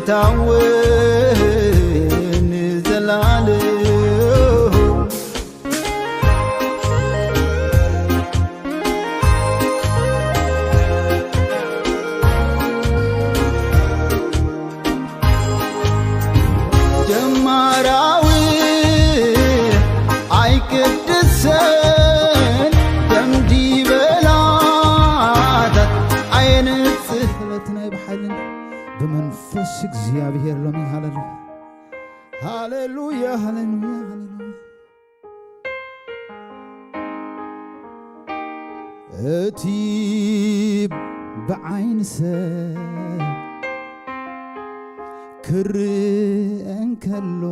ታወ ንዘላለም ጀማራዊ ኣይቅድሰን ደምዲበላታት ኣየንጽህ። ስለቲ ናይ ብሓይልን ብመንፈስ እግዚኣብሔር ሎሚ። ሃሌሉያ፣ ሃሌሉያ፣ ሃሌሉያ፣ ሃሌሉያ። እቲ ብዓይኒ ሰብ ክርእ እንከሎ፣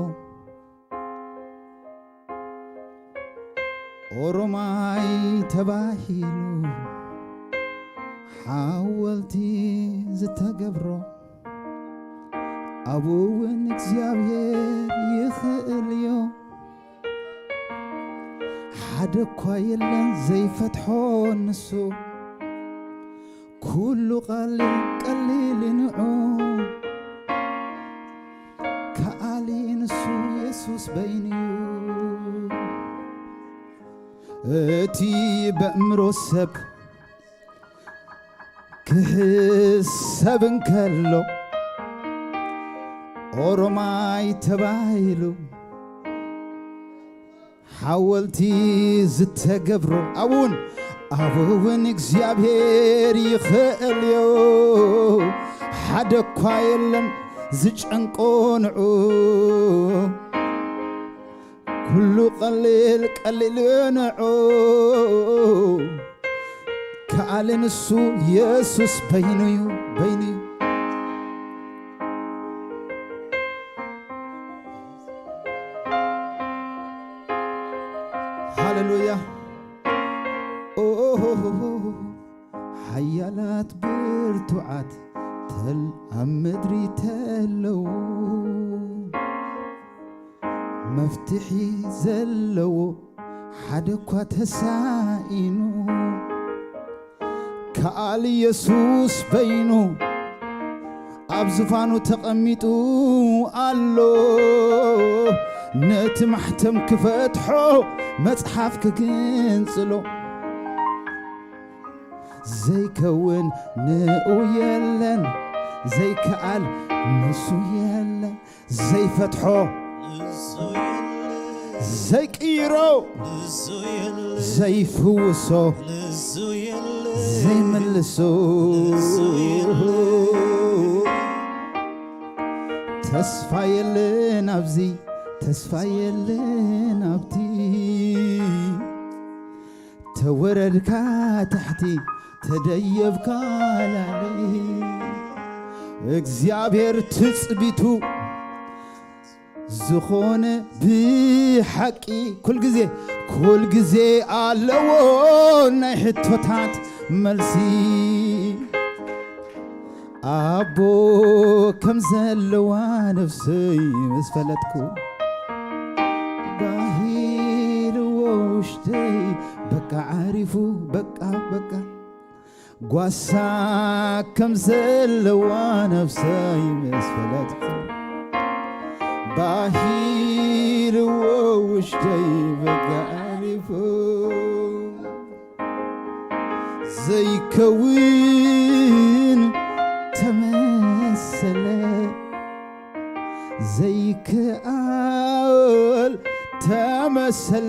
ኦሮማይ ተባሂሉ ሓወልቲ ዝተገብሮ፣ ኣብኡ እውን እግዚኣብሔር ይኽእል እዩ። ሓደ እኳ የለን ዘይፈትሖ ንሱ፣ ኩሉ ቀሊል ቀሊል ንዑ፣ ከኣሊ ንሱ የሱስ በይኑ እዩ። እቲ በእምሮ ሰብ ክሕሰብ እንከሎ፣ ኦሮማይ ተባሂሉ ሓወልቲ ዝተገብሮ፣ ኣብውን ኣብውን እግዚኣብሔር ይኽእል እዩ። ሓደ እኳ የለን ዝጨንቆ ንዑ፣ ኩሉ ቀሊል ቀሊል ንዑ፣ ከኣለ ንሱ የሱስ በይኑ እዩ፣ በይኑ እዩ። ሃሌሉያ። ኦሆሆሆ። ሓያላት ብርቱዓት ተል ኣብ ምድሪ ተለዉ፣ መፍትሒ ዘለዎ ሓደ እኳ ተሳኢኑ፣ ከኣል የሱስ በይኑ ኣብ ዙፋኑ ተቐሚጡ ኣሎ። ነቲ ማሕተም ክፈትሖ፣ መጽሓፍ ክግንጽሎ፣ ዘይከውን ንኡ የለን፣ ዘይከኣል ንሱ የለን። ዘይፈትሖ፣ ዘይቅይሮ፣ ዘይፍውሶ፣ ዘይምልሶ። ተስፋ የለን ኣብዚ፣ ተስፋ የለን ኣብቲ። ተወረድካ ታሕቲ፣ ተደየብካ ላዕሊ። እግዚኣብሔር ትጽቢቱ ዝኾነ ብሓቂ ኩል ግዜ፣ ኩል ግዜ ኣለዎ ናይ ሕቶታት መልሲ። ኣቦ ከም ዘለዋ ነፍሰይ ምስ ፈለጥኩ፣ ባሂልዎ ውሽተይ በቃ ዓሪፉ፣ በቃ፣ በቃ። ጓሳ ከም ዘለዋ ነፍሰይ ምስ ፈለጥኩ፣ ባሂልዎ ውሽተይ በቃ ዓሪፉ። ዘይከውን ተመሰለ፣ ዘይከኣል ተመሰለ፣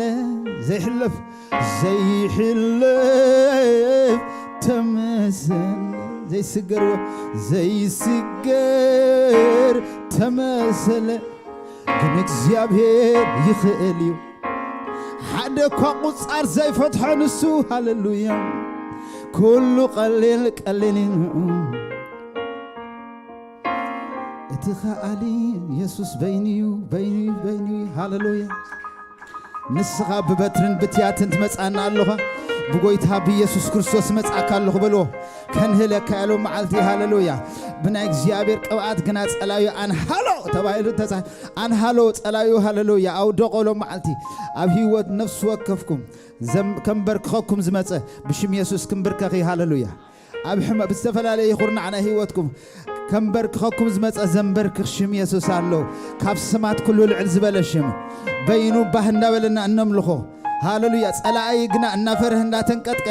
ዘይሕለፍ፣ ዘይሕለፍ ተመሰለ፣ ዘይስገር፣ ዘይስገር ተመሰለ። ግን እግዚኣብሔር ይኽእል እዩ። ሓደ እኳ ቁጻር ዘይፈትሖ ንሱ፣ ሃሌሉያ። ኩሉ ቀሊል ቀሊል እዩ። እቲ ከኣሊ የሱስ በይኑ እዩ፣ በይኑ እዩ፣ በይኑ እዩ። ሃሌሉያ። ንስኻ ብበትርን ብትያትን ትመጽኣና ኣለኻ። ብጎይታ ብኢየሱስ ክርስቶስ መጽኣካ ኣለኹ በልዎ። ከንህለካ ያለው መዓልቲ፣ ሃሌሉያ። ብናይ እግዚኣብሔር ቅብኣት ግና ጸላዩ ኣንሃሎ ተባሂሉ ተጻ-፣ ኣንሃሎ ጸላዩ፣ ሃሌሉያ። ኣውደቆ ሎም መዓልቲ። ኣብ ህይወት ነፍሲ ወከፍኩም ዘም-፣ ከንበርክኸኩም ዝመጸ ብሽም የሱስ ክንብርከኽ እዩ፣ ሃሌሉያ። ኣብ ሕመ ብዝተፈላለየ ይኹርናዕ ናይ ህይወትኩም ከንበርክኸኩም ዝመጸ ዘንበርክኽ ሽም የሱስ ኣሎ። ካብ ስማት ኩሉ ልዕል ዝበለ ሽም በይኑ ባህ እንዳበለና እነምልኾ። ሃሌሉያ። ጸላኢ ግና እናፈርህ እንዳተንቀጥቀ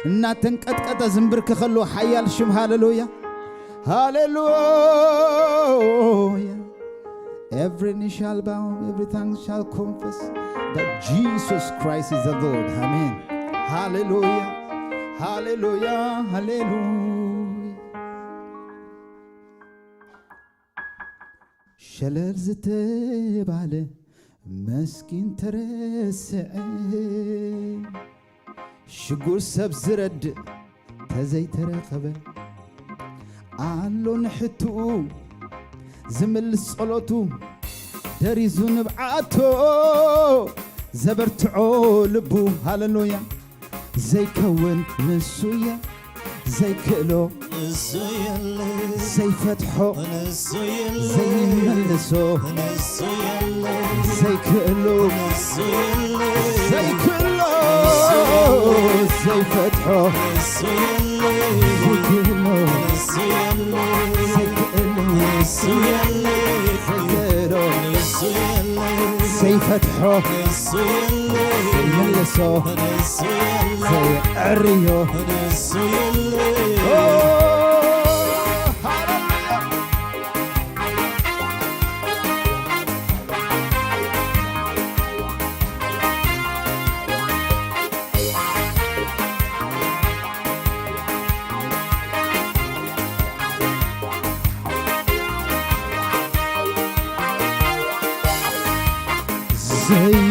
እናተንቀጥቀጠ ዝንብርክኸሉ ሓያል ሽም። ሃሌሉያ፣ ሃሌሉያ። Every knee shall bow, every tongue shall confess that Jesus Christ is the Lord. Amen. ሃሌሉያ፣ ሃሌሉያ፣ ሃሌሉያ። ሸለል ዝተባለ መስኪን ተረስዐ፣ ሽጉር ሰብ ዝረድእ ተዘይተረኸበ፣ ኣሎ ንሕትኡ ዝምልስ ጸሎቱ፣ ደሪዙ ንብዓቶ ዘበርትዖ ልቡ። ሃሌሉያ። ዘይከውን ንሱየ፣ ዘይክእሎ ንሱ የለ፣ ዘይፈትሖ ንሱ የለ፣ ዘይመልሶ ንሱ የለ፣ ዘይክእሎ ንሱ የለ፣ ዘይክእሎ ዘይፈትሖ ንሱ የለ፣ ዘይክእሎ ንሱ የለ፣ ዘይክእሎ ንሱ የለ፣ ዘይክእሎ ንሱ የለ፣ ዘይፈትሖ ንሱ የለ፣ ዘይመልሶ ንሱ የለ፣ ዘይዕርዮ ንሱ የለ። ኦ፣ ሃሌሉያ።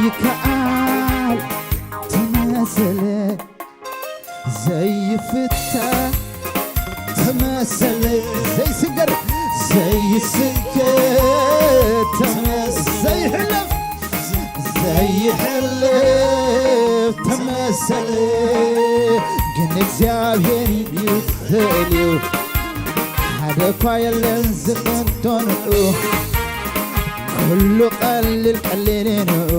ዘይከኣል ተመሰለ፣ ዘይፍታ ተመሰለ፣ ዘይስገር ዘይስገር ተመሰለ፣ ዘይሕለፍ ዘይሕለፍ ተመሰለ። ግን እግዚኣብሔር ይኽእል እዩ፣ ሓደ እኳ የለን ዝፈትኖ፣ ኩሉ ቀሊል ቀሊል እዩ።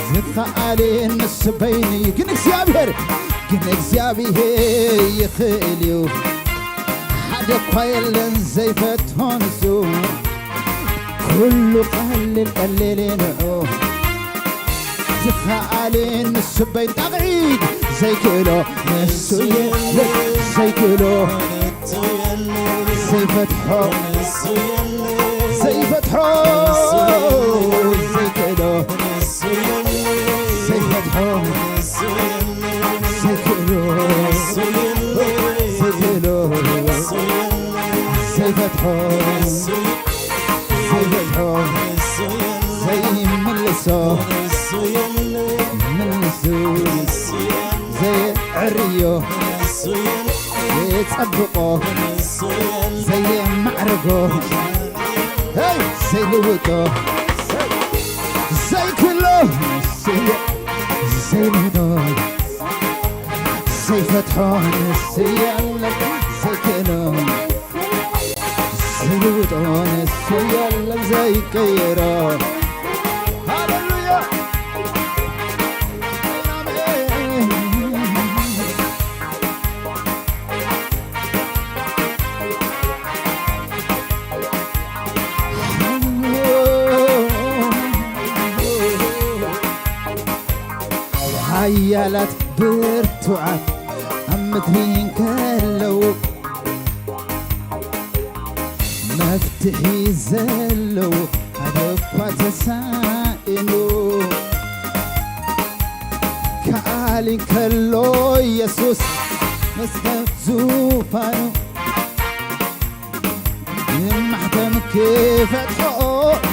ዝኸኣለ ንሱ በይኑ እዩ። ግን እግዚኣብሔር፣ ግን እግዚኣብሔር ይኽእል እዩ። ሓደ እኳ የለን ዘይፈትሆ ንሱ። ኩሉ ቀሊል ቀሊል እዩ ንዑ። ዝኸኣለ ንሱ በይኑ። ጣቕዒት ዘይክእሎ ንሱ የለ፣ ዘይክእሎ ዘይፈትሖ፣ ዘይፈትሖ፣ ዘይክእሎ ዘይፈትሖ፣ ዘይክእሎ ዘይክእሎ ዘይፈትሖ፣ ዘይፈትሖ፣ ዘይምልሶ፣ ምልሱ፣ ዘየዕርዮ፣ ዘየጸብቆ፣ ዘየማዕርጎ፣ ሄይ፣ ዘይልውጦ፣ ዘይክሎ፣ ዘይልውጦ፣ ዘይፈትሖ ንሱ የለን፣ ዘይክእሎ፣ ዘይልውጦ ንሱ የለን፣ ዘይቀይሮ። ሃሌሉያ። ሓያላት ብርቱዓት ኣብ ምድሪ እንከለዉ፣ መፍትሒ ዘለዉ ሓደ እኳ ተሳኢኑ። ከኣሊ እንከሎ ኢየሱስ መስቀል ዙፋኑ፣ ንማሕተም ክፈትሖ፣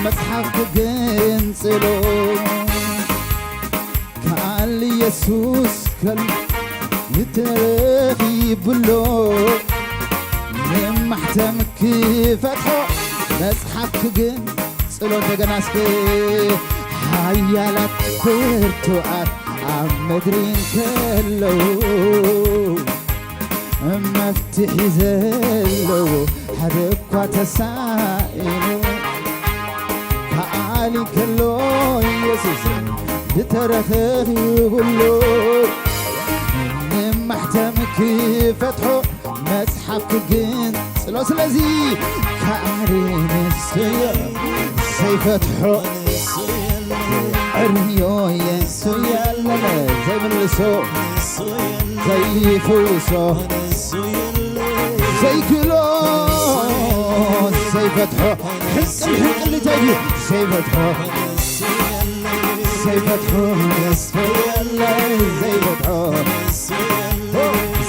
መጽሓፍ ክግንጽሎ። ከኣል ኢየሱስ ከል ንተረኺብሎ፣ ንማሕተም ክፈትሖ፣ መጽሓፍ ክግንጽሎ። እንደገና እስኪ፣ ሓያላት ብርቱዓት ኣብ ምድሪ እንከለዉ፣ መፍትሒ ዘለዎ ሓደ እኳ ተሳኢኑ። ከኣሊ ከሎ ኢየሱስ ዝተረኸብኩሉ፣ ንማሕተም ክፈትሖ መጽሓፍ ክግንጽሎ። ስለዚ ከኣሪ ንሱ የ-፣ ዘይፈትሖ ዕርዮ የሱ የለን። ዘይምልሶ ዘይፍውሶ ዘይክሎ ዘይፈትሖ ሕንቅል ሕንቅል እንታይ ድዩ ዘይፈትሖ ዘይፈትሖ የሱ የለን ዘይፈትሖ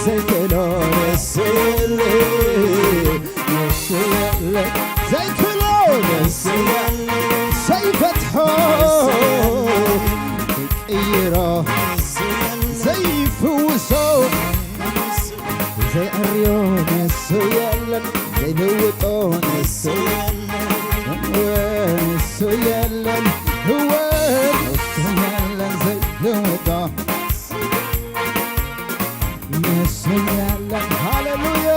ዘይክሎ የሱ የለን የሱ የለን ዘይክሎ የሱ የለን ዘይፈትሖ ቅይሮ ዘይፍውሶ ዘይዕርዮ ንሱ የለን ዘይልውጦ ንሱ የለን እወ ንሱ የለን እወ ንሱ የለን ዘይልውጦ ንሱ የለን ሃሌሉያ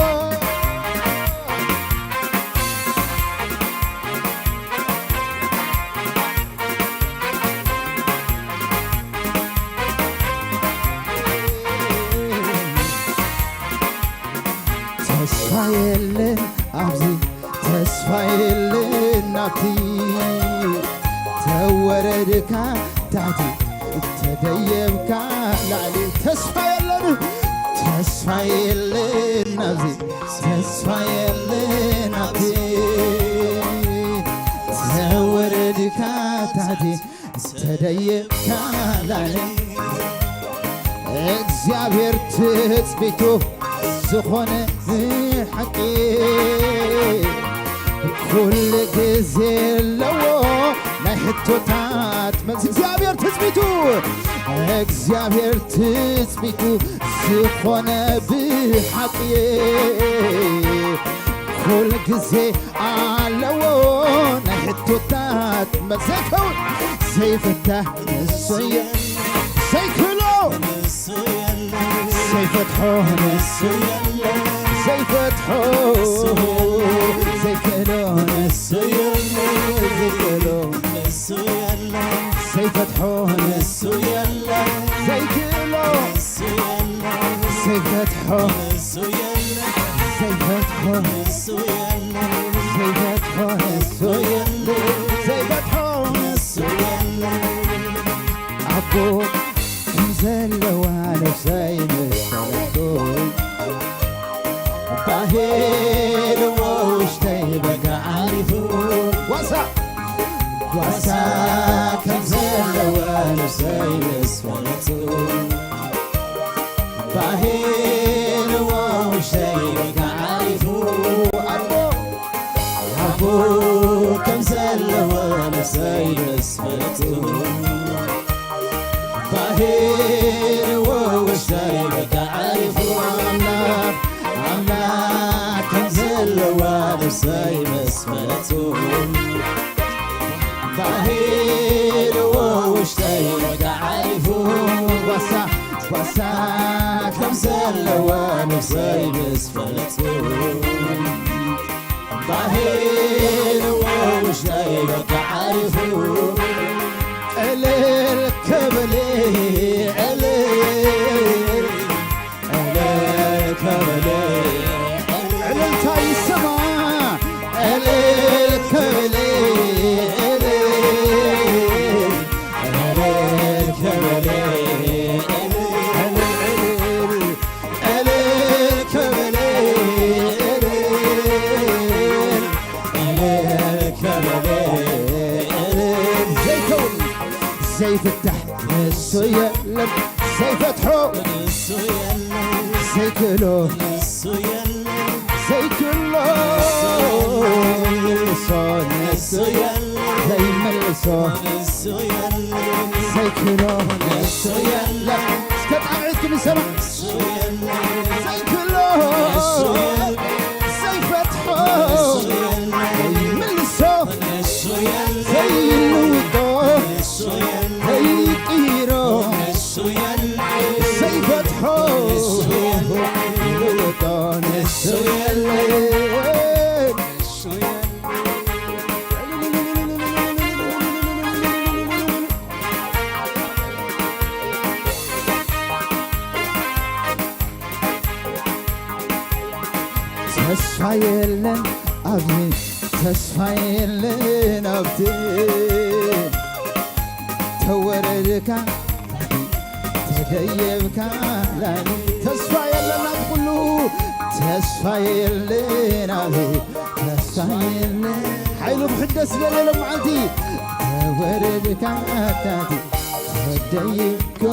ተስፋ የለን ኣብዚ ተስፋ የለን ናብቲ ተወረድካ ታሕቲ ተደየብካ ላዕሊ ተስፋ የለን ተስፋ የለን ኣብዚ ተስፋ የለን ናብቲ ተወረድካ ታሕቲ ተደየብካ ላዕሊ እግዚኣብሔር ትጽቢቱ ዝኾነ ሓቂ ኩሉ ግዜ ኣለዎ ናይ ሕቶታት መልሲ እግዚኣብሔር ትጽቢቱ እግዚኣብሔር ትጽቢቱ ዝኾነ ብሓቂ ኩሉ ግዜ ኣለዎ ናይ ሕቶታት መልሲ ዘይከውን ዘይፍታህ ንሱ የለ ዘይክሎ ዘይፈትሖ ንሱ የለ ዘይፈትሖ ዘይክሎ ንሱ የለ ዘይክሎ ዘይፈትሖ ንሱ የለ ዘይክሎ ዘይፈትሖ ዘይፈትሖ ዘይፈትሖ ንሱ የለ ዘይፈትሖ ንሱ የለ ኣቦ ዘለዋ ነፍሰይ ምስ ፈለጥኩ ባሄልዎ ውሽጠይ በቃ ዓሪፉ ጓሳ ጓሳ ከም ዘለዋ ነፍሰይ ምስ ፈለጥኩ ባሄልዎ ውሽጠይ በቃ ዓሪፉ ኣቦ ኣቦ ከም ዘለዋ ነፍሰይ ምስ ፈለጥኩ ባሄርዎ ውሽጠይ በቃ ዓሪፉ ኣምላኽ ኣምላኽ ከም ዘለዋ ነፍሰይ ምስ ፈለጥኩ ባሄርዎ ውሽጠይ በቃ ዓሪፉ ጓሳ ጓሳ ከም ዘለዋ ነፍሰይ ምስ ፈለጥኩ ባሄርዎ ውሽጠይ በቃ ዓሪፉ ዕልል ክብል ዕልል ዕልል ክብል ዕልልታ ይሰማ ዕልል ክብል ዕልል ዕልል ክብል ዕልል ዕልል ዕልል ክብል ዕልል ዕልል ክብል ዕልል ዘይከውን ዘይፍታሕ ንሱ የለን ዘይፈትሖ ዘይክእሎ ዘይክእሎ ዘይምልሶ ዘይክእሎ ንሱ የለን እስከ ጣቕዒት ክንሰማዕ ዘይክሎ ዘይፈትሖ ዘይምልሶ ዘይልውጦ ዘይቅይሮ ዘይፈትሖ ይልውጦ ንሱ የለ የለን ኣብዚ፣ ተስፋ የለን ኣብዚ፣ ተወረድካ ተደየብካ ላሊ። ተስፋ የለን ኣብ ኩሉ፣ ተስፋ የለን ኣብዚ፣ ተስፋ የለን። ሓይሉ ክሕደስ ደለለ መዓልቲ፣ ተወረድካ ኣታቲ ተደይብኮ።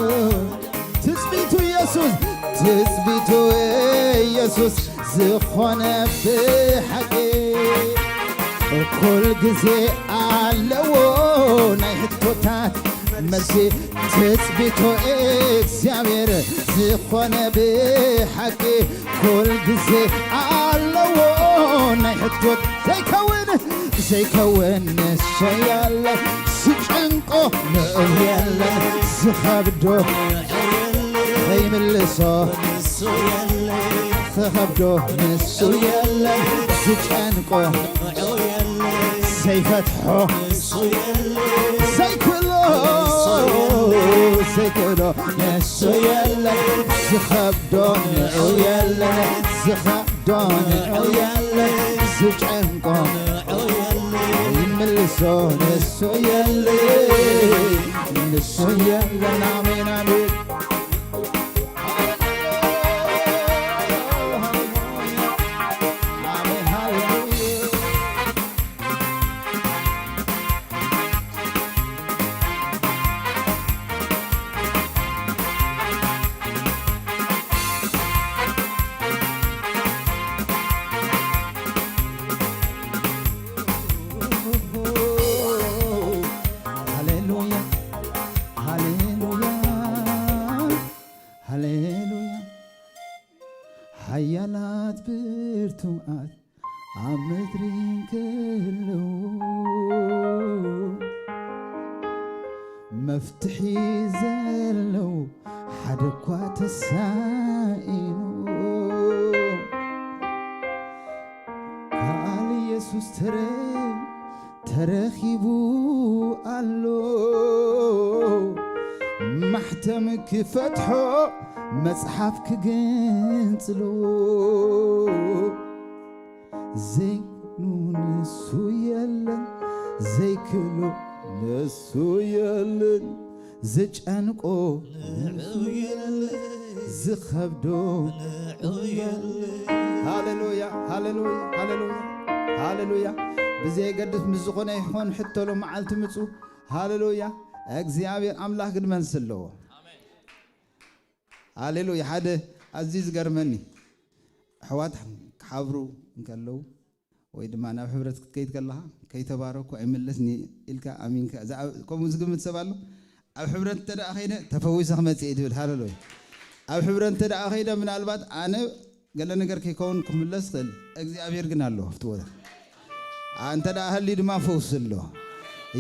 ትጽቢቱ ኢየሱስ፣ ትጽቢቱ ኢየሱስ ዝኾነ ብሓቂ ኩል ግዜ ኣለዎ ናይ ሕቶታት መልሲ። ትጽቢቱ እግዚኣብሔር ዝኾነ ብሓቂ ኩል ግዜ ኣለዎ ናይ ሕቶት ዘይከውን ዘይከውን ንሱ የለ፣ ዝጨንቆ ንዑ የለ፣ ዝኸብዶ ዘይምልሶ፣ ዝኸብዶ ንሱ የለ፣ ዝጨንቆ ዘይፈትሖ፣ ዘይክሎ ዘይክሎ ንሱ የለ፣ ዝኸብዶ ንዑ የለ፣ ዝኸብዶ ንዑ የለ፣ ዝጨንቆ ይምልሶ ንሱ የለ፣ ንሱ የለ። ኣሜን፣ ኣሜን። ኣሜን፣ ሃሌሉያ። ሃሌሉያ፣ ሃሌሉያ፣ ሃሌሉያ። ሓያላት ብርቱዓት ኣብ ምድሪ እንከለዉ፣ መፍትሒ ዘለዉ ሓደ እኳ ተሳኢኑ። ከኣል ኢየሱስ ተረ-፣ ተረኺቡ ኣሎ፣ ማሕተም ክፈትሖ፣ መጽሓፍ ክግንጽሎ። ዘይኑ ንሱ የለን፣ ዘይክሎ ንሱ የለን፣ ዝጨንቆ ንዑ የለን፣ ዝኸብዶ ንዑ የለን። ሃሌሉያ፣ ሃሌሉያ፣ ሃሌሉያ፣ ሃሌሉያ። ብዘየገድስ ምስ ዝኾነ ይኾን ሕቶ ሎ መዓልቲ ምጹ። ሃሌሉያ። እግዚኣብሔር ኣምላኽ ግን መልሲ ኣለዎ። ኣሜን። ሃሌሉያ። ሓደ ኣዝዩ ዝገርመኒ፣ ኣሕዋት ክሓብሩ እንከለዉ ወይ ድማ ናብ ሕብረት ክትከይድ ከለኻ፣ "ከይተባረኩ ኣይምለስን እየ" ኢልካ ኣሚንካ፣ እዛ ኣብ-፣ ከምኡ ዝግምት ሰብ ኣሎ? ኣብ ሕብረት እንተ ደኣ ከይደ ተፈዊሰ ክመጽእ እየ ትብል። ሃሌሉያ። ኣብ ሕብረት እንተ ደኣ ከይደ ምናልባት ኣነ ገለ ነገር ከይከውን ክምለስ ክእል፣ እግዚኣብሔር ግን ኣሎ ኣብቲ ቦታ። ኣ-፣ እንተ ደኣ ሃልዩ ድማ ፈውሲ ኣሎ።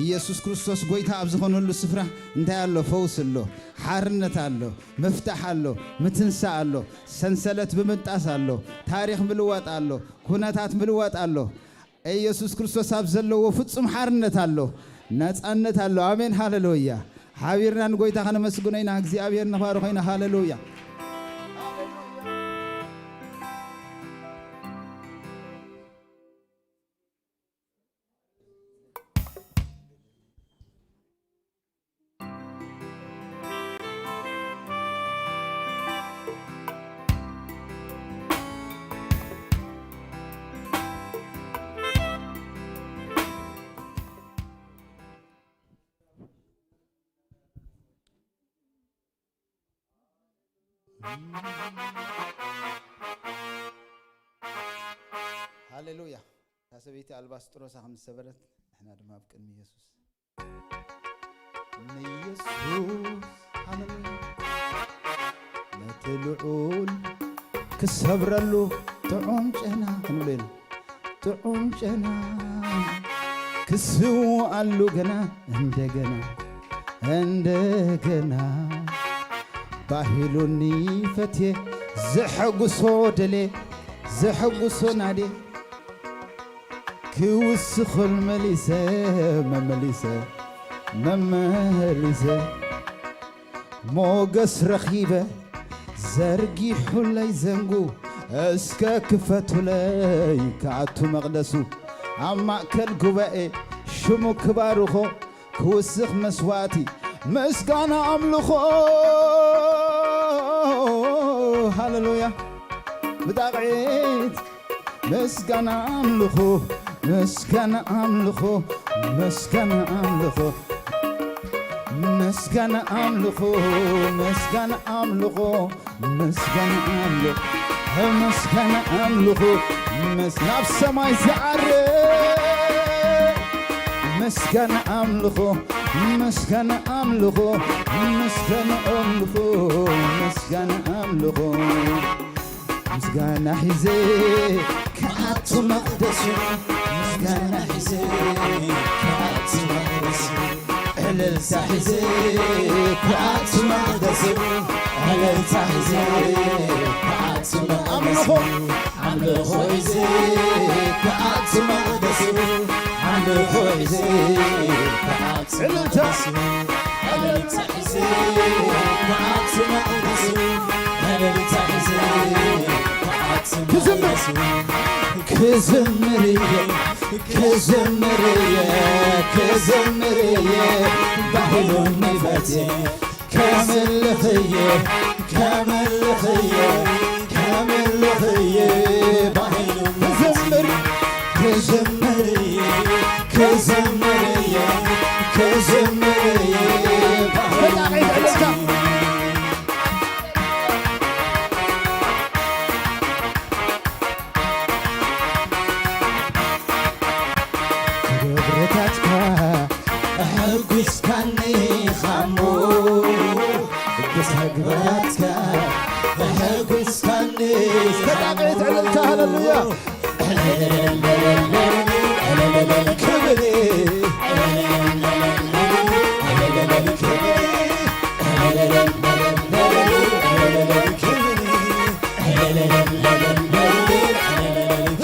ኢየሱስ ክርስቶስ ጎይታ ኣብ ዝኾነሉ ስፍራ እንታይ ኣሎ? ፈውሲ ኣሎ፣ ሓርነት ኣሎ፣ ምፍታሕ ኣሎ፣ ምትንሳእ ኣሎ፣ ሰንሰለት ብምብጣስ ኣሎ፣ ታሪኽ ምልዋጥ ኣሎ፣ ኩነታት ምልዋጥ ኣሎ። ኢየሱስ ክርስቶስ ኣብ ዘለዎ ፍጹም ሓርነት ኣሎ፣ ነጻነት ኣሎ። ኣሜን፣ ሃሌሉያ። ሓቢርና ንጎይታ ከነመስግኖ ኢና፣ እግዚኣብሔር ንባርኾ ኢና። ሃሌሉያ። ሃሌሉያ። እታ ሰበይቲ ኣልባስጥሮሳ ከም ዝሰበረት፣ ንሕና ድማ ኣብ ቅድሚ ኢየሱስ ንየሱስ፣ ሃሌሉያ፣ ነቲ ልዑል ክሰብረሉ ጥዑም ጨና ክንብል ኢና። ጥዑም ጨና ክስውኣሉ ገና እንደገና፣ እንደገና ባሂሉኒ ፈትየ ዘሐጉሶ ደልየ፣ ዘሐጉሶ ናድየ። ክውስኹል መሊሰ፣ መመሊሰ፣ መመሊሰ። ሞገስ ረኺበ ዘርጊሑለይ ዘንጉ፣ እስከ ክፈቱለይ ክኣቱ መቕደሱ፣ ኣብ ማእከል ጉባኤ ሽሙ ክባርኾ፣ ክውስኽ መስዋእቲ ምስጋና ኣምልኾ። ሃሌሉያ። ብጣቕዒት ምስጋና ኣምልኾ፣ ምስጋና ኣምልኾ፣ ምስጋና ኣምልኾ፣ ምስጋና ኣምልኾ፣ ምስጋና ኣምልኾ፣ ምስጋና ኣምልኾ፣ ምስጋና ኣምልኾ፣ ምስ-፣ ናብ ሰማይ ዝዓርግ ምስጋና ኣምልኾ፣ ምስጋና ኣምልኾ፣ ምስጋና ኣምልኾ፣ ምስጋና ኣምልኾ። ምስጋና ሒዘ ክኣቱ መቕደሱ፣ ምስጋና ሒዘ ክኣቱ መቕደሱ፣ ዕልልታ ሒዘ ክኣቱ መቕደሱ፣ ዕልልታ ሒዘ ክኣቱ መቕደሱ፣ ኣምልኾ ሒዘ ክኣቱ መቕደሱ፣ ኣምልኾ ሒዘ ክኣቱ ዕልልታ መቕደሱ፣ ዕልልታ ክዝምር። ክዝምር እየ፣ ክዝምር እየ፣ ክዝምር እየ፣ ባህሉን ንፈቴ፣ ከምልኽ እየ፣ ከምልኽ እየ፣ ከምልኽ እየ፣ ባህሉን ክዝምር፣ ክዝምር እየ፣ ክዝምር እየ፣ ክዝምር እየ፣ ባህሉን ንፈቴ። ብግብርታትካ ኣሐጒስካኒ ኻሞ፣ ብተግባራትካ ኣሐጒስካኒ። ተጣቒት ዕልልታ፣ ሃሌሉያ። ክብሪ፣ ክብሪ፣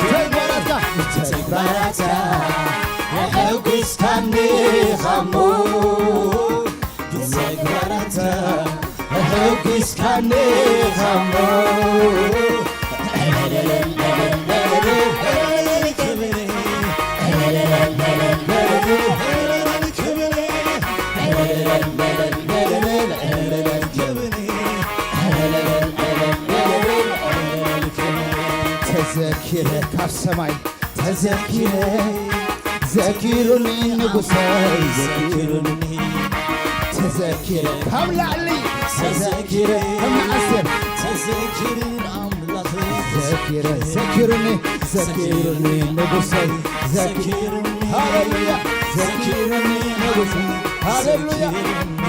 ተግባራትካ፣ ተግባራትካ ኣሐጒስካኒ ኻሞ፣ ብተግባራትካ ኣሐጒስካኒ ኻሞ። ተዘኪረ ካብ ሰማይ ተዘኪረ፣ ዘኪሩኒ ንጉሰይ፣ ዘኪሩኒ፣ ተዘኪረ ካብ ላዕሊ ተዘኪረ፣ ከም ንኣስቴር ተዘኪረ፣ ኣምላኸይ ዘኪረ፣ ዘኪሩኒ፣ ዘኪሩኒ ንጉሰይ፣ ዘኪሩኒ፣ ሃሌሉያ፣ ዘኪሩኒ ንጉሰይ፣ ሃሌሉያ።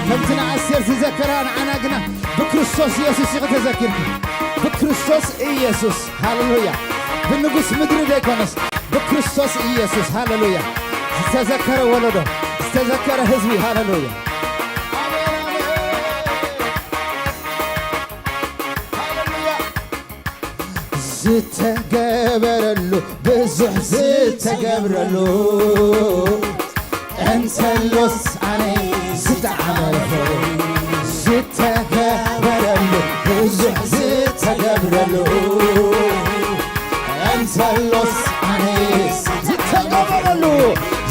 ከምቲ ንኣስቴር ዝዘከራ ንዓና ግና ብክርስቶስ ኢየሱስ ኢኺ ተዘኪርኪ። ብክርስቶስ ኢየሱስ፣ ሃሌሉያ። ብንጉስ ምድሪ ዘይኮነስ ብክርስቶስ ኢየሱስ፣ ሃሌሉያ። ዝተዘከረ ወለዶ፣ ዝተዘከረ ህዝቢ፣ ሃሌሉያ። ኣሜን፣ ኣሜን። ሃሌሉያ። ዝተገበረሉ፣ ብዙሕ ዝተገብረሉ፣ እንተሎስ ኣነ ዝጠዓመ፣ ዝተገበረሉ፣ ብዙሕ ዝተገብረሉ፣ እንተሎስ ኣነ ዝተገበረሉ፣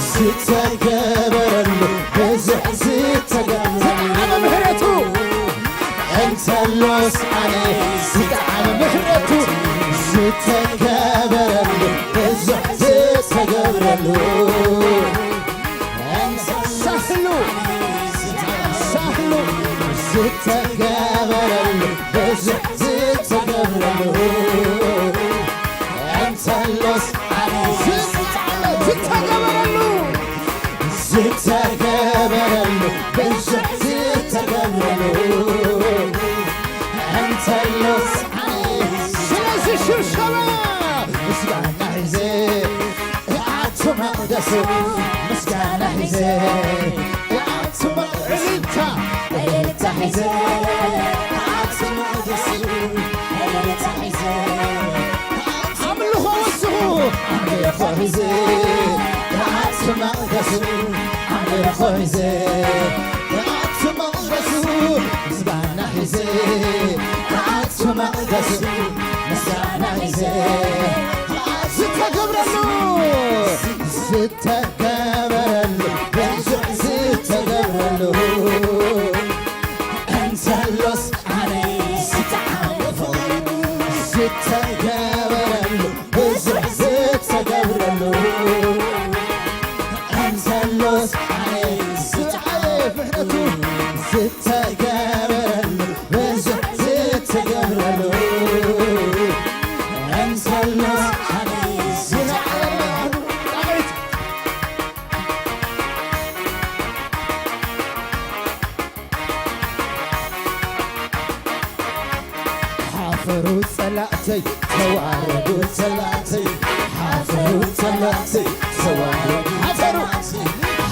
ዝተገበረሉ፣ ብዙሕ ዝተገብረሉ፣ ዝጠዓመ ምሕረቱ፣ እንተሎስ ኣነ ዝጠዓመ ምሕረቱ፣ ዝተገበረሉ፣ ብዙሕ ዝተገብረሉ፣ ሳህሉ፣ ሳህሉ፣ ዝተገበረሉ፣ ብዙሕ ዝተገብረሉ፣ እንተሎስ ኣነ ዝተዓመ ዝተገበረሉ፣ ዝተገበረሉ፣ ብዙሕ ዝተገብረሉ፣ እንተሎስ ኣነ። ስለዚ ሽብሸባ ምስጋና ሒዘ ክኣቱ መቕደሱ፣ ምስጋና ሒዘ ክኣቱ መቕደሱ፣ እልልታ፣ እልልታ ሒዘ ክኣቱ መቕደሱ፣ እልልታ ሒዘ ኣምልኾ ወስኹ፣ ኣምልኾ ሒዘ ክኣቱ መቕደሱ፣ ኣምልኾ ሒዘ ክኣቱ መቕደሱ፣ ምስጋና ሒዘ ክኣቱ መቕደሱ፣ ምስጋና ዝተገብረሉ ዝተገበረሉ ብዙሕ ዝተገብረሉ እንተሎስ ኣነ ዝተዓወፎ ዝተገበረሉ ብዙሕ ዝተገብረሉ እንተሎስ ኣነ ዝተዓወፎ ዝተገበረሉ ብዙሕ ዝተገብረሉ እንተሎ ኣነ ዝለዓለ ጣቕዒት ሓፈሩ ጸላእተይ ተዋረዱ ጸላእተይ ሓፈሩ ጸላእተይ ተዋረዱ ሓፈሩ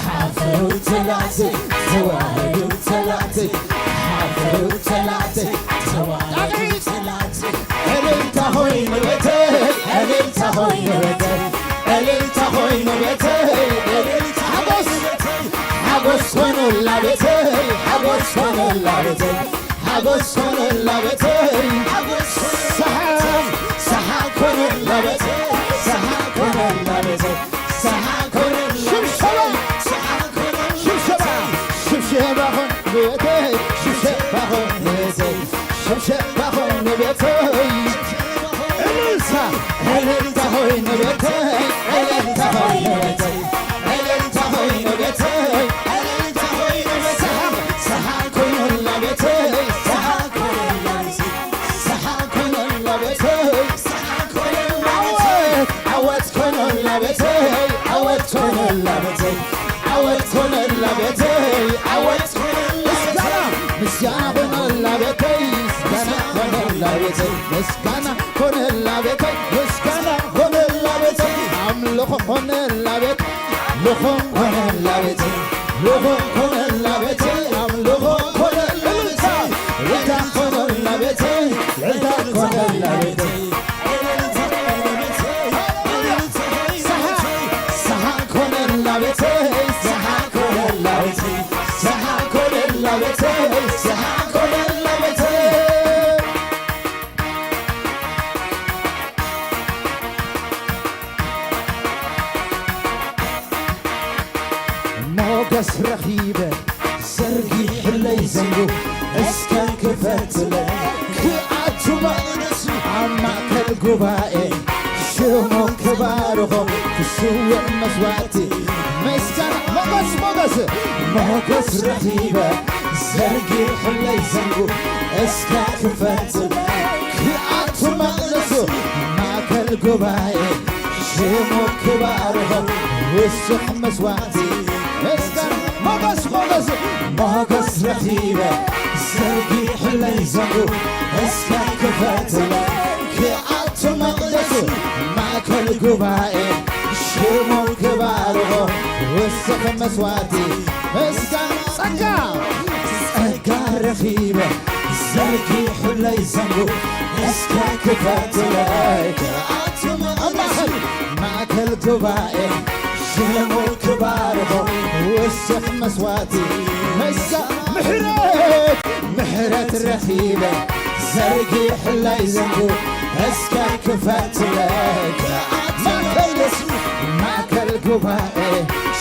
ሓፈሩ ጸላእተይ ተዋረዱ ጸላእተይ ሓፈሩ ጸላእተይ ተዋረዱ ጸላእተይ እልልታ ኾይኑ ቤተይ እልልታ ኾይኑ ቤተይ እልልታ ኾይኑ ቤተይ እልልታ ሓጎስ ሓጎስ ኮነላ ቤተይ ሓጎስ ኮነላ ቤተይ ሓጎስ ኮነላ ቤተይ ሓጎስ ሰሓ ሰሓ ኮነላ ቤተይ ሰሓ ኮነላ ቤተይ ሰሓ ኮነላ ሽብሸባ ሰሓ ኮነላ ሽብሸባ ሽብሸባ ኾን ቤተይ ሽብሸባ ኾን ቤተይ ሽብሸባ ኾን ቤተይ እልልታ እልልታ ኾይኑ ቤተይ እልልታ ኾይኑ ቤተይ እልልታ ኾይኑ ቤተይ እልልታ ኾይኑ ቤተይ ሰሓ ሰሓ ኮነላ ቤተይ ሰሓ ኮነላ ቤተይ ሰሓ ኮነላ ቤተይ ሰሓ ኮነላ ቤተይ ዓወት ዓወት ኮነላ ቤተይ ዓወት ኮነላ ቤተይ ዓወት ኮነላ ቤተይ ዓወት ኮነላ ምስጋና ምስጋና ኮነላ ቤተይ ምስጋና ኮነላ ቤተይ ምስጋና ኮነላ ቤተይ ምስጋና ኮነላ ቤተይ ኣምልኾ ኮነላ ቤተይ ኣምልኾ ኮነላ ቤተይ ኣምልኾ ኮነላ ቤተይ ኣምልኾ ኮነላ ቤተይ ዕዳ ኮነላ ቤተይ ዕዳ ኮነላ ቤተይ ሰሓ ሰሓ ኮነላ ቤተይ ሰሓ ኮነላ ቤተይ ሰሓ ኮነላ ቤተይ ሰሓ ኮነላ ቤተይ ሞገስ ረኺበ ዘርጊሕለይ ዘንጉ እስከ ክፈትለ ክኣቱ መቕደሱ ኣብ ማእከል ጉባኤ ሽሙ ክባርኾ ክስውእ መስዋዕቲ ምስጋና ሞገስ ሞገስ ሞገስ ረኺበ ዘርጊሕለይ ዘንጉ እስከ ክፈትለ ክኣቱ መቕደሱ ማእከል ጉባኤ ሽሙ ክባርኾ ውስኽ መስዋዕቲ እስከ ሞገስ ሞገስ ሞገስ ረኺበ ዘርጊሕለይ ዘንጉ እስከ ክፈትለ ክኣቱ መቕደሱ ማእከል ጉባኤ ሽሙ ክባርኾ ውስኽ መስዋዕቲ እስከ ጸጋ ጸጋ ረኺበ ዘርጊሑለይ ዘንጉ እስከ ክፈትለይ ክኣቱ መቐደስ ማእከል ጉባኤ ሽሙ ክባርኾ ውስኽ መስዋዕቲ ምስጋ ምሕረት ምሕረት ረኺበ ዘርጊሕለይ ዘንጉ እስከ ክፈትለይ ክኣቱ መቐደስ ማእከል ጉባኤ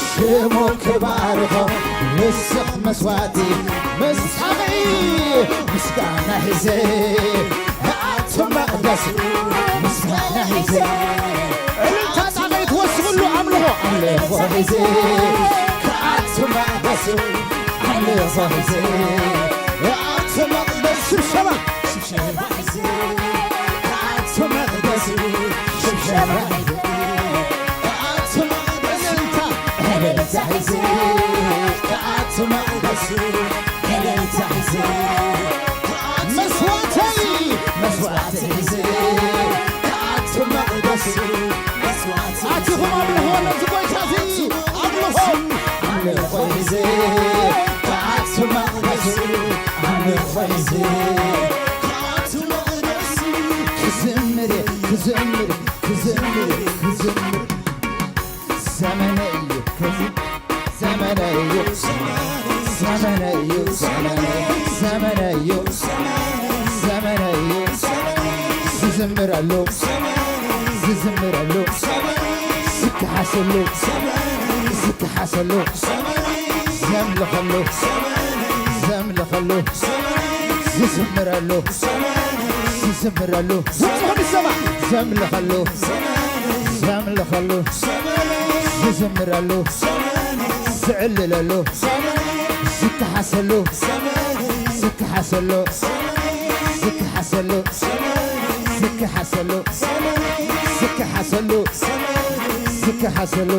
ሽሙ ክባርኾ ውስኽ መስዋዕቲ ምስ ጻቕዒ ምስጋና ሒዘ ክኣቱ መቕደስ ምስጋና ሒዘ እልልታ ጻቕዒ ትወስኽሉ ኣምልኾ ኣምልኾ ሒዘ ክኣቱ መቕደስ ኣምልኾ ሒዘ ክኣቱ መቕደስ ሽብሸባ ሽብሸባ ሒዘ ክኣቱ መቕደስ ሽብሸባ ሒዘ ክኣቱ መቕደስ እልልታ እልልታ ሒዘ ክኣቱ መቕደስ እልልታ ሒዘ ክኣቱ መስዋዕተይ መስዋዕተይ ሒዘ ክኣቱ መቕደስ መስዋዕተይ ኣቲኹም ኣምልኽዎ ነዚ ጐይታ እዚ ኣምልኾ ኣምልኾ ሒዘ ክኣቱ መቕደስ ኣምልኾ ሒዘ ክኣቱ መቕደስ ክዝምር ክዝምር ክዝምር ክዝምር ዘመነይ እዩ ክዝ ዘመነይ እዩ ዘመነይ እዩ ዘመነይ እዩ ዘመነይ እዩ ክዝምረሉ ዝዝምረሉ፣ ዝከሓሰሉ፣ ዝከሓሰሉ፣ ዘምልኸሉ፣ ዘምልኸሉ፣ ዝዝምረሉ፣ ዝዝምረሉ፣ ድምፅኹም ይሰማዕ። ዘምልኸሉ፣ ዘምልኸሉ፣ ዝዝምረሉ፣ ዝዕልለሉ፣ ዝከሓሰሉ፣ ዝከሓሰሉ፣ ዝከሓሰሉ፣ ዝከሓሰሉ፣ ዝከሓሰሉ፣ ዝከሓሰሉ፣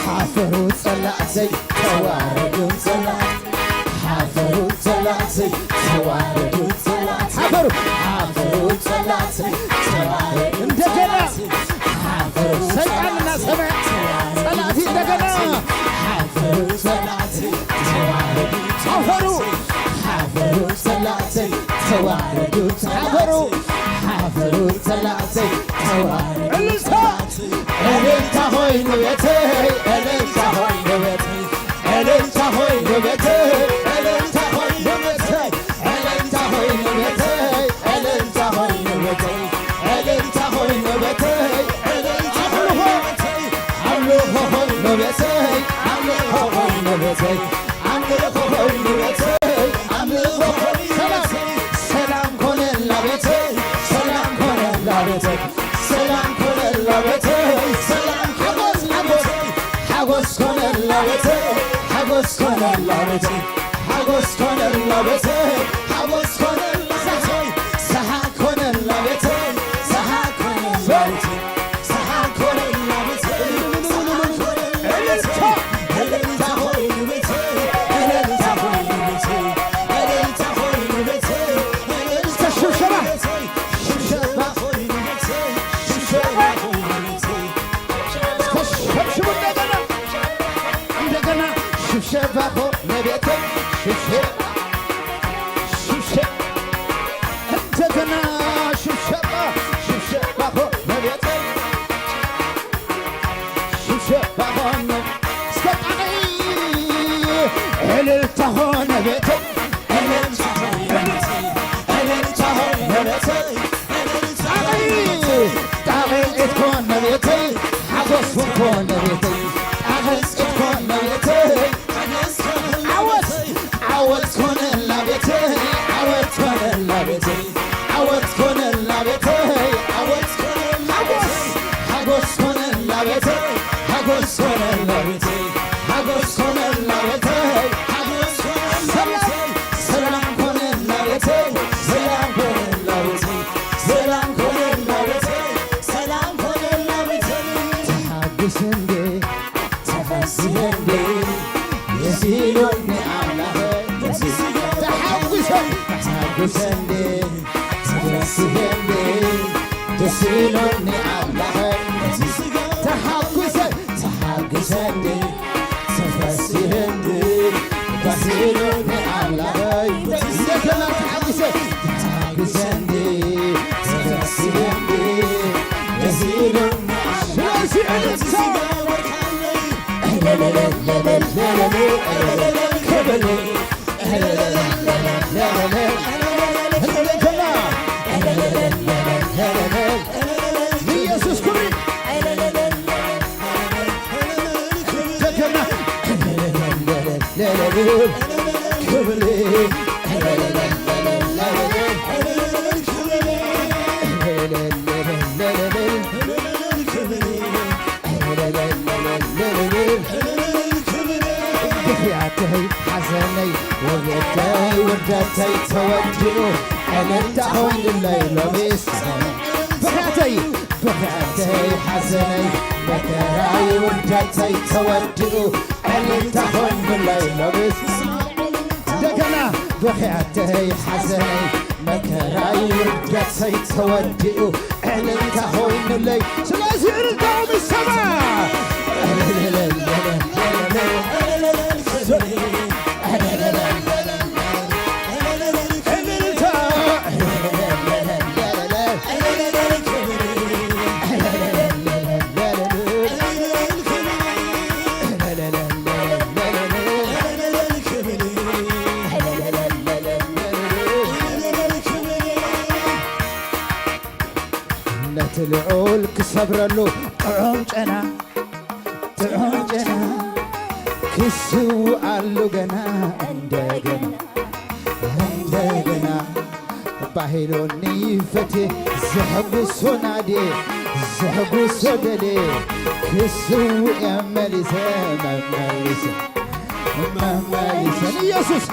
ሓፈሩ ጸላእተይ፣ ተዋረዱ ጸላእተይ፣ ሓፈሩ ጸላእተይ፣ ተዋረዱ ጸላእተይ፣ ሓፈሩ፣ ሓፈሩ ጸላእተይ፣ ተዋረዱ እንደገና ጸላእተይ፣ ሓፈሩ ሰይጣንና ሰማይ ጸላእቲ እንደገና ሓፈሩ ጸላእተይ፣ ተዋረዱ ሓፈሩ፣ ሓፈሩ ጸላእተይ፣ ተዋረዱ ሓፈሩ፣ ሓፈሩ ጸላእተይ፣ ተዋረዱ እልልታ! እልልታ ኾይኑ ቤተይ፣ እልልታ ኾይኑ ቤተይ፣ እልልታ ኾይኑ ቤተይ፣ እልልታ ኾይኑ ቤተይ፣ እልልታ ኾይኑ ቤተይ፣ እልልታ ኾይኑ ቤተይ፣ እልልታ ኾይኑ ቤተይ፣ እልልታ ኾይኑ ቤተይ፣ ኣምልኾ ኾይኑ ቤተይ፣ ኣምልኾ ኾይኑ ቤተይ፣ ኣምልኾ ኾይኑ ቤተይ፣ ኣምልኾ ኾይኑ ቤተይ፣ ሰላም ኮነላ ቤተይ፣ ሰላም ኮነላ ቤተይ፣ ሰላም ኮነላ ቤተይ፣ ሰላም ሓጎስ፣ ሓጎስ፣ ሓጎስ ኮነላ ቤተይ፣ ሓጎስ ኮነላ ቤተይ፣ ሓጎስ ኮነላ ቤተይ፣ ሓጎስ ኮነላ ቤተይ፣ ሰሓቅ ኮነላ ቤተይ፣ ሰሓቅ ኮነላ ቤተይ፣ ሰሓቅ ኮነላ ቤተይ፣ ሰሓቅ ኮነላ ቤተይ፣ እልልታ ኾይኑ ቤተይ፣ እልልታ ኾይኑ ቤተይ፣ እልልታ ኾይኑ ቤተይ፣ እልልታ ሽብሸባ፣ ሽብሸባ ኾይኑ ቤተይ፣ ሽብሸባ ኾይኑ ቤተይ። እስከ ሸብሽቡ እንደገና፣ እንደገና ሽብሸባ ኾነ ቤተይ፣ ሽብሸባ፣ ሽብሸባ፣ እንደገና ሽብሸባ፣ ሽብሸባ ኾነ ቤተይ፣ ሽብሸባ ኾነ፣ እስከ ጣቕዒ፣ እልልታ ኾነ ቤተይ፣ እልልታ ኾነ ቤተይ፣ እልልታ ኾነ ቤተይ። ጣቕዒ፣ ጣቕዒት ኮነ ቤተይ፣ ሓጎስ ኮነ ቤተይ፣ ጣቕዒት ኮነ ቤተይ። ዓወት፣ ዓወት ኮነላ ቤተይ፣ ዓወት ኮነላ ቤተይ፣ ዓወት ኮነላ ቤተይ፣ ዓወት ኮነላ ቤተይ። ሓጎስ፣ ሓጎስ ኮነላ ቤተይ፣ ሓጎስ ኮነላ ቤተይ፣ ሓጎስ ኮነላ ቤተይ፣ ሓጎስ ኮነላ ቤተይ። ሰላም፣ ሰላም ኮነላ ቤተይ፣ ሰላም ኮነላ ቤተይ፣ ሰላም ኮነላ ቤተይ፣ ሰላም ኮነላ ቤተይ። ተሓጉሰ እንዴ፣ ተፈስሐ እንዴ፣ ደስ ኢሉኒ ኣምላኸ፣ ተሓጉሰ፣ ተሓጉሰ እንዴ፣ ተፈስሐ እንዴ፣ ደስ ኢሉኒ ኣምላኸ፣ ተሓጉሰ፣ ተሓጉሰ እንዴ፣ ተፈሲሄ እንዲ፣ ደስ ኢሉኒ ኣምላኸይ። እንደገና ተሓጉሰ፣ ተሓጉሰ እንዲ፣ ተፈሲሄ እንዲ፣ ደስ ኢሉኒ ኣምላኸይ። ስለዚ እልልታ። ክብር። እንደገና። ንኢየሱስ ክብሪ። እንደገና ክብር። ብኽያተይ ሓዘነይ፣ ወጌተይ ውርደተይ ተወዲኡ፣ እልልታ ኾይኑለይ ሎሚስ። ብኽያተይ ብኽያተይ ሓዘነይ መከራይ ውርደተይ ተወዲኡ፣ እልልታ ኾይኑለይ ሎሚስ። እንደገና ብኽያተይ ሓዘነይ መከራይ ውርደተይ ተወዲኡ፣ እልልታ ኾይኑለይ። ስለዚ እልልታኹም ይሰማዕ። እልልታ። ነቲ ልዑል ክሰብረሉ ጥዑም ጨና፣ ጥዑም ጨና ክስውኣሉ ገና እንደገና፣ እንደገና። ባሂሎኒ ፈቴ ዘሐጉሶ ናዴ፣ ዘሐጉሶ ደሌ ክስውእ እየ መሊሰ፣ መመሊሰ፣ መመሊሰ። ንኢየሱስ፣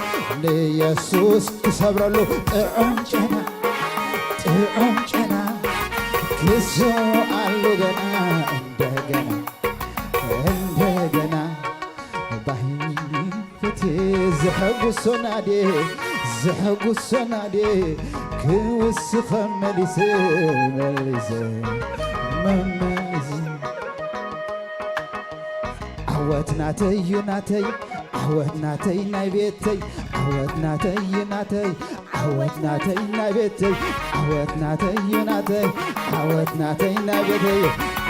ንኢየሱስ ክሰብረሉ ጥዑም ጨና፣ ጥዑም ጨና ክስውኣሉ ገና እንደገና፣ እንደገና። ባሂሎኒ ፈቴ ዘሐጉሶ ናዴ፣ ዘሐጉሶ ናዴ ክውስኸ መሊሰ፣ መሊሰ፣ መመሊሰ። ዓወት ናተይ እዩ ናተይ፣ ዓወት ናተይ ናይ ቤተይ፣ ዓወት ናተይ እዩ ናተይ፣ ዓወት ናተይ ናይ ቤተይ፣ ዓወት ናተይ እዩ ናተይ፣ ዓወት ናተይ ናይ ቤተይ፣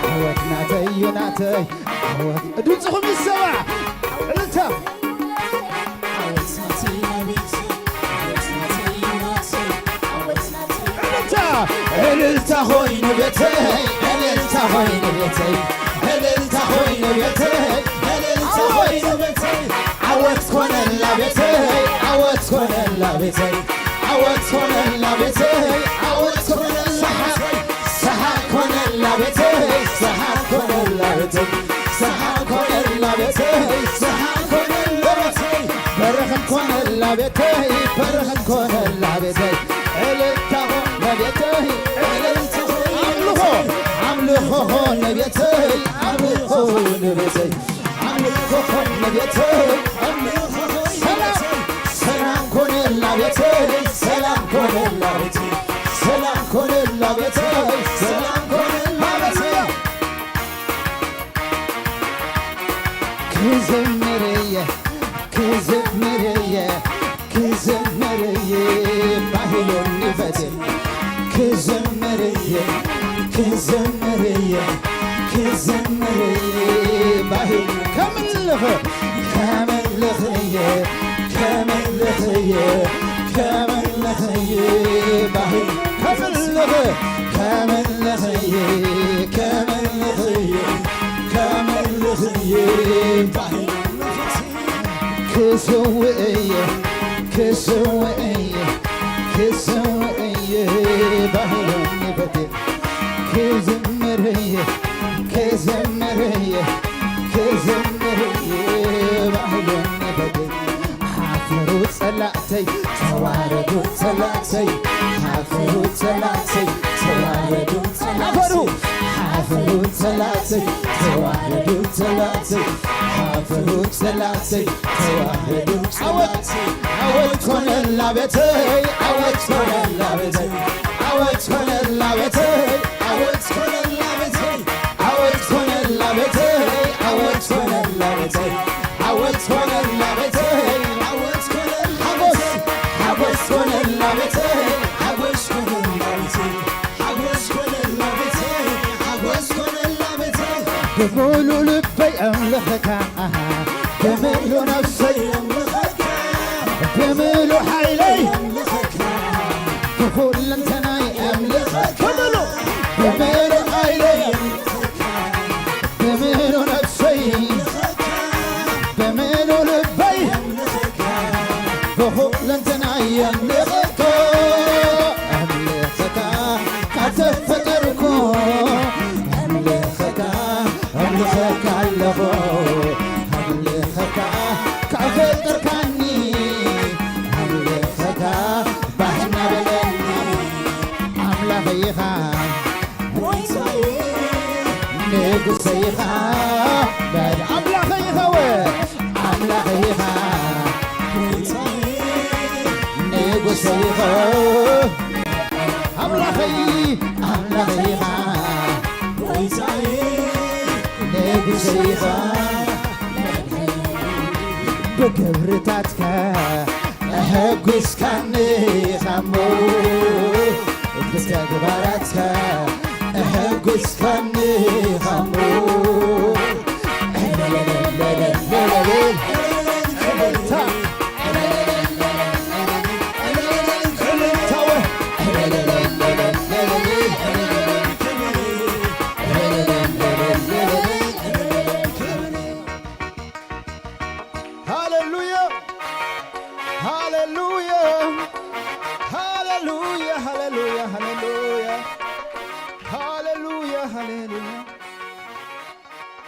ዓወት ናተይ እዩ ናተይ፣ ዓወት ድምፅኹም ይሰማዕ። እልልታ። እልልታ። እልልታ ኾይኑ ቤተይ፣ እልልታ ኾይኑ ቤተይ፣ እልልታ ኾይኑ ቤተይ፣ እልልታ ኾይኑ ቤተይ። ዓወት ኮነላ ቤተይ፣ ዓወት ኮነላ ቤተይ፣ ዓወት ኮነላ ቤተይ፣ ዓወት ኮነላ ቤተይ። ሰሓቕ ኮነላ ቤተይ፣ ሰሓቕ ኮነላ ቤተይ፣ ሰሓቕ ኮነላ ቤተይ፣ ሰሓቕ ኮነላ ቤተይ። በረኸት ኮነላ ቤተይ፣ በረኸት ኮነላ ቤተይ። እልልታ ኾነ ቤተይ፣ እልልታ ኾነ ኣምልኾ፣ ኣምልኾ ኾነ ቤተይ፣ ኣምልኾ ኾነ ቤተይ፣ ኣምልኾ ኾነ ቤተይ፣ ኣምልኾ ኾነ ሰላም፣ ቤተይ። ሰላም ኮነላ ቤተይ፣ ሰላም ኮነላ ቤተይ፣ ሰላም ኮነላ ቤተይ፣ ሰላም ኮነላ ቤተይ። ክዘምርየ፣ ክዘምርየ፣ ክዘምርየ ባሂሎኒ ፈቴ። ክዘምርየ፣ ክዘምርየ፣ ክዘምርየ ባሂል ከምልኽ፣ ከምልኽየ፣ ከምልኽየ፣ ከምልኽየ ባሂል ከምልኽ፣ ከምልኽየ፣ ከምልኽየ፣ ከምልኽየ ባሂል ክስውእየ፣ ክስውእየ፣ ክስውእየ ባሂሎኒ ፈቴ። ክዝምርየ፣ ክዝምርየ፣ ክዝምርየ ባሂሎኒ ፈቴ። ሓፈሩ ጸላእተይ፣ ተዋረዱ ጸላእተይ፣ ሓፈሩ ጸላእተይ፣ ተዋረዱ ሓፈሩ፣ ጸላእተይ፣ ሓፈሩ ጸላእተይ፣ ተዋረዱ ጸላእተይ፣ ሓፈሩ ጸላእተይ፣ ተዋረዱ ዓወት፣ ጸላእተይ። ዓወት ኮነላ ቤተይ፣ ዓወት ኮነላ ቤተይ፣ ዓወት ኮነላ ቤተይ፣ ዓወት ኮነላ ቤተይ፣ ዓወት ኮነላ ቤተይ፣ ዓወት ኮነላ ቤተይ፣ ዓወት ኮነላ ቤተይ፣ ዓወት ኮነላ ሓጎስ፣ ቤተይ፣ ሓጎስ ኮነላ ቤተይ፣ ሓጎስ ኮነላ ቤተይ፣ ሓጎስ ኮነላ ቤተይ፣ ሓጎስ ኮነላ ቤተይ። ብምሉእ ልበይ ኣምልኸካ፣ ብምሉእ ነፍሰይ ኣምልኸካ፣ ብምሉእ ሓይለይ ኣምልኸካ፣ ብኹለንተናይ ኣምልኸካ፣ ብምሉእ፣ ብምሉእ ሓይለይ ብምሉእ ነፍሰይ፣ ብምሉእ ልበይ፣ ብኹለንተናይ ኣምልኸካ፣ ኣምልኸካ ካብ ተፈጠርኩ፣ ኣምልኸካ፣ ኣምልኸካ ኣለኹ፣ ኣምልኸካ ካብ ፈጠርካኒ፣ ኣምልኸካ ባህ እናበለኒ፣ ኣምላኸይ ኢኻ። ንጉሰይ ኢኻ፣ በል ኣምላኸይ ኢኻ፣ ወ ኣምላኸይ ኢኻ። ንጉሰይ ኢኻ፣ ኣምላኸይ፣ ኣምላኸይ ኢኻ። ንጉሰይ ኢኻ። ብግብርታትካ ኣሐጒስካኒ ኢኻ እሞ፣ ብተግባራትካ ኣሐጒስካኒ ኢኻ እሞ።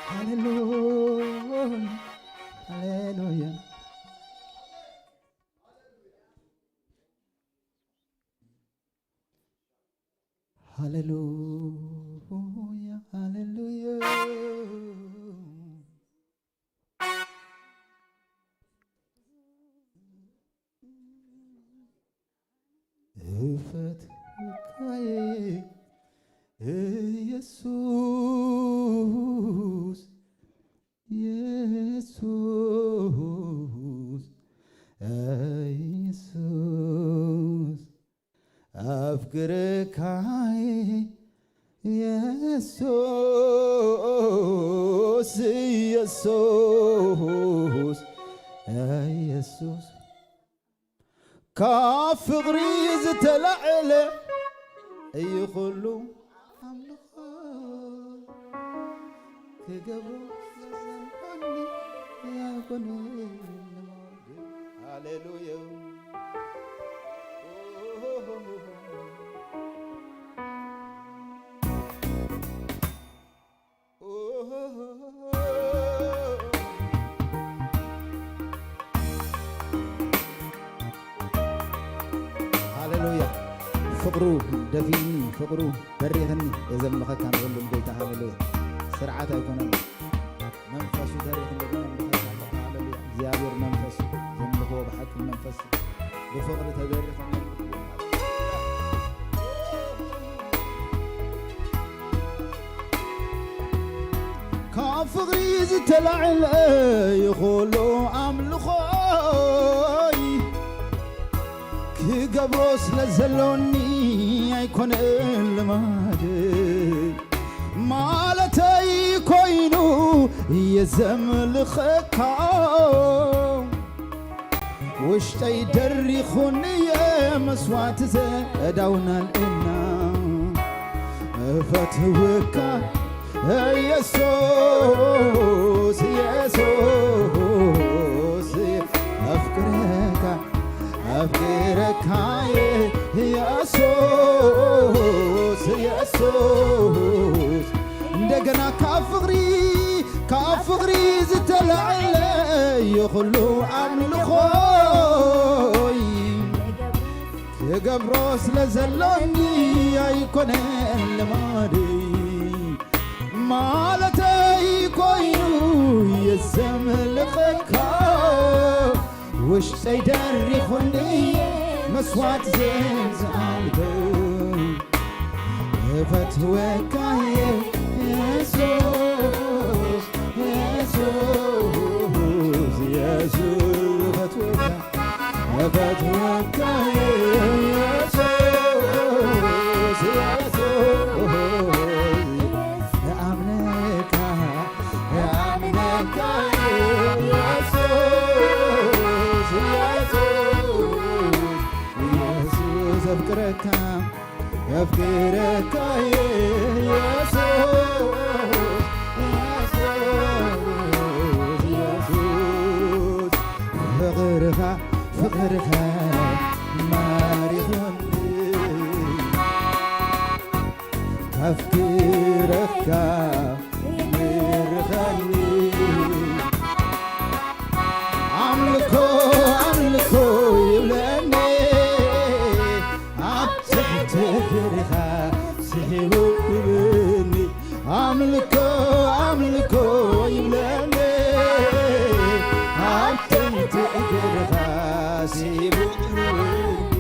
ሃሌሉያ፣ ሃሌሉያ፣ ሃሌሉያ፣ ሃሌሉያ። እፈትወካየ ኢየሱስ፣ ኢየሱስ፣ ኢየሱስ፣ ኣፍቅረካየ ኢየሱስ፣ ኢየሱስ፣ ኢየሱስ። ካብ ፍቕሪ ዝተላዕለ እዩ ኩሉ ኣምልኾ፣ ክገብሮ ዘዘንበኒ ኣይኮነን ልማድ። ሃሌሉያ። ሃሌሉያ። ፍቕሩ ደፊእኒ፣ ፍቕሩ በሪኽኒ፣ የዘምኸካ ንኹሉ ንጎይታ። ሃሌሉያ። ስርዓት ኣይኮነን። መንፈሱ ተሪኽኒ ግን ኣምልኸካ ኣለኹ። ሃሌሉያ። እግዚኣብሔር መንፈስ ዘምልኽዎ ብሓቂ መንፈስ ብፍቕሪ ተደሪኾም ካብ ፍቕሪ ዝተላዕለ ይኹሉ ኣምልኾይ ክገብሮ ስለ ዘሎኒ ኣይኮነን ልማደይ ማለተይ ኮይኑ የዘምልኸካ ውሽጠይ ደሪኹኒ የመስዋዕቲ ዘዳውናል እና እፈትወካ ኢየሱስ ኢየሱስ ኣፍቅረካ ኣፍቅረካ ኢየሱስ ኢየሱስ እንደገና ካብ ፍቕሪ ካብ ፍቕሪ ዝተላዕለ ይኹሉ ኣምልኾይ ክገብሮ ስለ ዘሎኒ ኣይኮነን ልማደይ ማለተይ ኮይኑ የዘምልኸካ ውሽጠይ ደሪኹኒ መስዋዕቲ ዘምዝኣልከ እፈትወካ ኢየሱስ ኢየሱስ ኢየሱስ እፈትወካ እፈትወካ ኢየሱስ ኢየሱስ እኣምነካ እኣምነካ ኢየሱስ ኢየሱስ ኢየሱስ ኣፍቅረካ ኣፍቅረካ ኢየሱስ ኢየሱስ ፍቕርኻ ፍቕርኻ ማሪኹኒ ካፍቅረካ ምርኸኒ ኣምልኮ ኣምልኮ ይብለኒ ኣብ ትሕቲ እግርኻ ስሒቡ ይብኒ ኣምልኮ ኣምልኮ ይብለኒ ኣብ ትሕቲ እግርኻ ስሒቡ ይብኒ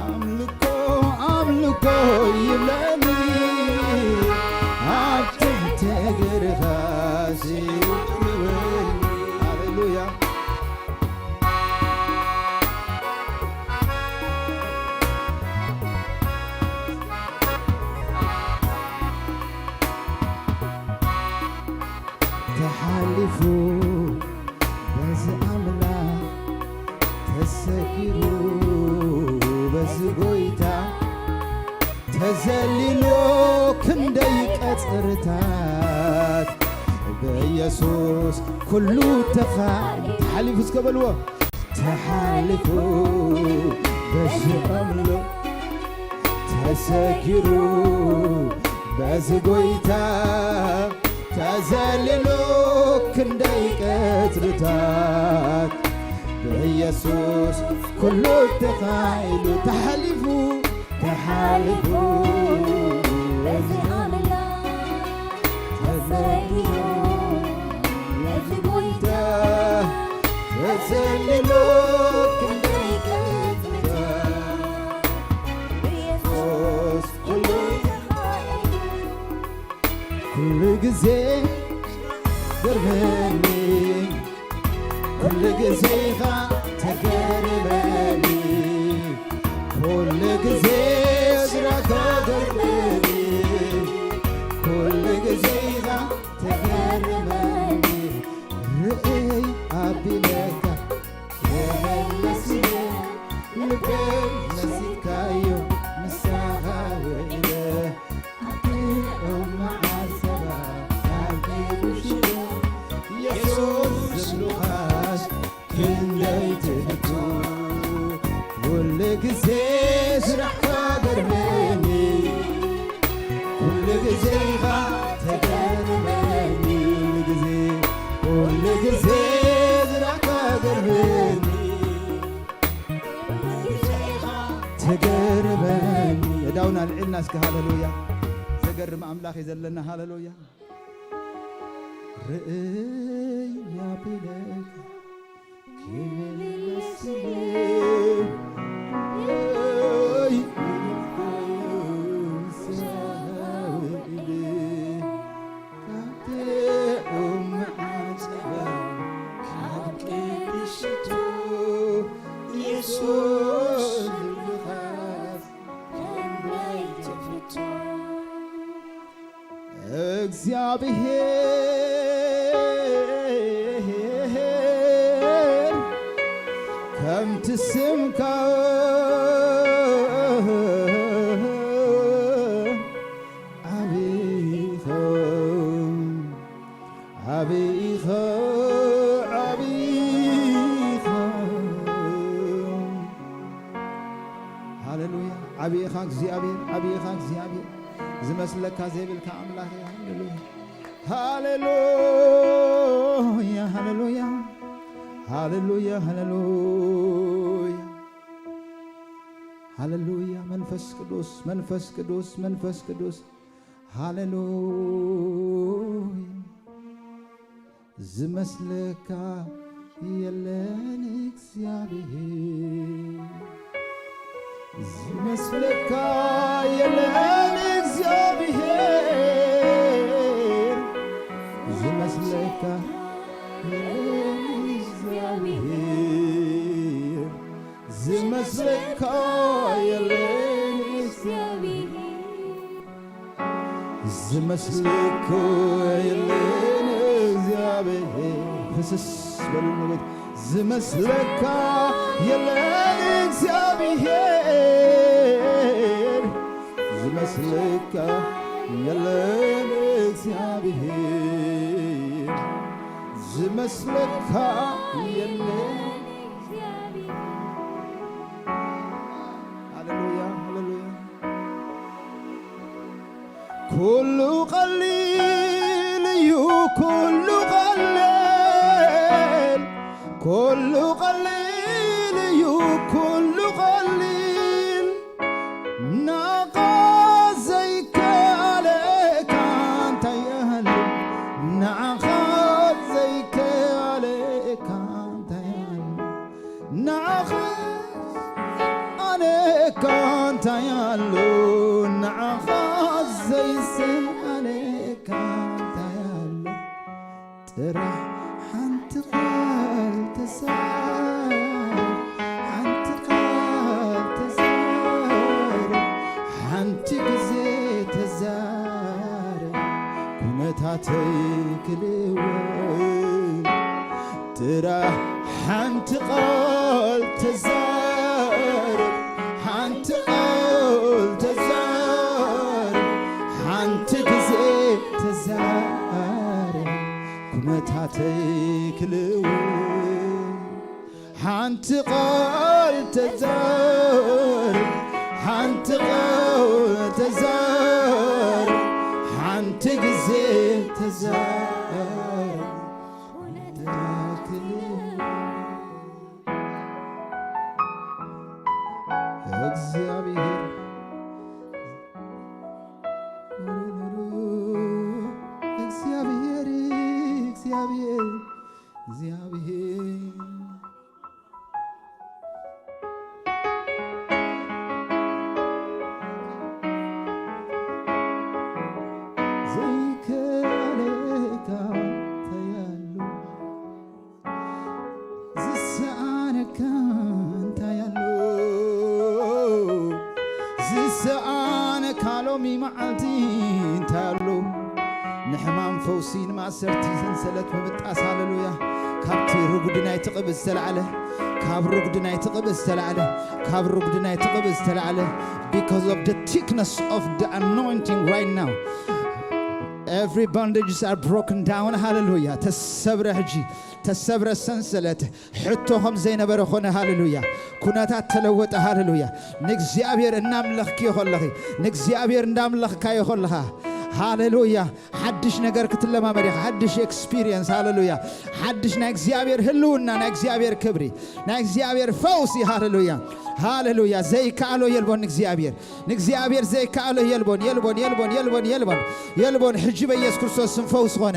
ኣምልኮ ኣምልኮ ይብለኒ ኣብ ትሕቲ እግርኻ ስሒቡ ይብኒ ሃሌሉያ ተሓሊፉ በዚ ኣምላኽ ተሰጊሩ በዚ ጎይታ ተዘሊሉ ክንደይ ቀጽርታት ብኢየሱስ ኩሉ ተኻእሉ ተሓሊፉ እስከ በልዎ ተሓሊፉ በዚ ኣምሎ ተሰጊሩ በዚ ጎይታ ተዘሊሉ ክንደይ ቀጽርታት፣ ብኢየሱስ ኩሉ ተኻኢሉ፣ ተሓሊፉ፣ ተሓሊፉ። በዚ ኣምላኽ ተዘሊሉ፣ በዚ ጎይታ ተዘሊሉ ክንደይ ቀጽርታት፣ ብኢየሱስ ኩሉ ኩሉ ግዜ ገርመኒ፣ ኩሉ ግዜ ኢኻ ተገርመኒ፣ ኩሉ ግዜ ስራሕካ ገርመኒ፣ ኩሉ ግዜ ኢኻ ተገርመኒ። ርእይ ኣቢለካ የመለስየ ልበይ መሲጥካዮ ምሳኻ ውዒለ ኣኪሎም መዓሰባ ኣኪሉ ሽሎ የሱስ ዝብሉኻስ ክንደይ ትህቱ ኩሉ ግዜ ስራሕካ ገርመኒ ኩሉ ግዜ ኢኻ ተገርመኒ ግዜ ኩሉ ግዜ ስራሕካ ገርመኒ ተገርመኒ እዳውና ልዕልና እስከ ሃለሉያ ዘገርም ኣምላኽ እዩ ዘለና ሃለሉያ ርእይ ያብለካ ክብር ይመስል እግዚኣብሔር ከምቲ ስምካ ዓቢኻ ዓቢኻ ዓቢኻ ሃሌሉያ ዓቢኻ እግዚኣብሔር ዓቢኻ እግዚኣብሔር ዝመስለካ ዘይብልካ ኣምላኽ ሃሌሉያ ሃሌሉያ ሃሌሉያ ሃሌሉያ ሃሌሉያ ሃሌሉያ መንፈስ ቅዱስ መንፈስ ቅዱስ መንፈስ ቅዱስ ሃሌሉያ ዝመስለካ የለን እግዚኣብሔር ዝመስለካ የለን እግዚኣብሔር ዝመስለካ የለን እግዚኣብሔር ዝመስለካ የለን እግዚኣብሔር ዝመስለካ የለን እግዚኣብሔር ፍስስ በሉ ንጉት ዝመስለካ የለን እግዚኣብሔር ዝመስለካ የለን እግዚኣብሔር ዝመስለካ የለን ሃሌሉያ ሃሌሉያ ኩሉ ቀሊል እዩ ኩሉ ቀሊል ኩሉ ቀሊል እዩ ኩሉ ቀሊል ናኻ ዘይከኣለካ እንታይ ኣሎ ናኻ ዘይከኣለካ እንታይ ኣሎ ንዓኻ ኣነካ እንታይ ኣሎ ንዓኻ ዘይሰኣነካ እንታይ ኣሎ ጥራሕ ሓንቲ ቃል ተዛረብ ሓንቲ ቃል ተዛረብ ሓንቲ ግዜ ተዛረብ ኩነታተይ ክልወጥ ጥራሕ ሓንቲ ቃል ተዛረብ ሓንቲ ቃል ተዛረብ ሓንቲ ግዜ ተዛረብ ኩነታተይ ክልውጥ ሓንቲ ቃል ተዛረብ ሓንቲ ቃል ተዛረብ ሓንቲ ግዜ ተዛረብ። እግዚኣብሔር፣ እግዚኣብሔር፣ እግዚኣብሔር፣ እግዚኣብሔር። ዘይከኣለካ እንታይ ኣሎ? ዝሰኣነካ እንታይ ኣሎ? ዝሰኣነካ ሎሚ መዓልቲ እንታይ ኣሎ? ንሕማም ፈውሲ፣ ንማእሰርቲ ሰንሰለት ምብጣስ፣ ሃሌሉያ። ካብቲ ርጉዲ ናይቲ ቅብእ ዝተላዕለ፣ ካብ ርጉዲ ናይቲ ቅብእ ዝተላዕለ፣ ካብ ርጉዲ ናይቲ ቅብእ ዝተላዕለ፣ because of the thickness of the anointing right now, every bondages are broken down. ሃሌሉያ። ተሰብረ ሕጂ፣ ተሰብረ ሰንሰለት። ሕቶ ከም ዘይነበረ ኾነ። ሃሌሉያ። ኩነታት ተለወጠ። ሃሌሉያ። ንእግዚኣብሔር እናምለኽክዮ ከለኺ፣ ንእግዚኣብሔር እንዳምለኽካዮ ከለኻ፣ ሃሌሉያ፣ ሓድሽ ነገር ክትለማመድ ኢኻ። ሓድሽ ኤክስፒሪየንስ። ሃሌሉያ። ሓድሽ ናይ እግዚኣብሔር ህልውና፣ ናይ እግዚኣብሔር ክብሪ፣ ናይ እግዚኣብሔር ፈውሲ። ሃሌሉያ። ሃሌሉያ። ዘይከኣሎ የልቦን ንእግዚኣብሔር። ንእግዚኣብሔር ዘይከኣሎ የልቦን፣ የልቦን፣ የልቦን፣ የልቦን፣ የልቦን፣ የልቦን። ሕጂ በኢየሱስ ክርስቶስ ስም ፈውስ ኾነ።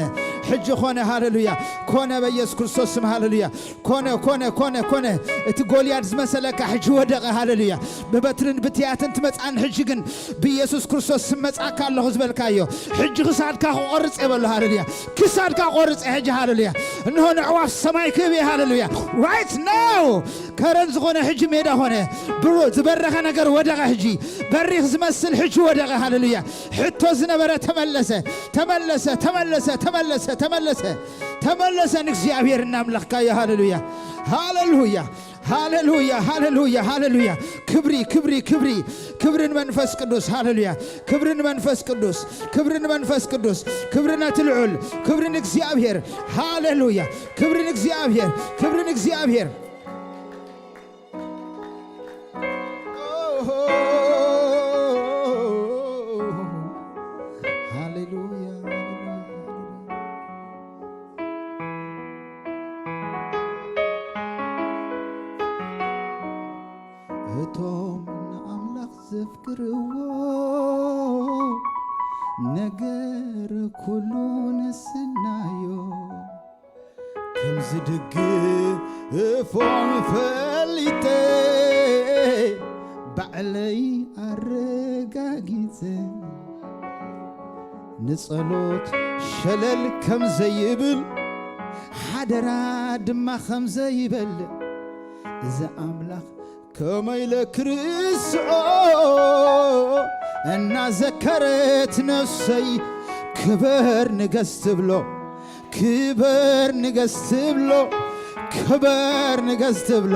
ሕጂ ኾነ። ሃሌሉያ። ኮነ በኢየሱስ ክርስቶስ ስም። ሃሌሉያ። ኮነ፣ ኮነ፣ ኮነ፣ ኮነ። እቲ ጎልያድ ዝመሰለካ ሕጂ ወደቐ። ሃሌሉያ። ብበትርን ብትያትን ትመጻን፣ ሕጂ ግን ብኢየሱስ ክርስቶስ ስም መጻካ ኣለኹ ዝበልካዮ፣ ሕጂ ክሳድካ ክቆርጽ የበሎ። ሃሌሉያ። ክሳድካ ቆርጽ ሕጂ። ሃሌሉያ። እንሆ ንዕዋፍ ሰማይ ክህብ እየ። ሃሌሉያ። Right now ከረን ዝኾነ ሕጂ ሜዳ ኾነ። ብሮ ዝበረኸ ነገር ወደቐ። ሕጂ በሪኽ ዝመስል ሕጂ ወደቐ። ሃሌሉያ። ሕቶ ዝነበረ ተመለሰ፣ ተመለሰ፣ ተመለሰ፣ ተመለሰ፣ ተመለሰ። ተመለሰ። ንእግዚኣብሔር እናምለኽካዮ። ሃሌሉያ። ሃሌሉያ። ሃሌሉያ። ሃሌሉያ። ሃሌሉያ። ክብሪ፣ ክብሪ፣ ክብሪ፣ ክብሪ ንመንፈስ ቅዱስ። ሃሌሉያ። ክብሪ ንመንፈስ ቅዱስ። ክብሪ ንመንፈስ ቅዱስ። ክብሪ ነቲ ልዑል። ክብሪ ንእግዚኣብሔር። ሃሌሉያ። ክብሪ ንእግዚኣብሔር። ክብሪ ንእግዚኣብሔር። ሃሌሉያ። እቶም ንኣምላኽ ዘፍቅርዎ ነገር ኩሉ ንሰናዮ። ከም ዝድግፎም ፈሊጠ ባዕለይ ኣረጋጊጸ። ንጸሎት ሸለል ከም ዘይብል ሓደራ ድማ ከም ዘይበልዕ፣ እዚ ኣምላኽ ከመይ ኢለ ክርስዖ? እናዘከረት ነፍሰይ ክበር ንገስ ትብሎ፣ ክበር ንገስ ትብሎ፣ ክበር ንገስ ትብሎ።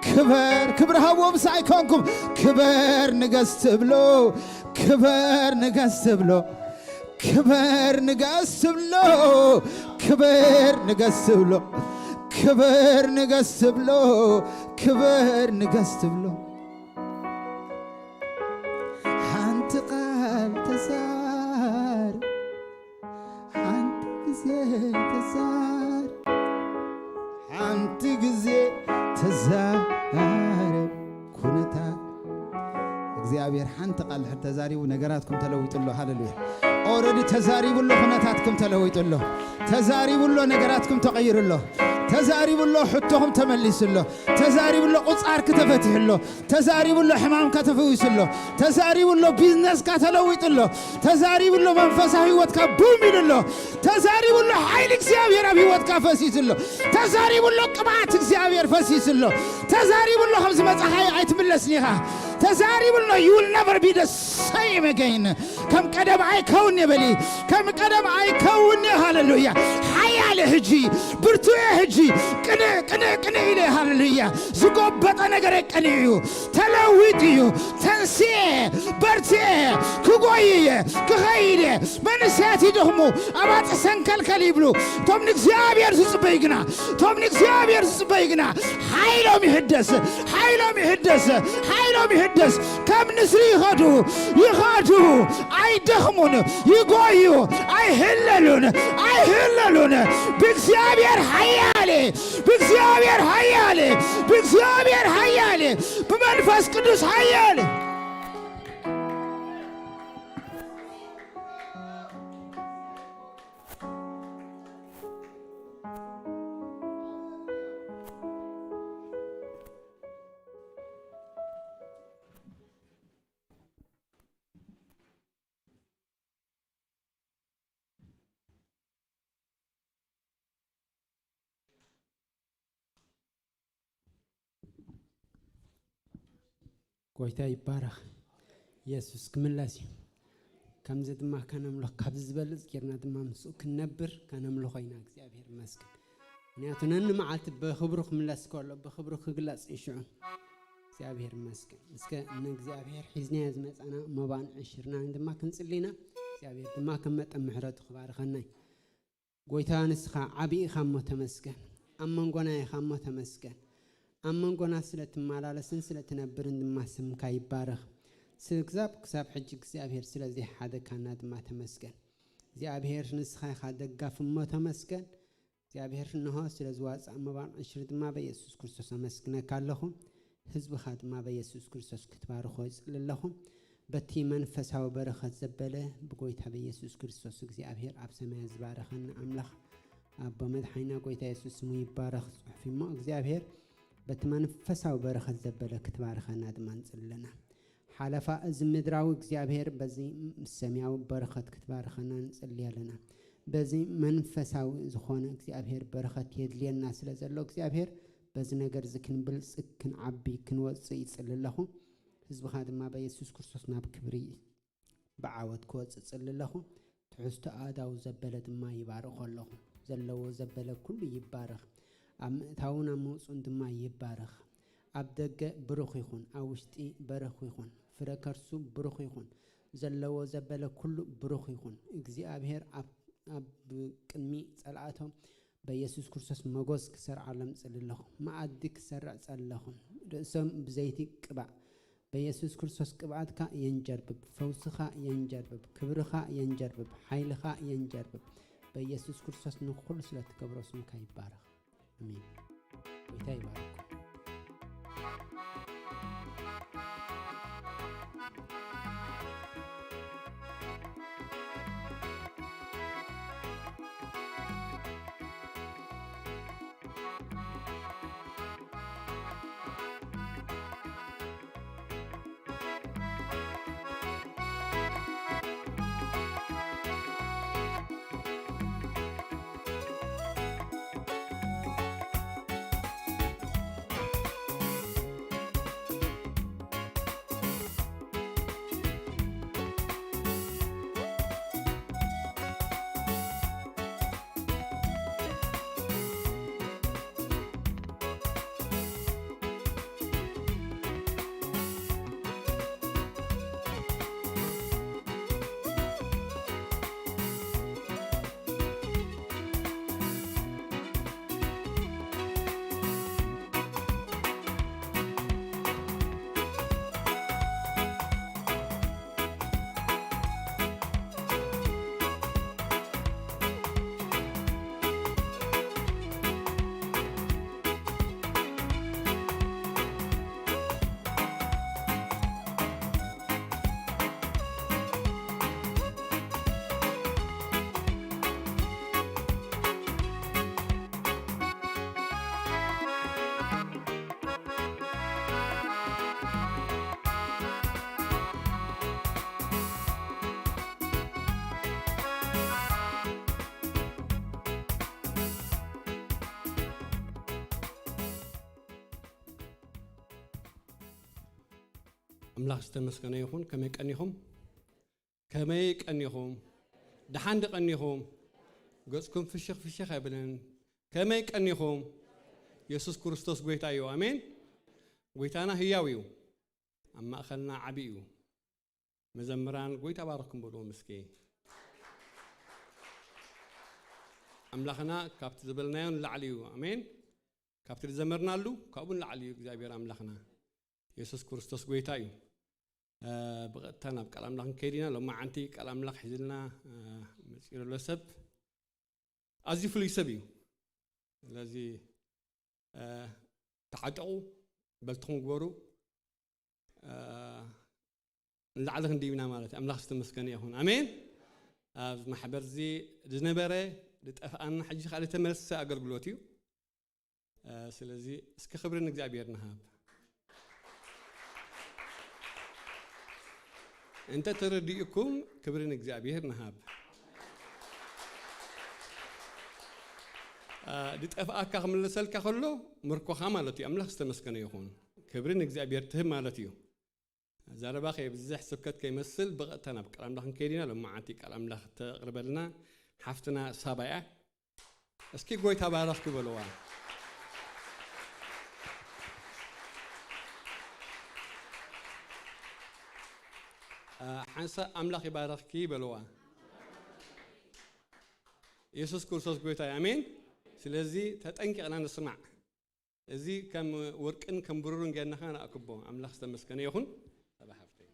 ክበር፣ ክብሪ ሃብዎ ምሳይ ኮንኩም። ክበር ንገስ ትብሎ፣ ክበር ንገስ ትብሎ፣ ክበር ንገስ ትብሎ፣ ክበር ንገስ ትብሎ፣ ክበር ንገስ ትብሎ፣ ክበር ንገስ ትብሎ። ሓንቲ ቃል ተዛር፣ ሓንቲ ግዜ ተዛር፣ ሓንቲ ግዜ ተዛረብ። ኩነታት እግዚኣብሔር ሓንቲ ቃል ድሕር ተዛሪቡ ነገራትኩም ተለዊጡ ኣሎ። ሃሌሉያ። ኦረዲ ተዛሪቡ ኣሎ። ኩነታትኩም ተለዊጡ ኣሎ። ተዛሪቡ ኣሎ። ነገራትኩም ተቐይሩ ኣሎ። ተዛሪቡ ኣሎ። ሕቶኹም ተመሊሱ ኣሎ። ተዛሪቡ ኣሎ። ቁጻርክ ተፈቲሑ ኣሎ። ተዛሪቡ ኣሎ። ሕማምካ ተፈዊሱ ኣሎ። ተዛሪቡ ኣሎ። ቢዝነስካ ተለዊጡ ኣሎ። ተዛሪቡ ኣሎ። መንፈሳዊ ህይወትካ ቡም ኢሉ ኣሎ። ተዛሪቡ ኣሎ። ሓይሊ እግዚኣብሔር ኣብ ህይወትካ ፈሲሱ ኣሎ። ተዛሪቡ ኣሎ። ቅብኣት እግዚኣብሔር ፈሲሱ ኣሎ። ተዛሪቡ ኣሎ። ከም ዝመጻኻዮ ኣይትምለስን ኢኻ። ተዛሪቡ ኣሎ። You will never be the same again. ከም ቀደም ኣይከውን የበሊ። ከም ቀደም ኣይከውን። ሃሌሉያ። ሓያል ሕጂ፣ ብርቱዕ ሕጂ፣ ቅንዕ፣ ቅንዕ፣ ቅንዕ ኢለ፣ ሃሌሉያ። ዝጎበጠ ነገር ቀኒዑ እዩ፣ ተለዊጡ እዩ። ተንስኤ፣ በርትኤ፣ ክጎይ እየ፣ ክኸይድ እየ። መንእሰያት ይደኽሙ፣ ኣባጽሕ ሰንከልከል ይብሉ። እቶም ንእግዚኣብሔር ዝጽበዩ ግና፣ እቶም ንእግዚኣብሔር ዝጽበዩ ግና፣ ሓይሎም ይሕደስ፣ ሓይሎም ይሕደስ፣ ሓይሎም ይሕደስ። ከም ንስሪ ይኸዱ፣ ይኸዱ፣ ኣይደኽሙን፣ ይጎዩ፣ ኣይህለሉን፣ ኣይህለሉን። ብእግዚኣብሔር ሓያል፣ ብእግዚኣብሔር ሓያል፣ ብእግዚኣብሔር ሓያል፣ ብመንፈስ ቅዱስ ሓያል። ጎይታ ይባረኽ። የሱስ ክምለስ እዩ። ከምዚ ድማ ከነምልኽ፣ ካብዚ ዝበልጽ ጌርና ድማ ምስኡ ክንነብር ከነምልኾ ኢና። እግዚኣብሔር ይመስገን። ምክንያቱ ነኒ መዓልቲ ብኽብሩ ክምለስ ከሎ፣ ብኽብሩ ክግለጽ እዩ ሽዑ። እግዚኣብሔር ይመስገን። እስከ ንእግዚኣብሔር ሒዝናዮ ዝመጻና መባን ዕሽርናን ድማ ክንጽሊ ኢና። እግዚኣብሔር ድማ ከም መጠን ምሕረቱ ክባርኸና እዩ። ጎይታ ንስኻ ዓቢ ኢኻ እሞ ተመስገን። ኣብ መንጎና ኢኻ እሞ ተመስገን። ኣብ መንጎና ስለ ትመላለስን ስለ ትነብርን ድማ ስምካ ይባረኽ። ስ-፣ ክሳብ፣ ክሳብ ሕጂ እግዚኣብሔር ስለ ዘይሓደካና ድማ ተመስገን። እግዚኣብሔር ንስኻ ኢኻ ደጋፍ እሞ ተመስገን። እግዚኣብሔር እንሆ ስለ ዝዋጽእ መባን ዕሽሪ ድማ በኢየሱስ ክርስቶስ ኣመስግነካ ኣለኹ። ህዝብኻ ድማ በኢየሱስ ክርስቶስ ክትባርኾ ይጽሊ ኣለኹ። በቲ መንፈሳዊ በረኸት ዘበለ ብጎይታ በኢየሱስ ክርስቶስ እግዚኣብሔር ኣብ ሰማያት ዝባረኸኒ ኣምላኽ ኣቦ መድሓኒና ጎይታ የሱስ ስሙ ይባረኽ። ጽሑፍ እሞ እግዚኣብሔር በቲ መንፈሳዊ በረኸት ዘበለ ክትባርኸና ድማ ንጽሊ ኣለና። ሓለፋ እዚ ምድራዊ እግዚኣብሔር በዚ ሰማያዊ በረኸት ክትባርኸና ንጽሊ ኣለና። በዚ መንፈሳዊ ዝኾነ እግዚኣብሔር በረኸት የድልየና ስለ ዘሎ እግዚኣብሔር በዚ ነገር እዚ ክንብልጽግ፣ ክንዓቢ፣ ክንወጽእ ይጽሊ ኣለኹ። ህዝብኻ ድማ በየሱስ ክርስቶስ ናብ ክብሪ ብዓወት ክወጽእ ጽሊ ኣለኹ። ትሕዝቶ ኣእዳው ዘበለ ድማ ይባርኾ ኣለኹ። ዘለዎ ዘበለ ኩሉ ይባረኽ። ኣብ ምእታውን ኣብ መውጽኡን ድማ ይባረኽ። ኣብ ደገ ብሩኽ ይኹን፣ ኣብ ውሽጢ በረኽ ይኹን፣ ፍረ ከርሱ ብሩኽ ይኹን። ዘለዎ ዘበለ ኩሉ ብሩኽ ይኹን። እግዚኣብሔር ኣብ፣ ኣብ ቅድሚ ጸላእቶም በኢየሱስ ክርስቶስ መጎስ ክሰርዓሎም ጸሊ ኣለኹ። መኣዲ ክሰርዕ ጸሊ ኣለኹ። ርእሶም ብዘይቲ ቅባእ። በኢየሱስ ክርስቶስ ቅብኣትካ የንጀርብብ፣ ፈውስኻ የንጀርብብ፣ ክብርኻ የንጀርብብ፣ ሓይልኻ የንጀርብብ። በኢየሱስ ክርስቶስ ንኹሉ ስለ ትገብሮ ስምካ ይባረኽ። ኣሜን። ጎይታ ይባርኩም። ኣምላኽ ዝተመስገነ ይኹን። ከመይ ቀኒኹም? ከመይ ቀኒኹም? ደሓን ዶ ቀኒኹም? ገጽኩም ፍሽኽ ፍሽኽ ኣይብልን። ከመይ ቀኒኹም? የሱስ ክርስቶስ ጎይታ እዩ። ኣሜን። ጎይታና ህያው እዩ። ኣብ ማእኸልና ዓቢ እዩ። መዘምራን ጎይታ ባረኽኩም በልዎም እስኪ። ኣምላኽና ካብቲ ዝበልናዮ ንላዕሊ እዩ። ኣሜን። ካብቲ ዝዘመርናሉ ካብኡ ንላዕሊ እዩ እግዚኣብሔር ኣምላኽና። የሱስ ክርስቶስ ጎይታ እዩ። እ፣ ብቐጥታ ናብ ቃል ኣምላኽ ንከይድ ኢና። ሎማዓንቲ ቃል ኣምላኽ ሒዝልና፣ እ፣ መፂኡ ዘሎ ሰብ ኣዝዩ ፍሉይ ሰብ እዩ። ስለዚ፣ እ፣ ተዓጠቑ፣ በልትኹም ግበሩ፣ እ፣ ንላዕሊ ክንድይብና ማለት እዩ። ኣምላኽ ዝተመስገነ ይኹን። ኣሜን። ኣብ ማሕበር እዚ ዝነበረ ዝጠፍኣና ሕጂ ከዓ ዝተመልሰ ኣገልግሎት እዩ። እ፣ ስለዚ እስኪ ክብሪ ንእግዚኣብሔር ንሃብ። እንተ ተረዲእኩም ክብሪ ንእግዚኣብሔር ንሃብ። እ፣ ዝጠፍኣካ ክምለሰልካ ከሎ ምርኮኻ ማለት እዩ። ኣምላኽ ዝተመስገነ ይኹን። ክብሪ ንእግዚኣብሔር ትህብ ማለት እዩ። ዘረባ ከየብዝሕ ስብከት ከይመስል ብቐጥታ ናብ ቃል ኣምላኽ ንከይድ ኢና። ሎማዓንቲ ቃል ኣምላኽ ተቕርበልና ሓፍትና ሳባ እያ። እስኪ ጎይታ ባረኽኪ በልዋ። እ፣ ሓንሳእ ኣምላኽ ይባረኽኪ በልዋ። የሱስ ክርስቶስ ጎይታ እዩ። ኣሜን። ስለዚ ተጠንቂቕና ንስማዕ። እዚ ከም ወርቅን ከም ብሩርን ጌርና ንኣክቦ። ኣምላኽ ዝተመስገነ ይኹን። ሳባ ሓፍተይ።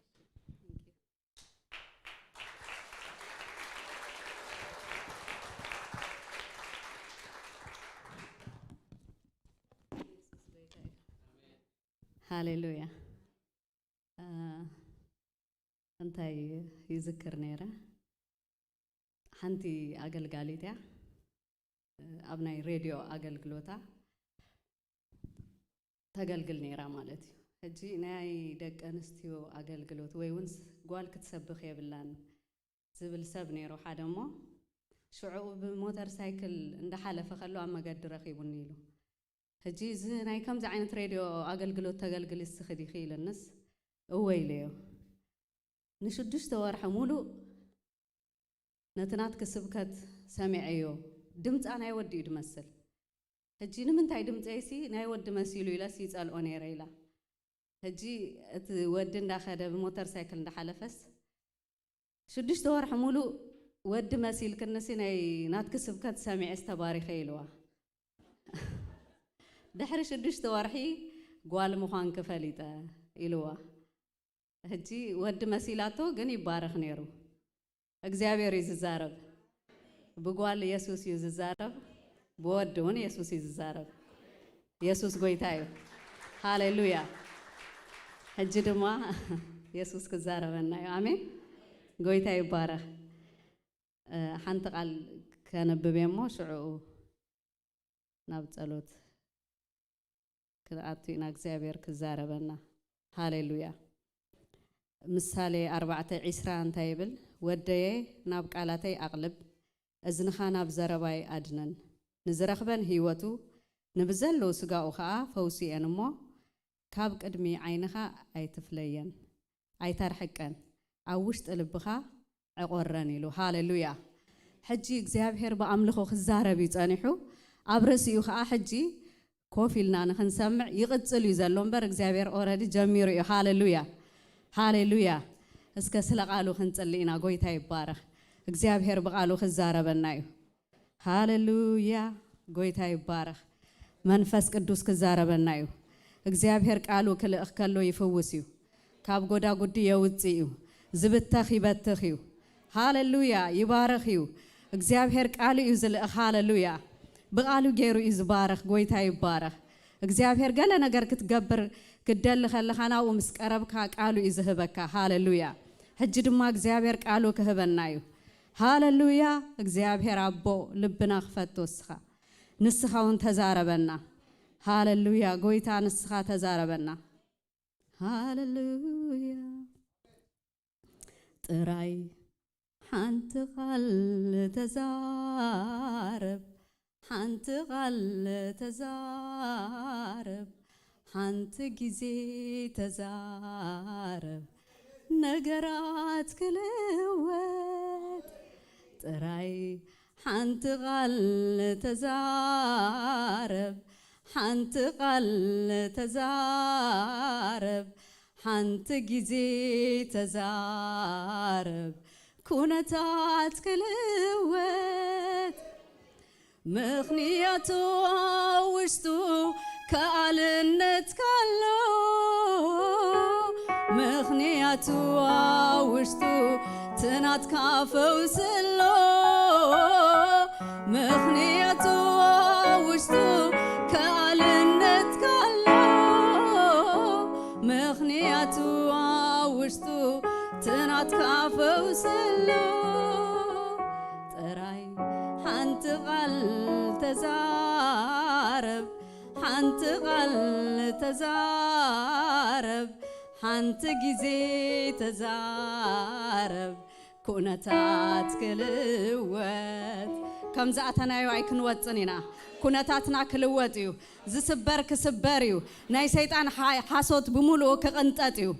ሃሌሉያ። እ፣ እንታይ ይዝክር ነይረ? ሓንቲ ኣገልጋሊት እያ። እ፣ ኣብ ናይ ሬድዮ ኣገልግሎታ ተገልግል ነይራ ማለት እዩ። ሕጂ ናይ ደቂ ኣንስትዮ ኣገልግሎት ወይ እውን ስ-፣ ጓል ክትሰብኽ የብላን ዝብል ሰብ ነይሩ ሓደ እሞ፣ ሽዑኡ ብሞተር ሳይክል እንዳሓለፈ ከሎ ኣብ መገዲ ረኺቡኒ ኢሉ። ሕጂ እዚ ናይ ከምዚ ዓይነት ሬድዮ ኣገልግሎት ተገልግሊ እስኺ ዲኺ ኢለንስ፣ እወ ኢለዮ። ንሽዱሽተ ወርሒ ሙሉእ ነቲ ናትኪ ስብከት ሰሚዐዮ። ድምጻ ናይ ወዲ እዩ ድመስል። ሕጂ ንምንታይ ድምጸይሲ ናይ ወዲ መሲሉ ኢለስ ይጸልኦ ነይረ ኢላ። ሕጂ እቲ ወዲ እንዳኸደ ብሞተር ሳይክል እንዳሓለፈስ ሽዱሽተ ወርሒ ሙሉእ ወዲ መሲልክንሲ ናይ ናትኪ ስብከት ሰሚዐስ ተባሪኸ ኢልዋ። ድሕሪ ሽዱሽተ ወርሒ ጓል ምዃንኪ ፈሊጠ ኢልዋ። ሕጂ ወዲ መሲላቶ ግን ይባረኽ ነይሩ። እግዚኣብሔር እዩ ዝዛረብ። ብጓል የሱስ እዩ ዝዛረብ፣ ብወዲ እውን የሱስ እዩ ዝዛረብ። የሱስ ጎይታ እዩ። ሃሌሉያ። ሕጂ ድማ የሱስ ክዛረበና እዩ። ኣሜን። ጎይታ ይባረኽ። እ፣ ሓንቲ ቃል ከነብብ እየ እሞ ሽዕኡ ናብ ጸሎት ክንኣቱ ኢና እግዚኣብሔር ክዛረበና። ሃሌሉያ። ምሳሌ ኣርባዕተ ዒስራ እንታይ ይብል? ወደየ ናብ ቃላተይ ኣቕልብ፣ እዝንኻ ናብ ዘረባይ ኣድንን። ንዝረኽበን ህይወቱ ንብዘለዉ ስጋኡ ኸኣ ፈውሱ እየን እሞ ካብ ቅድሚ ዓይንኻ ኣይትፍለየን፣ ኣይታርሕቀን፣ ኣብ ውሽጢ ልብኻ ዕቆረን ኢሉ። ሃሌሉያ። ሕጂ እግዚኣብሔር ብኣምልኾ ክዛረብ እዩ ጸኒሑ። ኣብ ርእሲኡ ኸኣ ሕጂ ኮፍ ኢልና ንኽንሰምዕ ይቕጽል እዩ ዘሎ እምበር እግዚኣብሔር ኦረዲ ጀሚሩ እዩ። ሃሌሉያ። ሃሌሉያ። እስከ ስለ ቃሉ ክንጽሊ ኢና። ጎይታ ይባረኽ። እግዚኣብሔር ብቃሉ ክዛረበና እዩ። ሃሌሉያ። ጎይታ ይባረኽ። መንፈስ ቅዱስ ክዛረበና እዩ። እግዚኣብሔር ቃሉ ክልእኽ ከሎ ይፍውስ እዩ። ካብ ጎዳጉዲ የውጽእ እዩ። ዝብተኽ ይበትኽ እዩ። ሃሌሉያ። ይባረኽ እዩ። እግዚኣብሔር ቃሉ እዩ ዝልእኽ። ሃሌሉያ። ብቃሉ ገይሩ እዩ ዝባረኽ። ጎይታ ይባረኽ። እግዚኣብሔር ገለ ነገር ክትገብር ክትደሊ ከለኻ ናብኡ ምስ ቀረብካ ቃሉ እዩ ዝህበካ። ሃሌሉያ። ሕጂ ድማ እግዚኣብሔር ቃሉ ክህበና እዩ። ሃሌሉያ። እግዚኣብሔር ኣቦ ልብና ክፈቶ እስኻ። ንስኻ እውን ተዛረበና። ሃሌሉያ። ጎይታ ንስኻ ተዛረበና። ሃሌሉያ። ጥራይ ሓንቲ ቃል ተዛረብ፣ ሓንቲ ቃል ተዛረብ፣ ሓንቲ ግዜ ተዛረብ፣ ነገራት ክልወጥ። ጥራይ ሓንቲ ቓል ተዛረብ፣ ሓንቲ ቓል ተዛረብ፣ ሓንቲ ግዜ ተዛረብ፣ ኩነታት ክልወጥ። ምኽንያቱ ኣብ ውሽጡ ከኣልነትካ ኣሎ። ምኽንያቱ ኣብ ውሽጡ ትናትካ ፈውሲ ኣሎ። ምኽንያቱ ኣብ ውሽጡ ከኣልነትካ ኣሎ። ምኽንያቱ ኣብ ውሽጡ ትናትካ ፈውሲ ኣሎ። ጥራይ ሓንቲ ቓል ተዛረብ፣ ሓንቲ ቓል ተዛረብ፣ ሓንቲ ግዜ ተዛረብ፣ ኩነታት ክልወጥ። ከም ዝኣተናዮ ኣይክንወጽን ኢና። ኩነታትና ክልወጥ እዩ። ዝስበር ክስበር እዩ። ናይ ሰይጣን ሓ-፣ ሓሶት ብምሉኡ ክቕንጠጥ እዩ።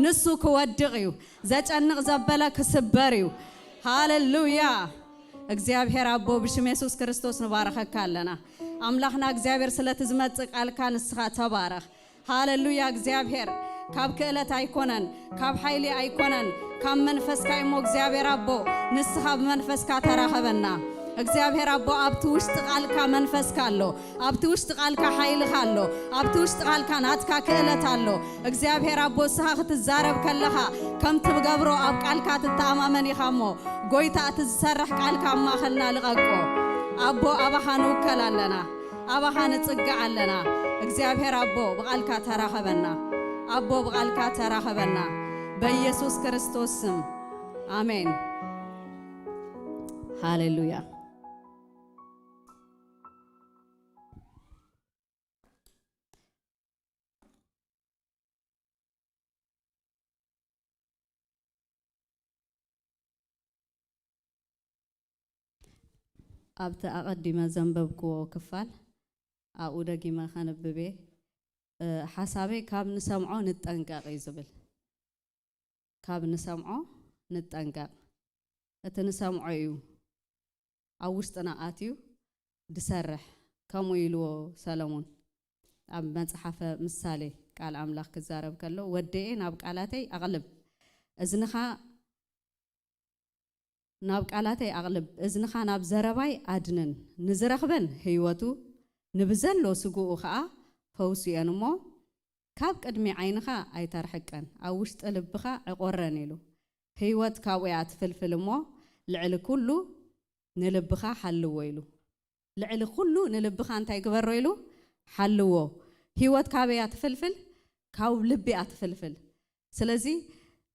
ንሱ ክወድቕ እዩ። ዘጨንቕ ዘበለ ክስበር እዩ። ሃሌሉያ። እግዚኣብሔር ኣቦ፣ ብሽም የሱስ ክርስቶስ ንባረኸካ ኣለና። ኣምላኽና እግዚኣብሔር፣ ስለቲ ዝመጽእ ቃልካ ንስኻ ተባረኽ። ሃሌሉያ። እግዚኣብሔር፣ ካብ ክእለት ኣይኮነን፣ ካብ ሓይሊ ኣይኮነን፣ ካብ መንፈስካ እሞ እግዚኣብሔር ኣቦ፣ ንስኻ ብመንፈስካ ተራኸበና። እግዚኣብሔር ኣቦ፣ ኣብቲ ውሽጢ ቃልካ መንፈስካ ኣሎ፣ ኣብቲ ውሽጢ ቃልካ ሓይልኻ ኣሎ፣ ኣብቲ ውሽጢ ቃልካ ናትካ ክእለት ኣሎ። እግዚኣብሔር ኣቦ፣ ንስኻ ክትዛረብ ከለኻ፣ ከም ትገብሮ ኣብ ቃልካ ትተኣማመን ኢኻ እሞ፣ ጎይታ፣ እቲ ዝሰርሕ ቃልካ ኣብ ማእኸልና ልቐቆ። ኣቦ፣ ኣባኻ ንውከል ኣለና፣ ኣባኻ ንጽጋዕ ኣለና። እግዚኣብሔር ኣቦ፣ ብቓልካ ተራኸበና። ኣቦ፣ ብቓልካ ተራኸበና። በኢየሱስ ክርስቶስ ስም፣ ኣሜን። ሃሌሉያ። ኣብቲ ኣቐዲመ ዘንበብክዎ ክፋል፣ ኣብኡ ደጊመ ከንብብ እየ። እ፣ ሓሳበይ ካብ ንሰምዖ ንጠንቀቕ እዩ ዝብል። ካብ ንሰምዖ ንጠንቀቕ። እቲ ንሰምዖ እዩ ኣብ ውሽጥና ኣትዩ ድሰርሕ። ከምኡ ኢልዎ ሰለሙን ኣብ መጽሓፈ ምሳሌ ቃል ኣምላኽ ክዛረብ ከሎ፣ "ወደየ ናብ ቃላተይ ኣቕልብ፣ እዝንኻ ናብ ቃላተይ ኣቕልብ፣ እዝንኻ ናብ ዘረባይ ኣድንን። ንዝረኽበን ህይወቱ፣ ንብዘሎ ስግኡ ኸኣ ፈውሱ እየን እሞ፣ ካብ ቅድሚ ዓይንኻ ኣይተርሕቀን፣ ኣብ ውሽጢ ልብኻ ዕቆረን" ኢሉ። ህይወት ካብኡ እያ ትፍልፍል እሞ፣ ልዕሊ ኩሉ ንልብኻ ሓልዎ ኢሉ። ልዕሊ ኩሉ ንልብኻ እንታይ ግበሮ ኢሉ? ሓልዎ። ህይወት ካበይ እያ ትፍልፍል? ካብ ልቢ እያ ትፍልፍል። ስለዚ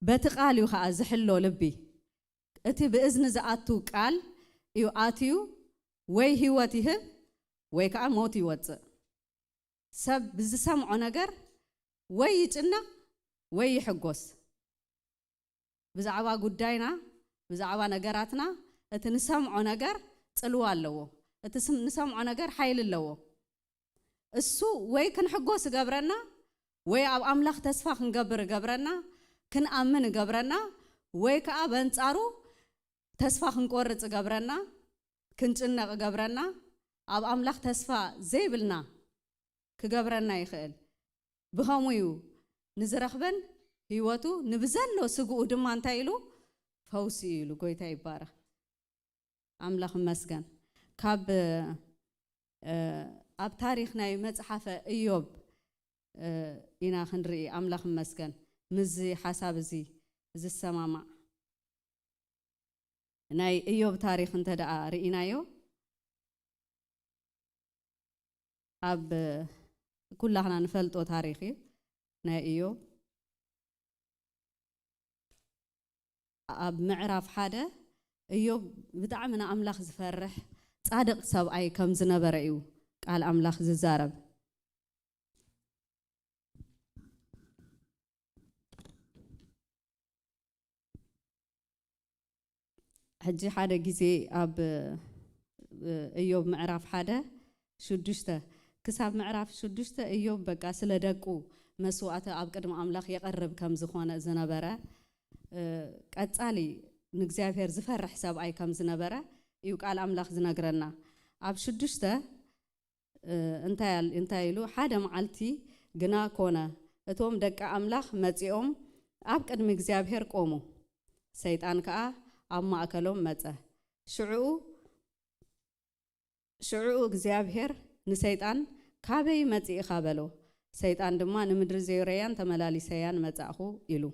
በቲ ቃል እዩ ኸዓ ዝሕሎ ልቢ። እቲ ብእዝኒ ዝኣቱ ቃል እዩ ኣትዩ ወይ ህይወት ይህብ ወይ ከዓ ሞት ይወፅእ። ሰብ ብዝሰምዖ ነገር ወይ ይጭነቕ ወይ ይሕጎስ። ብዛዕባ ጉዳይና፣ ብዛዕባ ነገራትና እቲ ንሰምዖ ነገር ጽልዋ ኣለዎ። እቲ ስም-፣ ንሰምዖ ነገር ሓይሊ ኣለዎ። እሱ ወይ ክንሕጎስ ይገብረና፣ ወይ ኣብ ኣምላኽ ተስፋ ክንገብር ይገብረና፣ ክንኣምን ይገብረና፣ ወይ ከኣ በንጻሩ ተስፋ ክንቆርጽ ይገብረና፣ ክንጭነቕ ይገብረና፣ ኣብ ኣምላኽ ተስፋ ዘይብልና ክገብረና ይኽእል። ብኸምኡ እዩ ንዝረኽበን ህይወቱ፣ ንብዘሎ ስግኡ ድማ እንታይ ኢሉ? ፈውሲ እዩ ኢሉ። ጎይታ ይባረኽ። ኣምላኽ ይመስገን። ካብ፣ እ፣ ኣብ ታሪኽ ናይ መጽሓፈ እዮብ፣ እ፣ ኢና ክንርኢ። ኣምላኽ ይመስገን። ምስዚ ሓሳብ እዚ ዝሰማማዕ ናይ እዮብ ታሪኽ እንተ ደኣ ርኢናዮ፣ ኣብ ኩላህና ንፈልጦ ታሪኽ እዩ ናይ እዮብ። ኣብ ምዕራፍ ሓደ እዮብ ብጣዕሚ ንኣምላኽ ዝፈርሕ ጻድቕ ሰብኣይ ከም ዝነበረ እዩ ቃል ኣምላኽ ዝዛረብ። ሕጂ ሓደ ግዜ ኣብ፣ እ፣ እዮብ ምዕራፍ ሓደ ሽዱሽተ ክሳብ ምዕራፍ ሽዱሽተ እዮብ በቃ ስለ ደቁ መስዋእቲ ኣብ ቅድሚ ኣምላኽ የቐርብ ከም ዝኾነ ዝነበረ፣ እ፣ ቀጻሊ ንእግዚኣብሔር ዝፈርሕ ሰብኣይ ከም ዝነበረ እዩ ቃል ኣምላኽ ዝነግረና። ኣብ ሽዱሽተ እንታይ ኣል- እንታይ ኢሉ? ሓደ መዓልቲ ግና ኮነ፣ እቶም ደቂ ኣምላኽ መጺኦም ኣብ ቅድሚ እግዚኣብሔር ቆሙ። ሰይጣን ከኣ ኣብ ማእከሎም መጸ። ሽዑ ሽዑ እግዚኣብሔር ንሰይጣን፣ ካበይ መጺእኻ? በሎ። ሰይጣን ድማ፣ ንምድሪ ዘይረያን ተመላሊሰያን መጻእኹ ኢሉ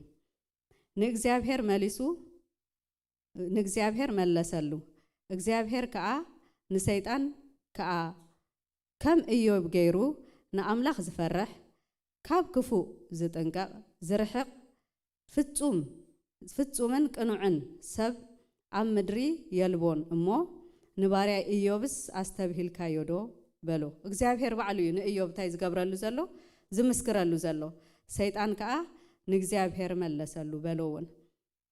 ንእግዚኣብሔር መሊሱ ንእግዚኣብሔር መለሰሉ። እግዚኣብሔር ከኣ ንሰይጣን ከኣ ከም እዮብ ገይሩ ንኣምላኽ ዝፈርሕ፣ ካብ ክፉእ ዝጥንቀቕ፣ ዝርሕቕ፣ ፍጹም ፍጹምን ቅኑዕን ሰብ ኣብ ምድሪ የልቦን እሞ፣ ንባርያ እዮብስ ኣስተብሂልካዮ ዶ? በሎ። እግዚኣብሔር ባዕሉ እዩ ንእዮብ እንታይ ዝገብረሉ ዘሎ? ዝምስክረሉ ዘሎ። ሰይጣን ከኣ ንእግዚኣብሔር መለሰሉ፣ በሎ እውን።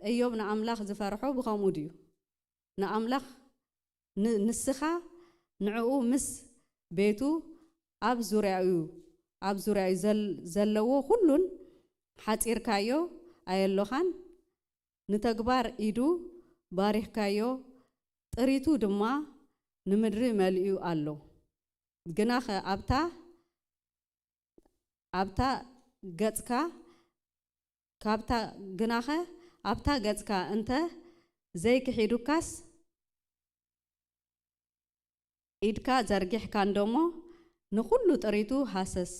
እዮብ ንኣምላኽ ዝፈርሖ ብኸምኡ ድዩ? ንኣምላኽ ን- ንስኻ ንዕኡ ምስ ቤቱ ኣብ ዙርያኡ ኣብ ዙርያኡ ዘል- ዘለዎ ኩሉን ሓጺርካዮ ኣየሎኻን፣ ንተግባር ኢዱ ባሪኽካዮ፣ ጥሪቱ ድማ ንምድሪ መሊኡ ኣሎ። ግናኸ ኣብታ ኣብታ ገጽካ ካብታ ግናኸ ኣብታ ገጽካ እንተ ዘይክሒዱካስ፣ ኢድካ ዘርጊሕካ እንዶሞ ንኹሉ ጥሪቱ ሃሰስ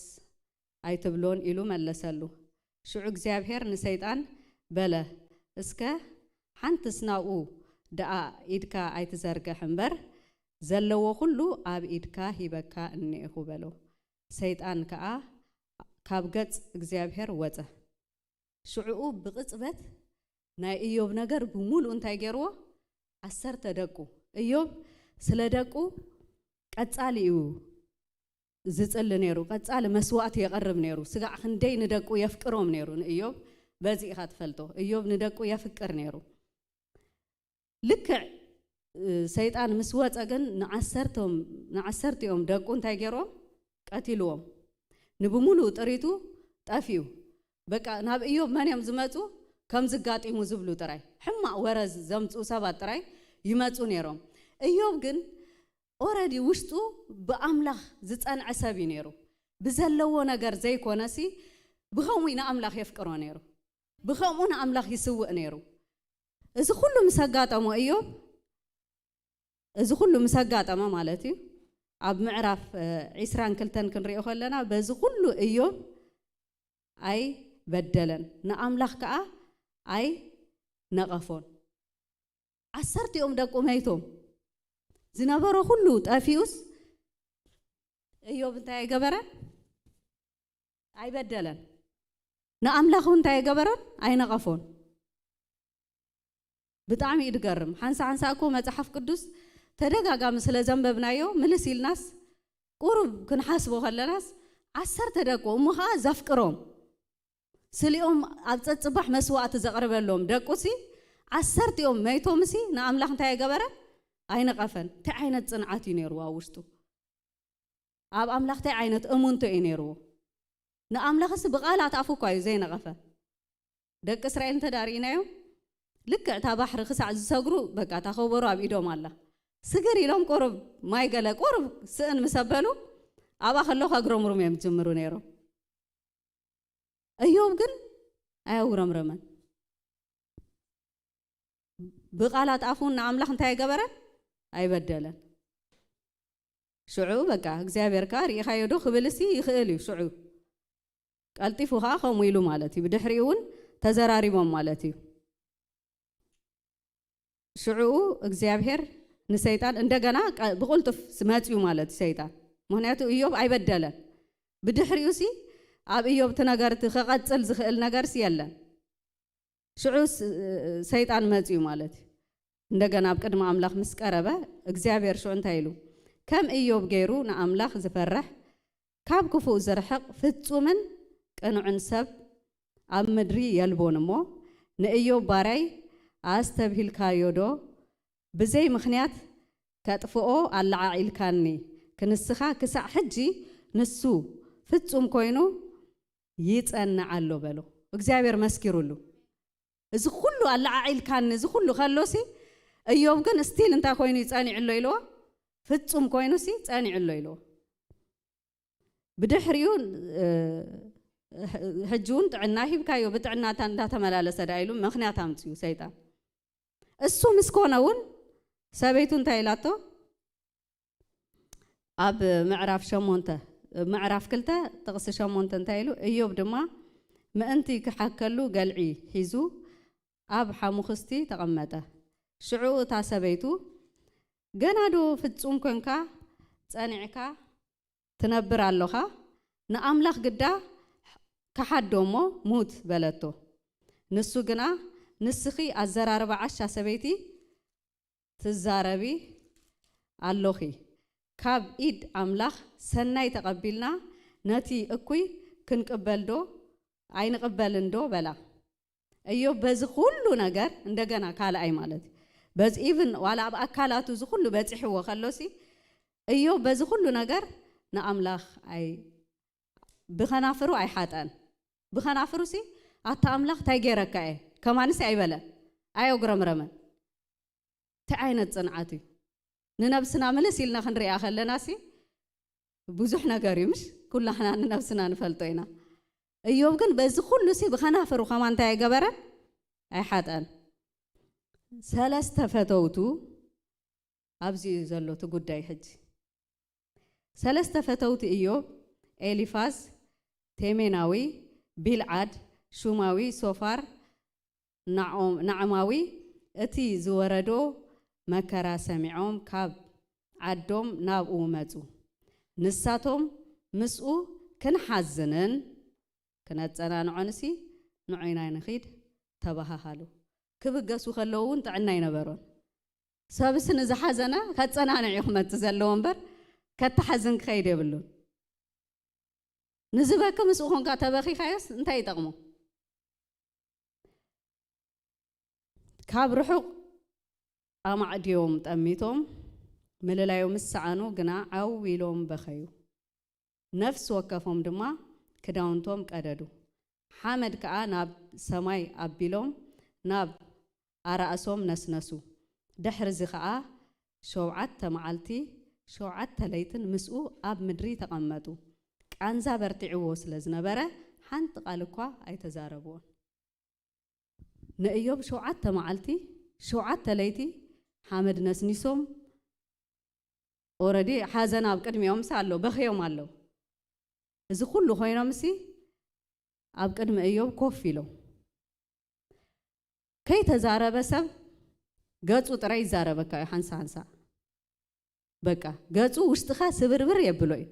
ኣይትብሎን ኢሉ መለሰሉ። ሽዑ እግዚኣብሔር ንሰይጣን በለ፣ እስከ ሓንትስ ናብኡ ደኣ ኢድካ ኣይትዘርግሕ እምበር፣ ዘለዎ ኩሉ ኣብ ኢድካ ሂበካ እኒኤኹ በሎ። ሰይጣን ከኣ ካብ ገጽ እግዚኣብሔር ወጸ። ሽዑኡ ብቕጽበት ናይ እዮብ ነገር ብምሉእ እንታይ ገይርዎ? ዓሰርተ ደቁ። እዮብ ስለ ደቁ ቀጻሊ እዩ ዝጽሊ ነይሩ። ቀጻሊ መስዋእቲ የቕርብ ነይሩ። ስጋዕ ክንደይ ንደቁ የፍቅሮም ነይሩ። ንእዮብ በዚ ኢኻ ትፈልጦ። እዮብ ንደቁ የፍቅር ነይሩ። ልክዕ እ፣ ሰይጣን ምስ ወጸ ግን ንዓሰርቶም ንዓሰርቲኦም ደቁ እንታይ ገይርዎም? ቀቲልዎም። ንብምሉእ ጥሪቱ ጠፊኡ። በቃ ናብ እዮብ መን እዮም ዝመጹ? ከም ዝጋጢሙ ዝብሉ ጥራይ፣ ሕማቕ ወረ ዘምጽኡ ሰባት ጥራይ ይመጹ ነይሮም። እዮብ ግን ኦረዲ ውሽጡ ብኣምላኽ ዝጸንዐ ሰብ እዩ ነይሩ። ብዘለዎ ነገር ዘይኮነሲ ብኸምኡ እዩ ንኣምላኽ የፍቅሮ ነይሩ። ብኸምኡ ንኣምላኽ ይስውእ ነይሩ። እዚ ኩሉ ምስ ኣጋጠሞ እዮብ እዚ ኩሉ ምስ ኣጋጠመ ማለት እዩ። ኣብ ምዕራፍ ዒስራን ክልተን ክንሪኦ ከለና በዚ ኩሉ እዮብ ኣይበደለን፣ ንኣምላኽ ከኣ ኣይነቐፎን። ዓሰርቲኦም ደቁ መይቶም፣ ዝነበሮ ኩሉ ጠፊኡስ እዮብ እንታይ ኣይገበረን? ኣይበደለን። ንኣምላኽ እውን እንታይ ኣይገበረን? ኣይነቐፎን። ብጣዕሚ እዩ ድገርም። ሓንሳ ሓንሳ እኮ መጽሓፍ ቅዱስ ተደጋጋሚ ስለ ዘንበብናዮ ምልስ ኢልናስ ቁሩብ ክንሓስቦ ከለናስ ዓሰርተ ደቁ እሞ ኸዓ ዘፍቅሮም ስሊኦም ኣብ ጸጽባሕ መስዋእቲ ዘቕርበሎም ደቁሲ ዓሰርቲኦም መይቶምሲ ንኣምላኽ እንታይ ኣይገበረን? ኣይነቐፈን። እንታይ ዓይነት ጽንዓት እዩ ነይርዎ ኣብ ውሽጡ? ኣብ ኣምላኽ እንታይ ዓይነት እሙንቶ እዩ ነይርዎ? ንኣምላኽሲ ብቓላት ኣፉ እኳ እዩ ዘይነቐፈ። ደቂ እስራኤል እንተ ዳርኢናዮም ልክዕ እታ ባሕሪ ክሳዕ ዝሰግሩ በቃ እታ ከበሮ ኣብ ኢዶም ኣላ። ስግር ኢሎም ቁሩብ ማይ ገለ ቁሩብ ስእን ምስ ኣበሉ ኣብኣ ከለኹ ኣግረምሩም እዮም ዝጅምሩ ነይሮም። እዮብ ግን ኣየጉረምረመን። ብቓላት ኣፉን ንኣምላኽ እንታይ ኣይገበረን? ኣይበደለን። ሽዑ በቃ እግዚኣብሔር ከኣ ርኢኻዮ ዶ ክብልሲ ይኽእል እዩ። ሽዑ ቀልጢፉ ከኣ ከምኡ ኢሉ ማለት እዩ። ብድሕሪኡ እውን ተዘራሪቦም ማለት እዩ። ሽዑ እግዚኣብሔር ንሰይጣን እንደገና ቀ- ብቕልጡፍ መፅዩ ማለት እዩ ሰይጣን። ምክንያቱ እዮብ ኣይበደለን። ብድሕሪኡ ሲ ኣብ እዮብ እቲ ነገር እቲ ክቐፅል ዝኽእል ነገርሲ የለን። ሽዑ ስ- ሰይጣን መፅዩ ማለት እዩ። እንደገና ኣብ ቅድሚ ኣምላኽ ምስ ቀረበ እግዚኣብሔር ሽዑ እንታይ ኢሉ? ከም እዮብ ገይሩ ንኣምላኽ ዝፈርሕ ካብ ክፉእ ዝርሕቕ ፍጹምን ቅኑዕን ሰብ ኣብ ምድሪ የልቦን እሞ፣ ንእዮብ ባርያይ ኣስተብሂልካዮ ዶ? ብዘይ ምኽንያት ከጥፍኦ ኣለዓዒልካኒ፣ ክንስኻ ክሳዕ ሕጂ ንሱ ፍጹም ኮይኑ ይጸንዕ ኣሎ በሎ። እግዚኣብሔር መስኪሩሉ። እዚ ኩሉ ኣለዓዒልካኒ፣ እዚ ኩሉ ከሎሲ እዮብ ግን ስቲል እንታይ ኮይኑ እዩ ጸኒዑ ኣሎ ኢልዎ? ፍጹም ኮይኑ ሲ ጸኒዑ ኣሎ ኢልዎ። ብድሕሪኡ ሕጂ እውን ጥዕና ሂብካዮ ብጥዕና እንዳተመላለሰ ዳ ኢሉ ምክንያት ኣምፅኡ ሰይጣን። እሱ ምስ ኮነ እውን ሰበይቱ እንታይ ኢላቶ? ኣብ ምዕራፍ ሸሞንተ ምዕራፍ ክልተ ጥቕሲ ሸሞንተ እንታይ ኢሉ? እዮብ ድማ ምእንቲ ክሓከሉ ገልዒ ሒዙ ኣብ ሓሙኽስቲ ተቐመጠ። ሽዑ እታ ሰበይቱ፣ ገና ዶ ፍጹም ኮንካ ጸኒዕካ ትነብር ኣሎኻ? ንኣምላኽ ግዳ፣ ክሓዶ እሞ ሙት በለቶ። ንሱ ግና፣ ንስኺ ኣዘራርባ ዓሻ ሰበይቲ ትዛረቢ ኣሎኺ። ካብ ኢድ ኣምላኽ ሰናይ ተቐቢልና ነቲ እኩይ ክንቅበል ዶ ኣይንቕበልን ዶ በላ። እዮብ በዚ ኩሉ ነገር እንደገና ካልኣይ ማለት እዩ። በዚ ኢቭን ዋላ ኣብ ኣካላቱ እዚ ኩሉ በፂሕዎ ከሎሲ እዮብ በዚ ኩሉ ነገር ንኣምላኽ ኣይ ብኸናፍሩ ኣይሓጠን። ብኸናፍሩሲ ኣታ ኣምላኽ እንታይ ገይረካ እየ ከማንሲ ኣይበለን፣ ኣየጉረምረመን። እንታይ ዓይነት ጽንዓት እዩ? ንነብስና ምልስ ኢልና ክንሪኣ ከለናሲ ብዙሕ ነገር እዩ ምሽ? ኩላህና ንነብስና ንፈልጦ ኢና። እዮብ ግን በዚ ኩሉ ሲ ብኸናፍሩ ከማን እንታይ ኣይገበረን? ኣይሓጠን። ሰለስተ ፈተውቱ ኣብዚ እዩ ዘሎ እቲ ጉዳይ ሕጂ። ሰለስተ ፈተውቲ እዮብ፣ ኤሊፋዝ ቴሜናዊ፣ ቢልዓድ ሹማዊ፣ ሶፋር ናዖም- ናዕማዊ፣ እቲ ዝወረዶ መከራ ሰሚዖም ካብ ዓዶም ናብኡ መጹ። ንሳቶም ምስኡ ክንሓዝንን ክነጸናንዖንሲ ንዑ ኢና ንኺድ ተባሃሃሉ። ክብገሱ ከለዉ እውን ጥዕና ኣይነበሮን። ሰብሲ ንዝሓዘነ ከጸናንዕ እዩ ክመጽእ ዘለዎ እምበር ከተሓዝን ክኸይድ የብሉን። ንዝበኪ ምስኡ ኮንካ ተበኺኻዮስ እንታይ ይጠቕሞ? ካብ ርሑቕ ኣማዕድዮም ጠሚቶም ምልላዮም ምስ ሰኣኑ ግና ዓው ኢሎም በኸዩ። ነፍሲ ወከፎም ድማ ክዳውንቶም ቀደዱ። ሓመድ ከኣ ናብ ሰማይ ኣቢሎም ናብ ኣራእሶም ነስነሱ። ድሕርዚ ከኣ ሸውዓተ መዓልቲ ሸውዓተ ለይትን ምስኡ ኣብ ምድሪ ተቐመጡ። ቃንዛ በርቲዕዎ ስለ ዝነበረ ሓንቲ ቃል እኳ ኣይተዛረብዎን። ንእዮብ ሸውዓተ መዓልቲ ሸውዓተ ለይቲ ሓመድ ነስኒሶም ኦረዲ ሓዘን ኣብ ቅድሚኦምስ ኣሎ በኽዮም ኣለዉ። እዚ ኩሉ ኮይኖምሲ ኣብ ቅድሚ እዮብ ኮፍ ኢሎም ከይተዛረበ ሰብ ገጹ ጥራይ ይዛረበካ እዩ ሓንሳ ሓንሳ። በቃ ገጹ ውሽጥኻ ስብርብር የብሎ እዩ።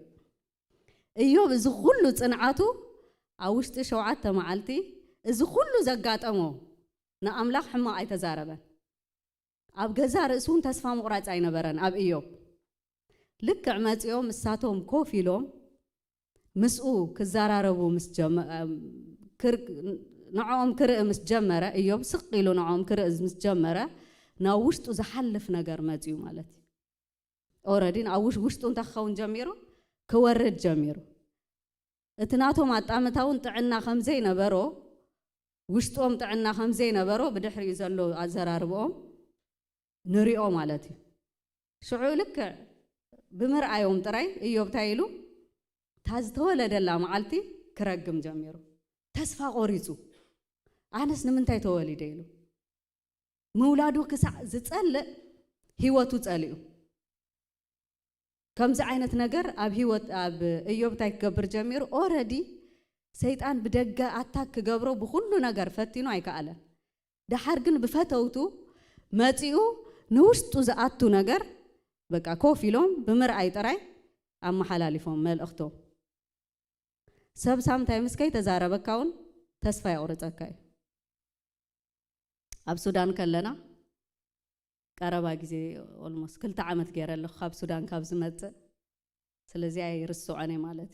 እዮብ እዚ ኩሉ ጽንዓቱ ኣብ ውሽጢ ሸውዓተ መዓልቲ እዚ ኩሉ ዘጋጠሞ ንኣምላኽ ሕማቕ ኣይተዛረበን። ኣብ ገዛ ርእሱ እውን ተስፋ ምቑራጽ ኣይነበረን ኣብ እዮብ። ልክዕ መጺኦም እሳቶም ኮፍ ኢሎም ምስኡ ክዘራረቡ ምስ ጀመ- እም፣ ክር- ንዕኦም ክርኢ ምስ ጀመረ፣ እዮብ ስቕ ኢሉ ንዕኦም ክርኢ ምስ ጀመረ፣ ናብ ውሽጡ ዝሓልፍ ነገር መጺኡ ማለት እዩ። ኦረዲ ኣብ ውሽ- ውሽጡ እንታይ ክኸውን ጀሚሩ? ክወርድ ጀሚሩ። እቲ ናቶም ኣጣምታ እውን ጥዕና ከም ዘይነበሮ፣ ውሽጦም ጥዕና ከም ዘይነበሮ ብድሕሪኡ ዘሎ ኣዘራርብኦም ንሪኦ ማለት እዩ። ሽዑ ልክዕ ብምርኣዮም ጥራይ እዮብ እንታይ ኢሉ? እታ ዝተወለደላ መዓልቲ ክረግም ጀሚሩ። ተስፋ ቆሪጹ። ኣነስ ንምንታይ ተወሊደ ኢሉ። ምውላዱ ክሳዕ ዝጸልእ ህይወቱ ጸሊኡ። ከምዚ ዓይነት ነገር ኣብ ህይወት ኣብ እዮብ እንታይ ክገብር ጀሚሩ? ኦረዲ ሰይጣን ብደገ ኣታክ ክገብሮ ብኹሉ ነገር ፈቲኑ ኣይከኣለን። ደሓር ግን ብፈተውቱ መጺኡ ንውሽጡ ዝኣቱ ነገር በቃ ኮፍ ኢሎም ብምርኣይ ጥራይ ኣመሓላሊፎም መልእኽቶም። ሰብ ሳምታይምስ ከይተዛረበካ እውን ተስፋ የቑርጸካ እዩ። ኣብ ሱዳን ከለና ቀረባ ግዜ ኦልሞስት ክልተ ዓመት ገይረ ኣለኹ ካብ ሱዳን ካብ ዝመጽእ። ስለዚ ኣይርስዖን እየ ማለት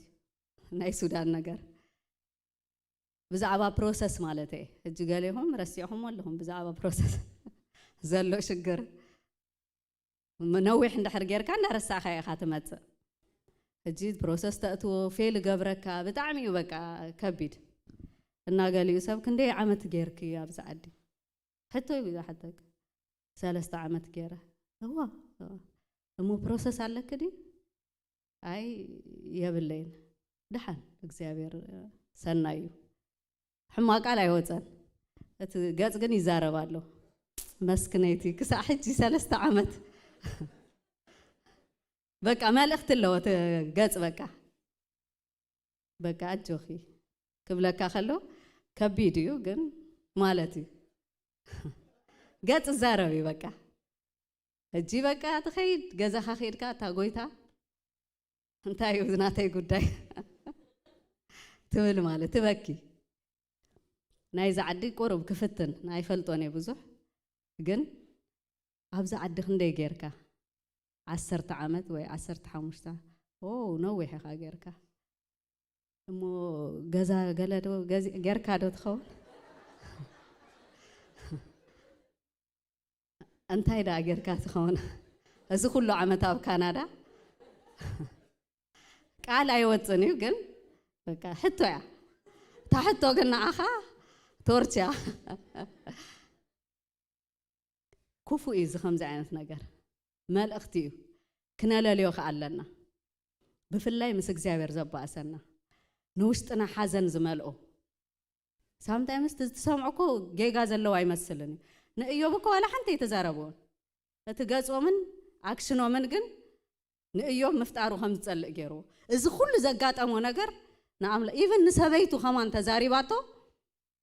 እዩ ናይ ሱዳን ነገር። ብዛዕባ ፕሮሰስ ማለት እየ። ሕጂ ገሌኹም ረሲዕኹም ኣለኹም ብዛዕባ ፕሮሰስ ዘሎ ሽግር። ም- ነዊሕ እንድሕር ጌርካ እንዳረሳዕካ ኢኻ ትመጽእ። ሕጂ ፕሮሰስ ተእትዎ ፌል ገብረካ ብጣዕሚ እዩ በቃ ከቢድ። እና ገሊኡ ሰብ ክንደይ ዓመት ጌርኪ ኣብዚ ዓዲ? ሕቶ እዩ ዝሓተካ። ሰለስተ ዓመት ገይረ። እዋ፣ እዋ። እሞ ፕሮሰስ ኣለኪ ድዩ? ኣይ፣ የብለይን። ደሓን፣ እግዚኣብሔር ሰናይ እዩ። ሕማቕ ቃል ኣይወፀን። እቲ ገፅ ግን ይዛረብ ኣሎ። መስክነይቲ ክሳዕ ሕጂ ሰለስተ ዓመት። በቃ መልእኽቲ ኣለዎ እቲ ገፅ። በቃ፣ በቃ ኣጆኺ ክብለካ ከሎ ከቢድ እዩ ግን ማለት እዩ። ገፅ ይዛረብ እዩ በቃ። ሕጂ በቃ ትኸይድ ገዛኻ ከይድካ፣ እታ ጎይታ እንታይ እዩ ናተይ ጉዳይ ትብል ማለት ትበኪ። ናይዚ ዓዲ ቁሩብ ክፍትን ኣይፈልጦን እየ ብዙሕ፣ ግን ኣብዚ ዓዲ ክንደይ ጌርካ? ዓሰርተ ዓመት ወይ ዓሰርተ ሓሙሽተ? ኦ፣ ነዊሕ ኢኻ ጌርካ። እሞ ገዛ ገለ ዶ ገዚ-፣ ጌርካ ዶ ትኸውን? እንታይ ደኣ ጌርካ ትኸውን? እዚ ኩሉ ዓመት ኣብ ካናዳ ቃል ኣይወፅን እዩ፣ ግን በቃ ሕቶ እያ። እታ ሕቶ ግን ንዓኻ ቶርች እያ። ክፉእ እዩ እዚ ከምዚ ዓይነት ነገር። መልእኽቲ እዩ። ክነለልዮ ከኣ ኣለና። ብፍላይ ምስ እግዚኣብሔር ዘባእሰና። ንውሽጥና ሓዘን ዝመልኦ። ሳምታይምስ እቲ ትሰምዖ እኮ ጌጋ ዘለዎ ኣይመስልን እዩ። ንእዮብ እኮ ዋላ ሓንቲ ኣይተዛረብዎን። እቲ ገጾምን ኣክሽኖምን ግን ንእዮብ ምፍጣሩ ከም ዝጸልእ ገይርዎ። እዚ ኩሉ ዘጋጠሞ ነገር ንኣምላ-፣ ኢቭን ንሰበይቱ ከማን ተዛሪባቶ፣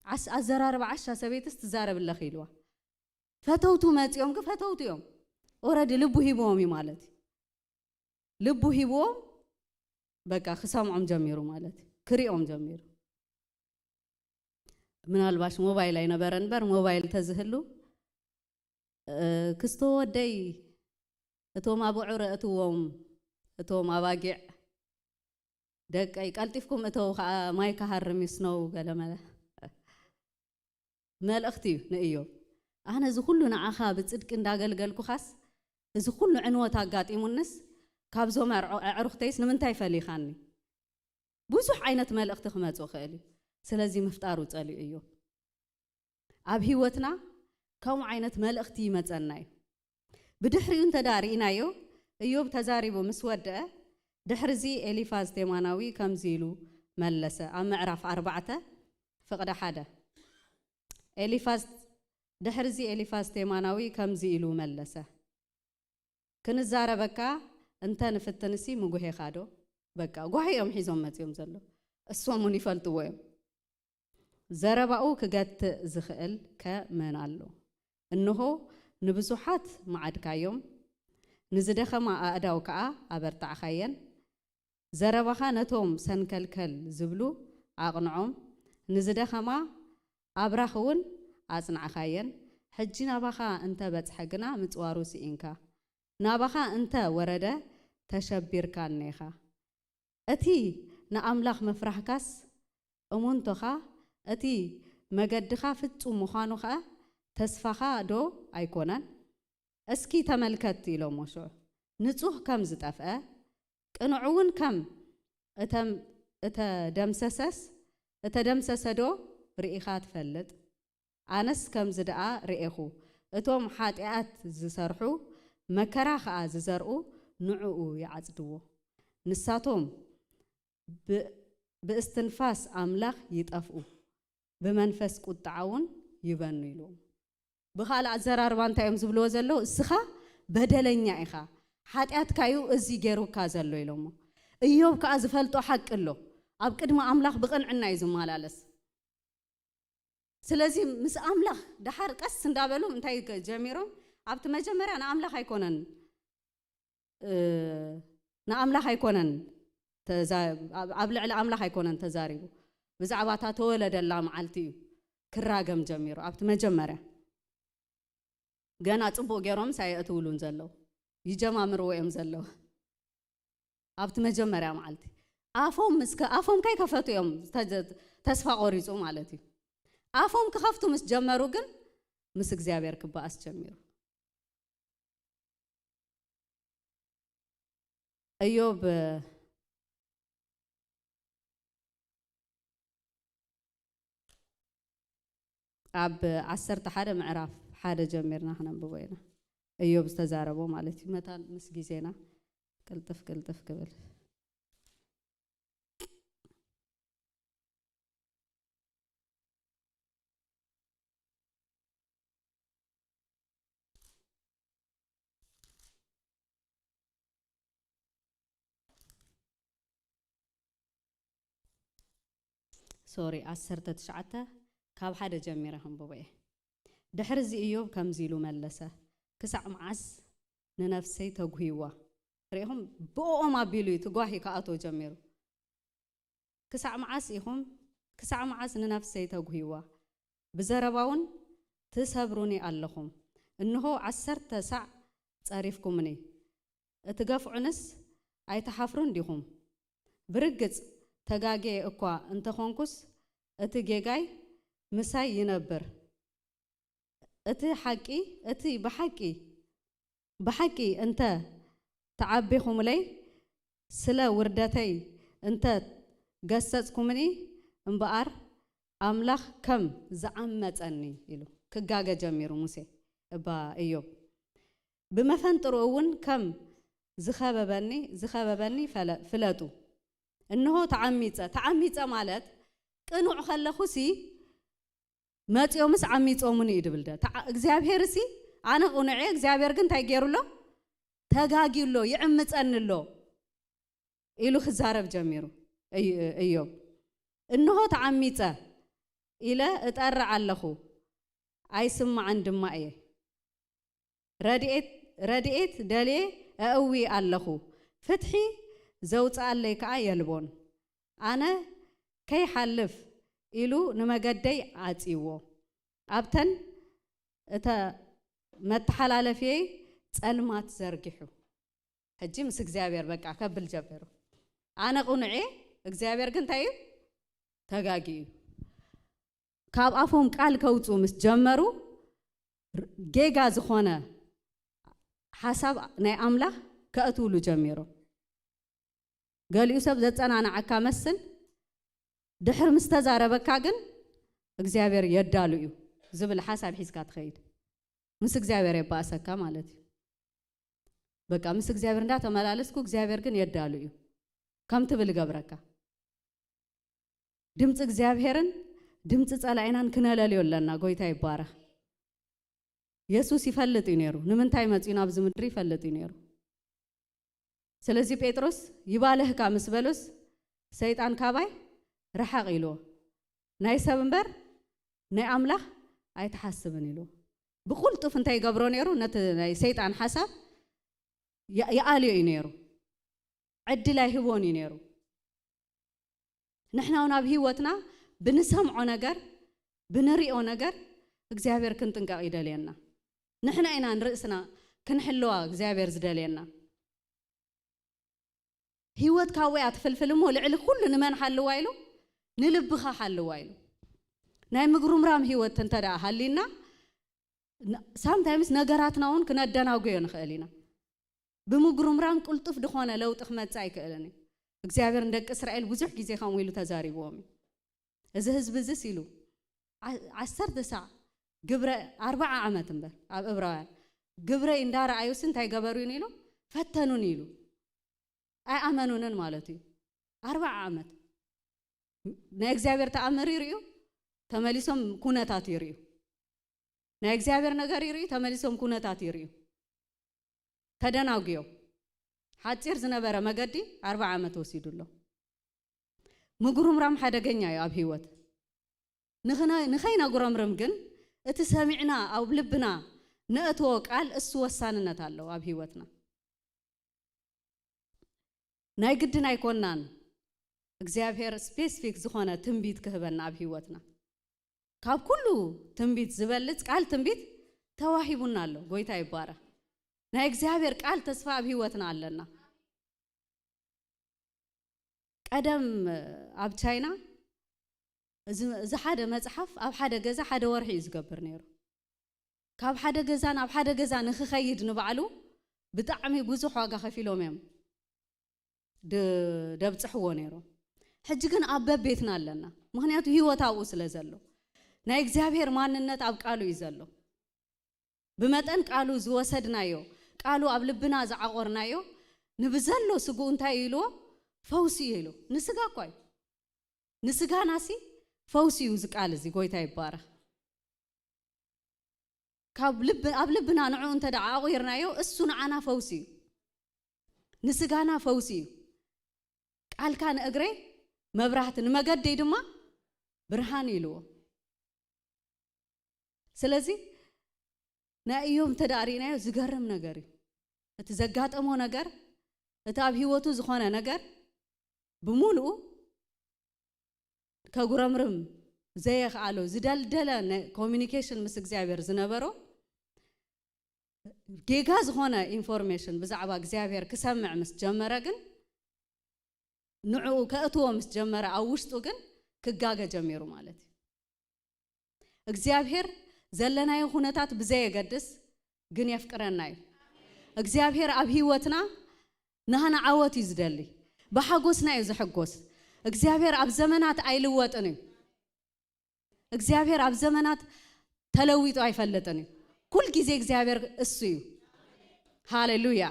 ዓስ-፣ ኣዘራርባ ዓሻ ሰበይትስ ትዛረብለኺ ኢልዋ። ፈተውቱ መጺኦም ግን ፈተውቱ እዮም። ኦረዲ ልቡ ሂብዎም እዩ ማለት እዩ። ልቡ ሂብዎም በቃ ክሰምዖም ጀሚሩ ማለት እዩ። ክሪኦም ጀሚሩ። ምናልባሽ ሞባይል ኣይነበረ እምበር ሞባይል ተዝህሉ፣ እ፣ ክስቶ ወደይ እቶም ኣቡዑር እእትዎም፣ እቶም ኣባጊዕ ደቀይ ቀልጢፍኩም እተው፣ ከዓ ማይ ክሃርም እዩ፣ ስኖው ገለመለ። መልእኽቲ እዩ ንእዮብ። ኣነ እዚ ኩሉ ንዓኻ ብጽድቂ እንዳገልገልኩኻስ፣ እዚ ኩሉ ዕንወት ኣጋጢሙንስ፣ ካብዞም ኣዕዑ-፣ ኣዕሩኽተይስ ንምንታይ ፈሊኻኒ? ብዙሕ ዓይነት መልእኽቲ ክመጽእ ይኽእል እዩ። ስለዚ ምፍጣሩ ጸሊኡ እዩ። ኣብ ህይወትና ከምኡ ዓይነት መልእኽቲ ይመጸና እዩ። ብድሕሪኡ እንተ ደኣ ርኢናዮ፣ እዮብ ተዛሪቡ ምስ ወድአ፣ ድሕርዚ ኤሊፋዝ ቴማናዊ ከምዚ ኢሉ መለሰ። ኣብ ምዕራፍ ኣርባዕተ ፍቕዲ ሓደ። ኤሊፋዝ፣ ድሕርዚ ኤሊፋዝ ቴማናዊ ከምዚ ኢሉ መለሰ። ክንዛረበካ እንተ ንፍትንሲ ምጉሄኻ ዶ? በቃ፣ ጓሂ እዮም ሒዞም መጺኦም ዘለዉ። እሶም እውን ይፈልጥዎ እዮም። ዘረባኡ ክገትእ ዝኽእል ከ መን ኣሎ? እንሆ፣ ንብዙሓት መዓድካዮም፣ ንዝደኸማ ኣእዳው ከኣ ኣበርታዕካየን። ዘረባኻ ነቶም ሰንከልከል ዝብሉ ኣቕንዖም፣ ንዝደኸማ ኣብራኽ እውን ኣጽናዕካየን። ሕጂ ናባኻ እንተ በጽሐ ግና ምጽዋሩ ስኢንካ፣ ናባኻ እንተ ወረደ ተሸቢርካ እኔኻ። እቲ ንኣምላኽ ምፍራህካስ እሙንቶኻ፣ እቲ መገድኻ ፍጹም ምዃኑ ኸኣ ተስፋኻ ዶ ኣይኮነን? እስኪ ተመልከት ኢሎሞ ሽዑ። ንጹህ ከም ዝጠፍአ፣ ቅኑዕ እውን ከም እተም-፣ እተደምሰሰስ፣ እተደምሰሰ ዶ ርኢኻ ትፈልጥ? ኣነስ ከምዚ ደኣ ርኤኹ፣ እቶም ሓጢኣት ዝሰርሑ፣ መከራ ኸኣ ዝዘርኡ ንዕኡ ይዓጽድዎ። ንሳቶም ብ-፣ ብእስትንፋስ ኣምላኽ ይጠፍኡ፣ ብመንፈስ ቁጥዓ እውን ይበኑ ኢልዎም። ብኻልእ ኣዘራርባ እንታይ እዮም ዝብልዎ ዘለዉ? እስኻ በደለኛ ኢኻ፣ ሓጢኣትካ እዩ እዚ ገይሩካ ዘሎ ኢሎሞ። እዮብ ከኣ ዝፈልጦ ሓቂ ኣሎ። ኣብ ቅድሚ ኣምላኽ ብቕንዕና እዩ ዝመላለስ። ስለዚ ምስ ኣምላኽ ደሓር ቀስ እንዳበሉ እንታይ ገ-፣ ጀሚሮም? ኣብቲ መጀመርያ ንኣምላኽ ኣይኮነን፣ እ፣ ንኣምላኽ ኣይኮነን ተዛ-፣ ኣብ፣ ኣብ ልዕሊ ኣምላኽ ኣይኮነን ተዛሪቡ። ብዛዕባ እታ ተወለደላ መዓልቲ እዩ ክራገም ጀሚሩ። ኣብቲ መጀመርያ ገና ጽቡቕ ገይሮምስ ኣየእትውሉን ዘለዉ። ይጀማምርዎ እዮም ዘለዉ። ኣብቲ መጀመርያ መዓልቲ ኣፎም ምስ ከ-፣ ኣፎም ከይከፈቱ እዮም ተጀ-፣ ተስፋ ቆሪጹ ማለት እዩ። ኣፎም ክኸፍቱ ምስ ጀመሩ ግን ምስ እግዚኣብሔር ክበኣስ ጀሚሩ። እዮብ ኣብ ዓሰርተ ሓደ ምዕራፍ ሓደ ጀሚርና ክነንብቦ ኢና። እዮብ ዝተዛረቦ ማለት እዩ። መታን ምስ ግዜና ቅልጥፍ ቅልጥፍ ክብል። ሶሪ፣ ዓሰርተ ትሽዓተ ካብ ሓደ ጀሚረ ከንብቦ እየ። ድሕሪ እዚ እዮብ ከምዚ ኢሉ መለሰ፣ ክሳዕ መዓስ ንነፍሰይ ተጉህይዋ? ርኢኹም፣ ብእኦም ኣቢሉ እዩ ትጓሂ ክኣትዎ ጀሚሩ። ክሳዕ መዓስ ኢኹም፣ ክሳዕ መዓስ ንነፍሰይ ተጉህይዋ? ብዘረባ እውን ትሰብሩኒ ኣለኹም። እንሆ ዓሰርተ ሳዕ ጸሪፍኩምኒ፣ እትገፍዑንስ ኣይትሓፍሩን ዲኹም? ብርግጽ ተጋግየ እኳ እንተኾንኩስ፣ እቲ ጌጋይ ምሳይ ይነብር። እቲ ሓቂ፣ እቲ ብሓቂ፣ ብሓቂ እንተ ተዓቢኹምለይ፣ ስለ ውርደተይ እንተ ገሰጽኩምኒ እምበኣር፣ ኣምላኽ ከም ዝዓመጸኒ ኢሉ ክጋገ ጀሚሩ ሙሴ፣ እባ እዮብ። ብመፈንጥሩ እውን ከም ዝኸበበኒ፣ ዝኸበበኒ ፈለ-፣ ፍለጡ። እንሆ ተዓሚጸ። ተዓሚጸ ማለት ቅኑዕ ከለኹሲ መጺኦምስ ዓሚጾሙኒ እዩ ድብል ደ። ተዓ-፣ እግዚኣብሔር ሲ ኣነ ቅኑዕ እየ፣ እግዚኣብሔር ግን እንታይ ገይሩ ኣሎ? ተጋግዩ ኣሎ፣ ይዕምጸኒ ኣሎ ኢሉ ክዛረብ ጀሚሩ። እይ-፣ እዮብ፣ እንሆ ተዓሚጸ ኢለ እጠርዕ ኣለኹ፣ ኣይስማዕን ድማ እየ። ረድኤት፣ ረድኤት ደልየ እእዊ ኣለኹ፣ ፍትሒ ዘውጽኣለይ ከኣ የልቦን። ኣነ ከይሓልፍ ኢሉ ንመገደይ ዓጽይዎ፣ ኣብተን እተ መተሓላለፍየይ ጸልማት ዘርጊሑ። ሕጂ ምስ እግዚኣብሔር በቃ ከብል ጀሚሩ። ኣነ ቅኑዕ እየ፣ እግዚኣብሔር ግን እንታይ እዩ? ተጋጊ እዩ። ካብ ኣፎም ቃል ከውጽኡ ምስ ጀመሩ፣ ር-፣ ጌጋ ዝኾነ ሓሳብ ናይ ኣምላኽ ከእትውሉ ጀሚሮም። ገሊኡ ሰብ ዘጸናንዓካ መስል፣ ድሕሪ ምስ ተዛረበካ ግን እግዚኣብሔር የዳሉ እዩ ዝብል ሓሳብ ሒዝካ ትኸይድ። ምስ እግዚኣብሔር የባእሰካ ማለት እዩ። በቃ ምስ እግዚኣብሔር እንዳተመላለስኩ እግዚኣብሔር ግን የዳሉ እዩ ከም ትብል ይገብረካ። ድምፂ እግዚኣብሔርን ድምፂ ጸላኢናን ክነለልዮ ኣለና። ጎይታ ይባረኽ። የሱስ ይፈልጥ እዩ ነይሩ። ንምንታይ መፂኡ ናብዚ ምድሪ ይፈልጥ እዩ ነይሩ። ስለዚ ጴጥሮስ ይባልህካ ምስ በሎስ፣ ሰይጣን ካባይ ርሓቕ ኢልዎ። ናይ ሰብ እምበር ናይ ኣምላኽ ኣይትሓስብን ኢልዎ። ብቕልጡፍ እንታይ ይገብሮ ነይሩ? ነቲ ናይ ሰይጣን ሓሳብ ያ-፣ ይኣልዮ እዩ ነይሩ። ዕድል ኣይህቦን እዩ ነይሩ። ንሕና እውን ኣብ ህይወትና ብንሰምዖ ነገር፣ ብንሪኦ ነገር እግዚኣብሔር ክንጥንቀቕ ይደልየና። ንሕና ኢና ንርእስና ክንሕልዋ እግዚኣብሔር ዝደልየና። ህይወት ካብ ወያ ትፍልፍል እሞ ልዕሊ ኩሉ ንመን ሓልዋ ኢሉ? ንልብኻ ሓልዋ ኢሉ። ናይ ምግሩምራም ህይወት እንተ ደኣ ሃሊና፣ ን-፣ ሳምታይምስ ነገራትና እውን ክነደናጉዮ ንኽእል ኢና። ብምጉርምራም ቅልጡፍ ዝኾነ ለውጢ ክመጽእ ኣይክእልን እዩ። እግዚኣብሔር ንደቂ እስራኤል ብዙሕ ግዜ ከምኡ ኢሉ ተዛሪብዎም እዩ። እዚ ህዝቢ እዚስ ኢሉ ዓ-፣ ዓሰርተ ሳዕ ግብረ ኣርባዓ ዓመት እምበር ኣብ እብራውያን ግብረይ እንዳረኣዩስ እንታይ ገበሩኒ ኢሉ ፈተኑኒ ኢሉ ኣይኣመኑንን ማለት እዩ። ኣርባዓ ዓመት ናይ እግዚኣብሔር ተኣምር ይርእዩ፣ ተመሊሶም ኩነታት ይርእዩ። ናይ እግዚኣብሔር ነገር ይርእዩ፣ ተመሊሶም ኩነታት ይርእዩ። ተደናጉዮም። ሓጺር ዝነበረ መገዲ ኣርባዓ ዓመት ወሲዱ ኣሎ። ምጉርምራም ሓደገኛ እዩ ኣብ ህይወት። ንኽነ-፣ ንኸይነጉረምርም ግን እቲ ሰሚዕና ኣብ ልብና ነእትዎ ቃል እሱ ወሳንነት ኣለዎ ኣብ ህይወትና። ናይ ግድን ኣይኮናን እግዚኣብሔር ስፔሲፊክ ዝኾነ ትንቢት ክህበና ኣብ ህይወትና። ካብ ኩሉ ትንቢት ዝበልጽ ቃል ትንቢት ተዋሂቡና ኣሎ። ጎይታ ይባረኽ። ናይ እግዚኣብሔር ቃል ተስፋ ኣብ ህይወትና ኣለና። ቀደም ኣብ ቻይና እዚ፣ እዚ ሓደ መጽሓፍ ኣብ ሓደ ገዛ ሓደ ወርሒ እዩ ዝገብር ነይሩ። ካብ ሓደ ገዛ ናብ ሓደ ገዛ ንኽኸይድ ንባዕሉ ብጣዕሚ ብዙሕ ዋጋ ከፊሎም እዮም ድ-፣ ደብጽሕዎ ነይሮም። ሕጂ ግን ኣብ በቤትና ኣለና። ምኽንያቱ ህይወት ኣብኡ ስለ ዘሎ። ናይ እግዚኣብሔር ማንነት ኣብ ቃሉ እዩ ዘሎ። ብመጠን ቃሉ ዝወሰድናዮ፣ ቃሉ ኣብ ልብና ዝዓቖርናዮ፣ ንብዘሎ ስግኡ እንታይ ኢልዎ? ፈውሲ እዩ ኢሉ። ንስጋ እኳ እዩ። ንስጋናሲ ፈውሲ እዩ እዚ ቃል እዚ። ጎይታ ይባረኽ። ካብ ልብ-፣ ኣብ ልብና ንዕኡ እንተ ደኣ ኣቑርናዮ፣ እሱ ንዓና ፈውሲ እዩ። ንስጋና ፈውሲ እዩ። ቃልካ ንእግረይ መብራህቲ፣ ንመገደይ ድማ ብርሃን ኢልዎ። ስለዚ ናይ እዮም እንተ ደኣ ርኢናዮ ዝገርም ነገር እዩ። እቲ ዘጋጠሞ ነገር፣ እቲ ኣብ ህይወቱ ዝኾነ ነገር ብምሉኡ ከጉረምርም ዘየኽኣሎ፣ ዝደልደለ ነ-፣ ኮሚኒኬሽን ምስ እግዚኣብሔር ዝነበሮ፣ ጌጋ ዝኾነ ኢንፎርሜሽን ብዛዕባ እግዚኣብሔር ክሰምዕ ምስ ጀመረ ግን፣ ንዕኡ ከእትዎ ምስ ጀመረ ኣብ ውሽጡ ግን ክጋገ ጀሚሩ ማለት እዩ። እግዚኣብሔር ዘለናዮ ኩነታት ብዘየገድስ ግን የፍቅረና እዩ። እግዚኣብሔር ኣብ ህይወትና ናህና ዓወት እዩ ዝደሊ። ብሓጎስና እዩ ዝሕጎስ። እግዚኣብሔር ኣብ ዘመናት ኣይልወጥን እዩ። እግዚኣብሔር ኣብ ዘመናት ተለዊጡ ኣይፈልጥን እዩ። ኩል ግዜ እግዚኣብሔር እሱ እዩ። ሃሌሉያ።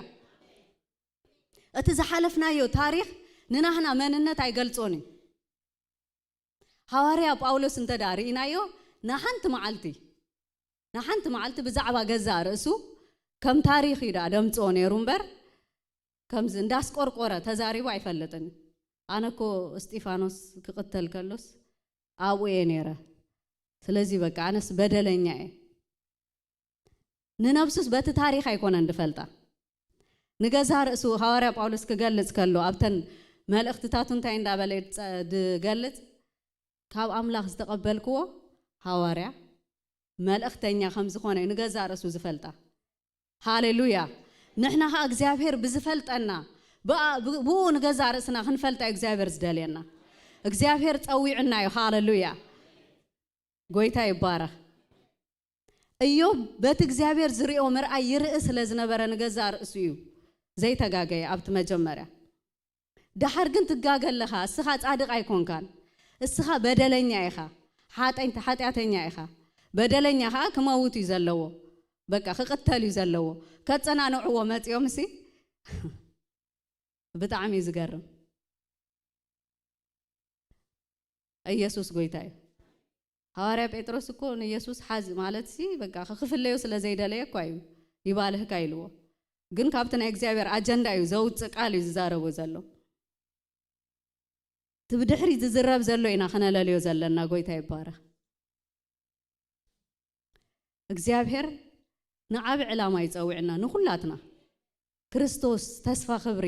እቲ ዝሓለፍናዮ ታሪኽ ንናህና መንነት ኣይገልጾን እዩ። ሃዋርያ ጳውሎስ እንተ ደኣ ርኢናዮ፣ ንሓንቲ መዓልቲ፣ ንሓንቲ መዓልቲ ብዛዕባ ገዛእ ርእሱ ከም ታሪኽ እዩ ደኣ ደምጽኦ ነይሩ እምበር፣ ከምዚ እንዳስቆርቆረ ተዛሪቡ ኣይፈልጥን። ኣነ እኮ እስጢፋኖስ ክቕተል ከሎስ ኣብኡ እየ ነይረ። ስለዚ በቃ ኣነስ በደለኛ እየ። ንነብሱስ በቲ ታሪኽ ኣይኮነን ድፈልጣ። ንገዛ ርእሱ ሃዋርያ ጳውሎስ ክገልጽ ከሎ፣ ኣብተን መልእኽትታቱ እንታይ እንዳበለ ይጸ-፣ ድገልጽ? ካብ ኣምላኽ ዝተቐበልክዎ ሃዋርያ፣ መልእኽተኛ ከም ዝኾነ እዩ ንገዛ ርእሱ ዝፈልጣ። ሃሌሉያ። ንሕና ኸኣ እግዚኣብሔር ብዝፈልጠና፣ ብኣ-፣ ብ-፣ ብኡ ንገዛ ርእስና ክንፈልጣ እዩ እግዚኣብሔር ዝደልየና። እግዚኣብሔር ጸዊዑና እዩ። ሃሌሉያ። ጎይታ ይባረኽ። እዮብ በቲ እግዚኣብሔር ዝሪኦ ምርኣይ ይርኢ ስለ ዝነበረ ንገዛ ርእሱ እዩ ዘይተጋገየ ኣብቲ መጀመርያ። ደሓር ግን ትጋገ ኣለኻ። እስኻ ጻድቕ ኣይኮንካን። እስኻ በደለኛ ኢኻ። ሓጠኝ-፣ ሓጢኣተኛ ኢኻ። በደለኛ ኸኣ ክመውት እዩ ዘለዎ። በቃ ክቕተል እዩ ዘለዎ። ከጸናንዕዎ መጺኦም እሲ ብጣዕሚ እዩ ዝገርም። ኢየሱስ ጎይታ እዩ። ሃዋርያ ጴጥሮስ እኮ ንኢየሱስ ሓዚ ማለት ሲ በቃ ክፍለዮ ስለ ዘይደለየ እኳ እዩ ይባልህካ ኢልዎ። ግን ካብቲ ናይ እግዚኣብሔር ኣጀንዳ እዩ ዘውፅእ ቃል እዩ ዝዛረቦ ዘሎ። እቲ ብድሕሪ ዝዝረብ ዘሎ ኢና ክነለልዮ ዘለና። ጎይታ ይባረኽ። እግዚኣብሔር ንዓቢ ዕላማ ይጸውዕና ንኹላትና። ክርስቶስ ተስፋ ክብሪ።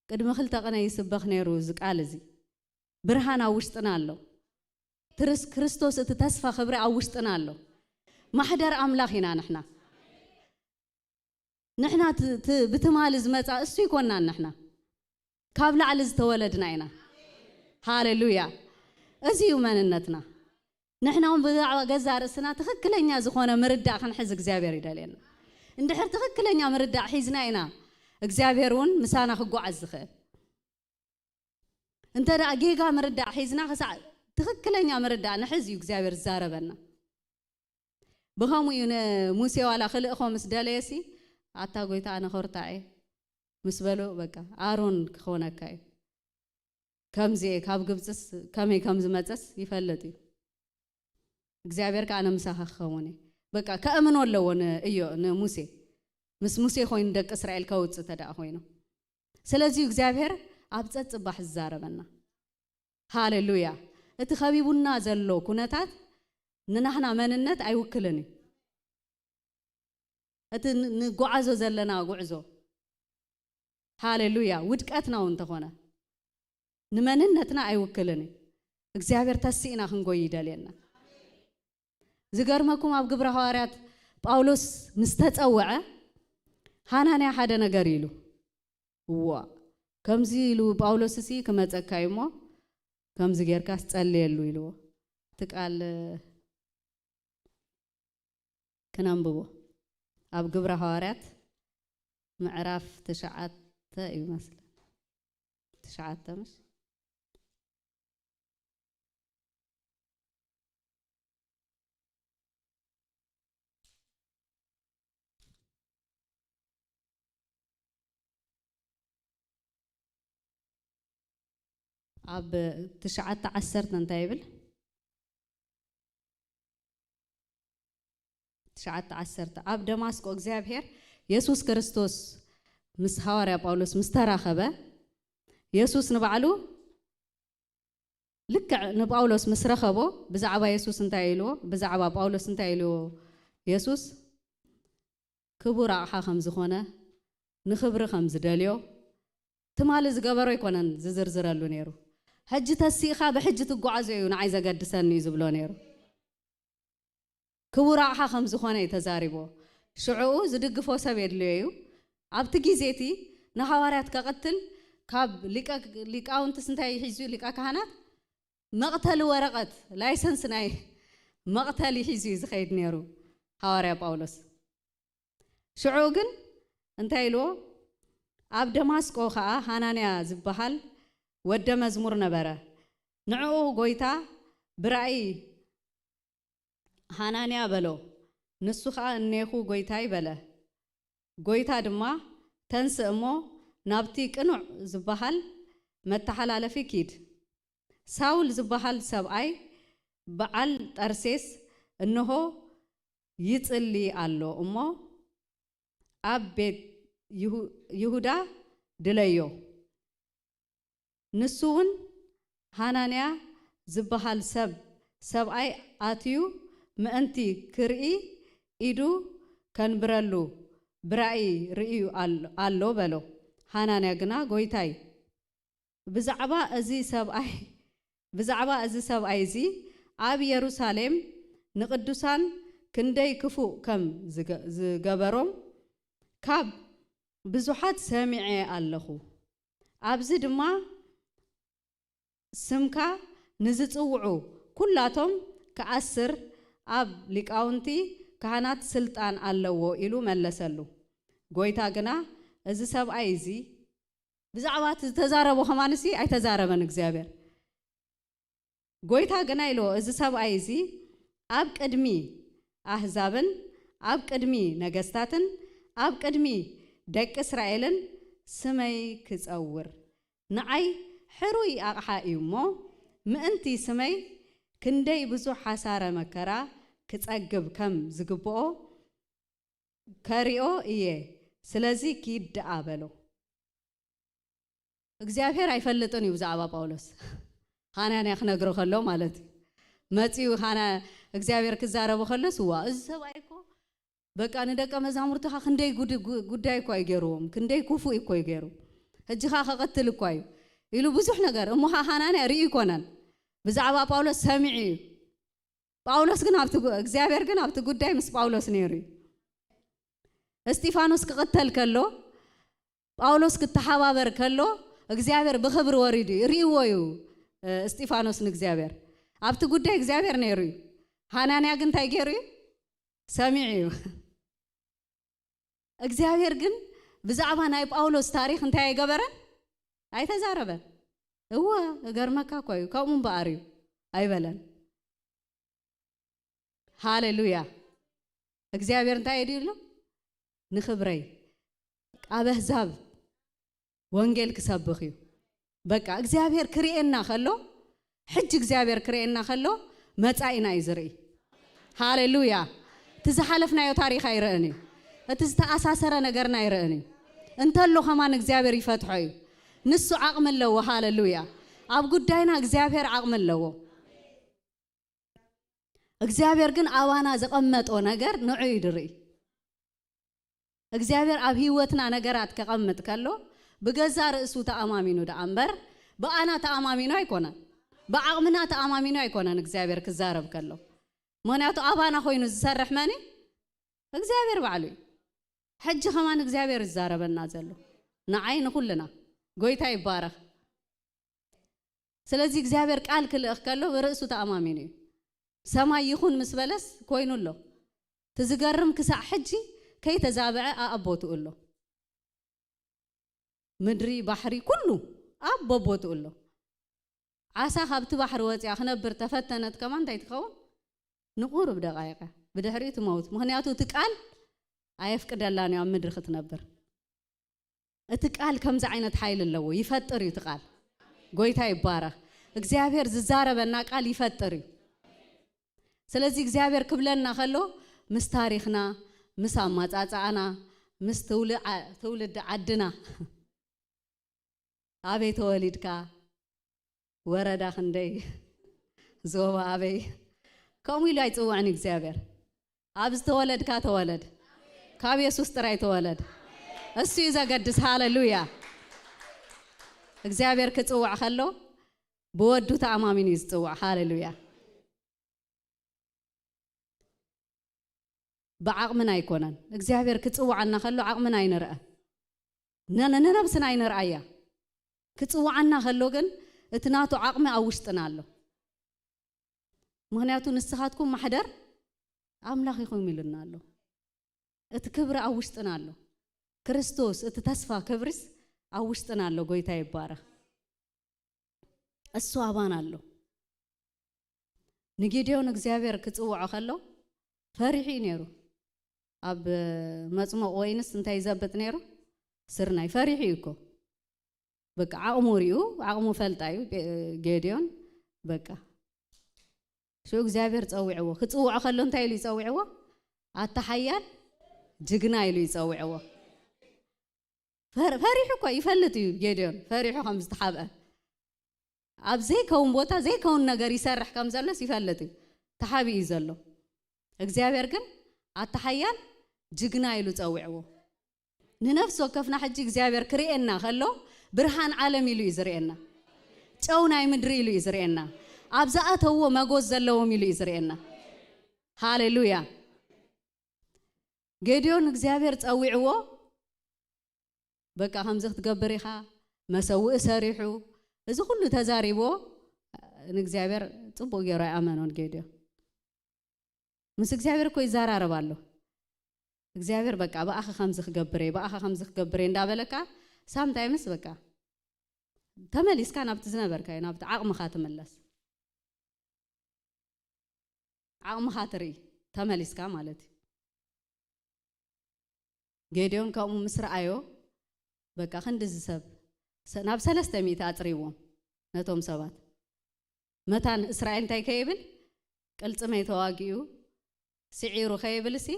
ቅድሚ ክልተ ቅነ ይስበኽ ነይሩ እዚ ቃል እዚ። ብርሃን ኣብ ውሽጥና ኣሎ። ትርስ-፣ ክርስቶስ እቲ ተስፋ ክብሪ ኣብ ውሽጥና ኣሎ። ማሕደር ኣምላኽ ኢና ንሕና። ንሕና ት-፣ ት-፣ ብትማሊ ዝመጻ እሱ ይኮናን ንሕና። ካብ ላዕሊ ዝተወለድና ኢና። ሃሌሉያ። እዚ እዩ መንነትና። ንሕና እውን ብዛዕባ ገዛ ርእስና ትኽክለኛ ዝኾነ ምርዳእ ክንሕዝ እግዚኣብሔር ይደልየና። እንድሕር ትኽክለኛ ምርዳእ ሒዝና ኢና እግዚኣብሔር እውን ምሳና ክጓዓዝ ዝኽእል። እንተ ደኣ ጌጋ ምርዳእ ሒዝና ክሳዕ ትኽክለኛ ምርዳእ ንሕዝ እዩ እግዚኣብሔር ዝዛረበና። ብኸምኡ እዩ ንሙሴ ዋላ ክልእኾ ምስ ደለየሲ፣ ኣታ ጎይታ ኣነ ኾርታ እየ ምስ በሎ፣ በቃ ኣሮን ክኾነካ እዩ። ከምዚ እየ፣ ካብ ግብፅስ ከመይ ከም ዝመፀስ ይፈልጥ እዩ። እግዚኣብሔር ከኣ ኣነ ምሳኻ ክኸውን እየ። በቃ ከእምኖ ኣለዎ ን-፣ እዮ ንሙሴ። ምስ ሙሴ ኮይኑ ደቂ እስራኤል ከውፅእ ተደኣ ኮይኑ። ስለዚ እዩ እግዚኣብሔር ኣብ ፀፅባሕ ዝዛረበና። ሃሌሉያ። እቲ ከቢቡና ዘሎ ኩነታት ንናህና መንነት ኣይውክልን እዩ። እቲ ን-፣ ንጓዓዞ ዘለና ጉዕዞ፣ ሃሌሉያ፣ ውድቀትና እውን እንተኾነ ንመንነትና ኣይውክልን እዩ። እግዚኣብሔር ተሲእና ክንጎይ ይደልየና። ዝገርመኩም ኣብ ግብረ ሃዋርያት ጳውሎስ ምስ ተጸውዐ ሃናንያ ሓደ ነገር ኢሉ። እዋ፣ ከምዚ ኢሉ ጳውሎስ እሲ ክመጸካ እዩ እሞ ከምዚ ጌርካስ ጸልየሉ ኢልዎ። እቲ ቃል ክነንብቦ። ኣብ ግብረ ሃዋርያት ምዕራፍ ትሽዓተ እዩ መስለኒ። ትሽዓተ ምሽ? ኣብ ትሽዓተ ዓሰርተ እንታይ ይብል? ትሽዓተ ዓሰርተ ኣብ ደማስቆ እግዚኣብሔር የሱስ ክርስቶስ ምስ ሃዋርያ ጳውሎስ ምስ ተራኸበ፣ የሱስ ንባዕሉ ልክዕ ንጳውሎስ ምስ ረኸቦ፣ ብዛዕባ የሱስ እንታይ ኢልዎ? ብዛዕባ ጳውሎስ እንታይ ኢልዎ? የሱስ ክቡር ኣቕሓ ከም ዝኾነ፣ ንኽብሪ ከም ዝደልዮ፣ ትማሊ ዝገበሮ ኣይኮነን ዝዝርዝረሉ ነይሩ። ሕጂ ተሲእኻ ብሕጂ ትጓዓዞ እዩ ንዓይ ዘገድሰኒ እዩ ዝብሎ ነይሩ። ክቡር ኣቕሓ ከም ዝኾነ እዩ ተዛሪቦ። ሽዕኡ ዝድግፎ ሰብ የድልዮ እዩ። ኣብቲ ግዜ እቲ ንሃዋርያት ከቐትል ካብ ሊቀ ሊቃውንትስ እንታይ ሒዙ? ሊቀ ካህናት መቕተሊ ወረቐት፣ ላይሰንስ ናይ መቕተሊ ሒዙ እዩ ዝኸይድ ነይሩ ሃዋርያ ጳውሎስ። ሽዑ ግን እንታይ ኢልዎ? ኣብ ደማስቆ ኸዓ ሃናንያ ዝበሃል ወደ መዝሙር ነበረ። ንዕኡ ጎይታ ብራእይ ሃናንያ በሎ። ንሱ ኸዓ እኔኹ ጎይታይ በለ። ጎይታ ድማ ተንስእ እሞ ናብቲ ቅኑዕ ዝበሃል መተሓላለፊ ኪድ። ሳውል ዝበሃል ሰብኣይ በዓል ጠርሴስ እንሆ ይጽሊ ኣሎ እሞ ኣብ ቤት ይሁ- ይሁዳ ድለዮ። ንሱ እውን ሃናንያ ዝበሃል ሰብ ሰብኣይ ኣትዩ ምእንቲ ክርኢ ኢዱ ከንብረሉ ብራእይ ርእዩ ኣሎ- ኣሎ በሎ። ሃናንያ ግና ጎይታይ ብዛዕባ እዚ ሰብኣይ ብዛዕባ እዚ ሰብኣይ እዚ ኣብ የሩሳሌም ንቅዱሳን ክንደይ ክፉእ ከም ዝገ- ዝገበሮም ካብ ብዙሓት ሰሚዐ ኣለኹ። ኣብዚ ድማ ስምካ ንዝጽውዑ ኩላቶም ክኣስር ኣብ ሊቃውንቲ ካህናት ስልጣን ኣለዎ ኢሉ መለሰሉ። ጎይታ ግና እዚ ሰብኣይ እዚ ብዛዕባ እቲ ዝተዛረቦ ከማንሲ ኣይተዛረበን እግዚኣብሔር። ጎይታ ግና ኢልዎ እዚ ሰብኣይ እዚ ኣብ ቅድሚ ኣህዛብን ኣብ ቅድሚ ነገስታትን ኣብ ቅድሚ ደቂ እስራኤልን ስመይ ክጸውር ንዓይ ሕሩይ ኣቕሓ እዩ እሞ ምእንቲ ስመይ ክንደይ ብዙሕ ሓሳረ መከራ ክጸግብ ከም ዝግብኦ ከሪኦ እየ። ስለዚ ኪድ ደኣ በሎ። እግዚኣብሔር ኣይፈልጥን እዩ ብዛዕባ ጳውሎስ። ሃናንያ ክነግሮ ከሎ ማለት እዩ። መጺኡ ሃና እግዚኣብሔር ክዛረቦ ከሎስ እዋ እዚ ሰብኣይ እኮ በቃ ንደቀ መዛሙርትኻ ክንደይ ጉድ- ጉ- ጉዳይ እኮ እዩ ገይርዎም፣ ክንደይ ክፉእ እኮ እዩ ገይሩ፣ ሕጂ ኸዓ ከቐትል እኳ እዩ ኢሉ ብዙሕ ነገር እሞ ኸዓ ሃናንያ ርእዩ ኣይኮነን፣ ብዛዕባ ጳውሎስ ሰሚዑ እዩ። ጳውሎስ ግን ኣብቲ ጉ- እግዚኣብሔር ግን ኣብቲ ጉዳይ ምስ ጳውሎስ ነይሩ እዩ። እስጢፋኖስ ክቕተል ከሎ ጳውሎስ ክተሓባበር ከሎ እግዚኣብሔር ብኽብሪ ወሪዱ እዩ። ርእይዎ እዩ እስጢፋኖስ ንእግዚኣብሔር። ኣብቲ ጉዳይ እግዚኣብሔር ነይሩ እዩ። ሃናንያ ግን እንታይ ገይሩ እዩ? ሰሚዑ እዩ። እግዚኣብሔር ግን ብዛዕባ ናይ ጳውሎስ ታሪኽ እንታይ ኣይገበረን? ኣይተዛረበን። እወ እገርመካ እኮ እዩ፣ ከምኡ እምበኣር እዩ ኣይበለን። ሃሌሉያ። እግዚኣብሔር እንታይ እዩ ድዩ ኣሎ? ንኽብረይ ኣብ ኣህዛብ ወንጌል ክሰብኽ እዩ። በቃ እግዚኣብሔር ክርእየና ከሎ፣ ሕጂ እግዚኣብሔር ክርእየና ከሎ መጻኢና እዩ ዝርኢ። ሃሌሉያ። እቲ ዝሓለፍናዮ ታሪኽ ኣይርእን እዩ። እቲ ዝተኣሳሰረ ነገርና ኣይርእን እዩ። እንተሎ ከማን እግዚኣብሔር ይፈትሖ እዩ። ንሱ ዓቕሚ ኣለዎ። ሃሌሉያ። ኣብ ጉዳይና እግዚኣብሔር ዓቕሚ ኣለዎ። እግዚኣብሔር ግን ኣባና ዘቐመጦ ነገር ንዑ እዩ ድርኢ። እግዚኣብሔር ኣብ ህይወትና ነገራት ከቐምጥ ከሎ ብገዛ ርእሱ ተኣማሚኑ ደኣ እምበር ብኣና ተኣማሚኑ ኣይኮነን፣ ብዓቕምና ተኣማሚኑ ኣይኮነን እግዚኣብሔር ክዛረብ ከሎ። ምኽንያቱ ኣባና ኮይኑ ዝሰርሕ መን እዩ? እግዚኣብሔር ባዕሉ እዩ። ሕጂ ከማን እግዚኣብሔር ይዛረበና ዘሎ ንዓይ ንኹልና። ጎይታ ይባረኽ። ስለዚ እግዚኣብሔር ቃል ክልእኽ ከሎ ብርእሱ ተኣማሚኑ እዩ። ሰማይ ይኹን ምስ በለስ ኮይኑ ኣሎ። እቲ ዝገርም ክሳዕ ሕጂ ከይተዛብዐ ኣኣቦትኡ ኣሎ። ምድሪ ባሕሪ ኩሉ ኣብ ቦቦትኡ ኣሎ። ዓሳ ካብቲ ባሕሪ ወፂኣ ክነብር ተፈተነት ከማን እንታይ ትኸውን? ንቁሩብ ደቃይቀ ብድሕሪኡ ትመውት። ምኽንያቱ እቲ ቃል ኣየፍቅደላን እዩ ኣብ ምድሪ ክትነብር። እቲ ቃል ከምዚ ዓይነት ሓይሊ ኣለዎ፣ ይፈጥር እዩ እቲ ቃል። ጎይታ ይባረኽ። እግዚኣብሔር ዝዛረበና ቃል ይፈጥር እዩ። ስለዚ እግዚኣብሔር ክብለና ከሎ ምስ ታሪኽና፣ ምስ ኣማጻጽኣና፣ ምስ ትውል-፣ ዓ-፣ ትውልዲ ዓድና፣ ኣበይ ተወሊድካ፣ ወረዳ ክንደይ፣ ዞባ ኣበይ፣ ከምኡ ኢሉ ኣይጽውዕን እግዚኣብሔር። ኣብ ዝተወለድካ ተወለድ። ካብ የሱስ ጥራይ ተወለድ። እሱ እዩ ዘገድስ። ሃሌሉያ። እግዚኣብሔር ክጽውዕ ከሎ ብወዱ ተኣማሚኑ እዩ ዝጽውዕ። ሃሌሉያ። ብዓቕምና ኣይኮነን። እግዚኣብሔር ክጽውዓና ከሎ ዓቕምና ኣይንርአ። ነ-፣ ነ-፣ ነነብስና ኣይንርኣያ። ክጽውዓና ከሎ ግን እቲ ናቱ ዓቕሚ ኣብ ውሽጥና ኣሎ። ምኽንያቱ ንስኻትኩም ማሕደር ኣምላኽ ኢኹም ኢሉና ኣሎ። እቲ ክብሪ ኣብ ውሽጥና ኣሎ። ክርስቶስ እቲ ተስፋ ክብሪስ ኣብ ውሽጥና ኣሎ። ጎይታ ይባረኽ። እሱ ኣባና ኣሎ። ንጌዴዎን እግዚኣብሔር ክጽውዖ ከሎ ፈሪሑ እዩ ነይሩ። ኣብ መጽሞቕ ወይንስ እንታይ ይዘብጥ ነይሩ? ስርናይ። ፈሪሑ እዩ እኮ። በቃ ዓቕሙ ሪኡ፣ ዓቕሙ ፈልጣ እዩ ጌ-፣ ጌዴዎን። በቃ ሽዑ እግዚኣብሔር ጸዊዕዎ። ክጽውዖ ከሎ እንታይ ኢሉ ይጸዊዕዎ? ኣታ ሓያል ጅግና ኢሉ ይጸዊዕዎ። ፈር-፣ ፈሪሑ እኮ ይፈልጥ እዩ ጌዴዎን፣ ፈሪሑ ከም ዝተሓብአ። ኣብ ዘይከውን ቦታ ዘይከውን ነገር ይሰርሕ ከም ዘሎስ ይፈልጥ እዩ። ተሓቢኡ እዩ ዘሎ። እግዚኣብሔር ግን ኣታ ሓያል ጅግና ኢሉ ጸዊዕዎ። ንነፍሲ ወከፍና ሕጂ እግዚኣብሔር ክርእየና ከሎ ብርሃን ዓለም ኢሉ እዩ ዝርእየና። ጨው ናይ ምድሪ ኢሉ እዩ ዝርእየና። ኣብ ዝኣተዎ መጎዝ ዘለዎም ኢሉ እዩ ዝርእየና። ሃሌሉያ። ጌዴዎን እግዚኣብሔር ጸዊዕዎ። በቃ ከምዚ ክትገብር ኢኻ፣ መሰውኢ ሰሪሑ፣ እዚ ኩሉ ተዛሪብዎ፣ ንእግዚኣብሔር ጽቡቕ ገይሩ ኣይኣመኖን ጌዴዎን። ምስ እግዚኣብሔር እኮ ይዘራረብ ኣሎ። እግዚኣብሔር በቃ ብኣኺ ከምዚ ክገብር እየ፣ ብኣኻ ከምዚ ክገብር እየ እንዳበለካ፣ ሳምታይምስ በቃ ተመሊስካ ናብቲ ዝነበርካዮ፣ ናብቲ ዓቕምኻ ትምለስ። ዓቕምኻ ትርኢ፣ ተመሊስካ ማለት እዩ። ጌዴዎን ከምኡ ምስ ረኣዮ፣ በቃ ክንድዚ ሰብ ሰ-፣ ናብ ሰለስተ ሚእቲ ኣጽሪዎም ነቶም ሰባት። መታን እስራኤል እንታይ ከይብል፣ ቅልጽመይ ተዋጊኡ ስዒሩ ከይብል ሲ፣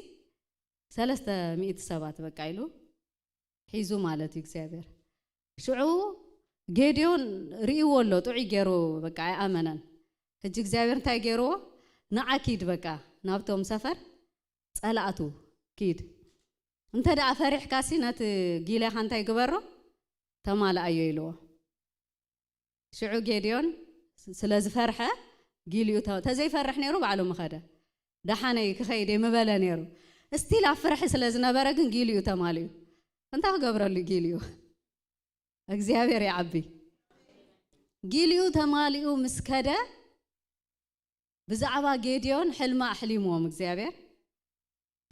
ሰለስተ ሚእቲ ሰባት በቃ ኢሉ ሒዙ ማለት እዩ እግዚኣብሔር። ሽዑ ጌዴዎን ርእይዎ ኣሎ፣ ጥዑይ ገይሩ በቃ ኣይኣመነን። ሕጂ እግዚኣብሔር እንታይ ገይርዎ? ንዓ ኪድ በቃ ናብቶም ሰፈር ጸላእቱ ኪድ። እንተ ደኣ ፈሪሕካሲ ነቲ ጊልያኻ እንታይ ግበሮ? ተማልኣዮ ኢልዎ። ሽዑ ጌዴዎን ስ-፣ ስለ ዝፈርሐ ጊልኡ ተ-፣ ተዘይፈርሕ ነይሩ ባዕሉ ምኸደ። ደሓነይ ክኸይድ እየ ምበለ ነይሩ። እስቲል ኣብ ፍርሒ ስለ ዝነበረ ግን ጊልኡ ተማልኡ። እንታይ ክገብረሉ ጊልኡ? እግዚኣብሔር ይዓቢ። ጊልኡ ተማሊኡ ምስ ከደ፣ ብዛዕባ ጌዴዎን ሕልሚ ኣሕሊምዎም እግዚኣብሔር።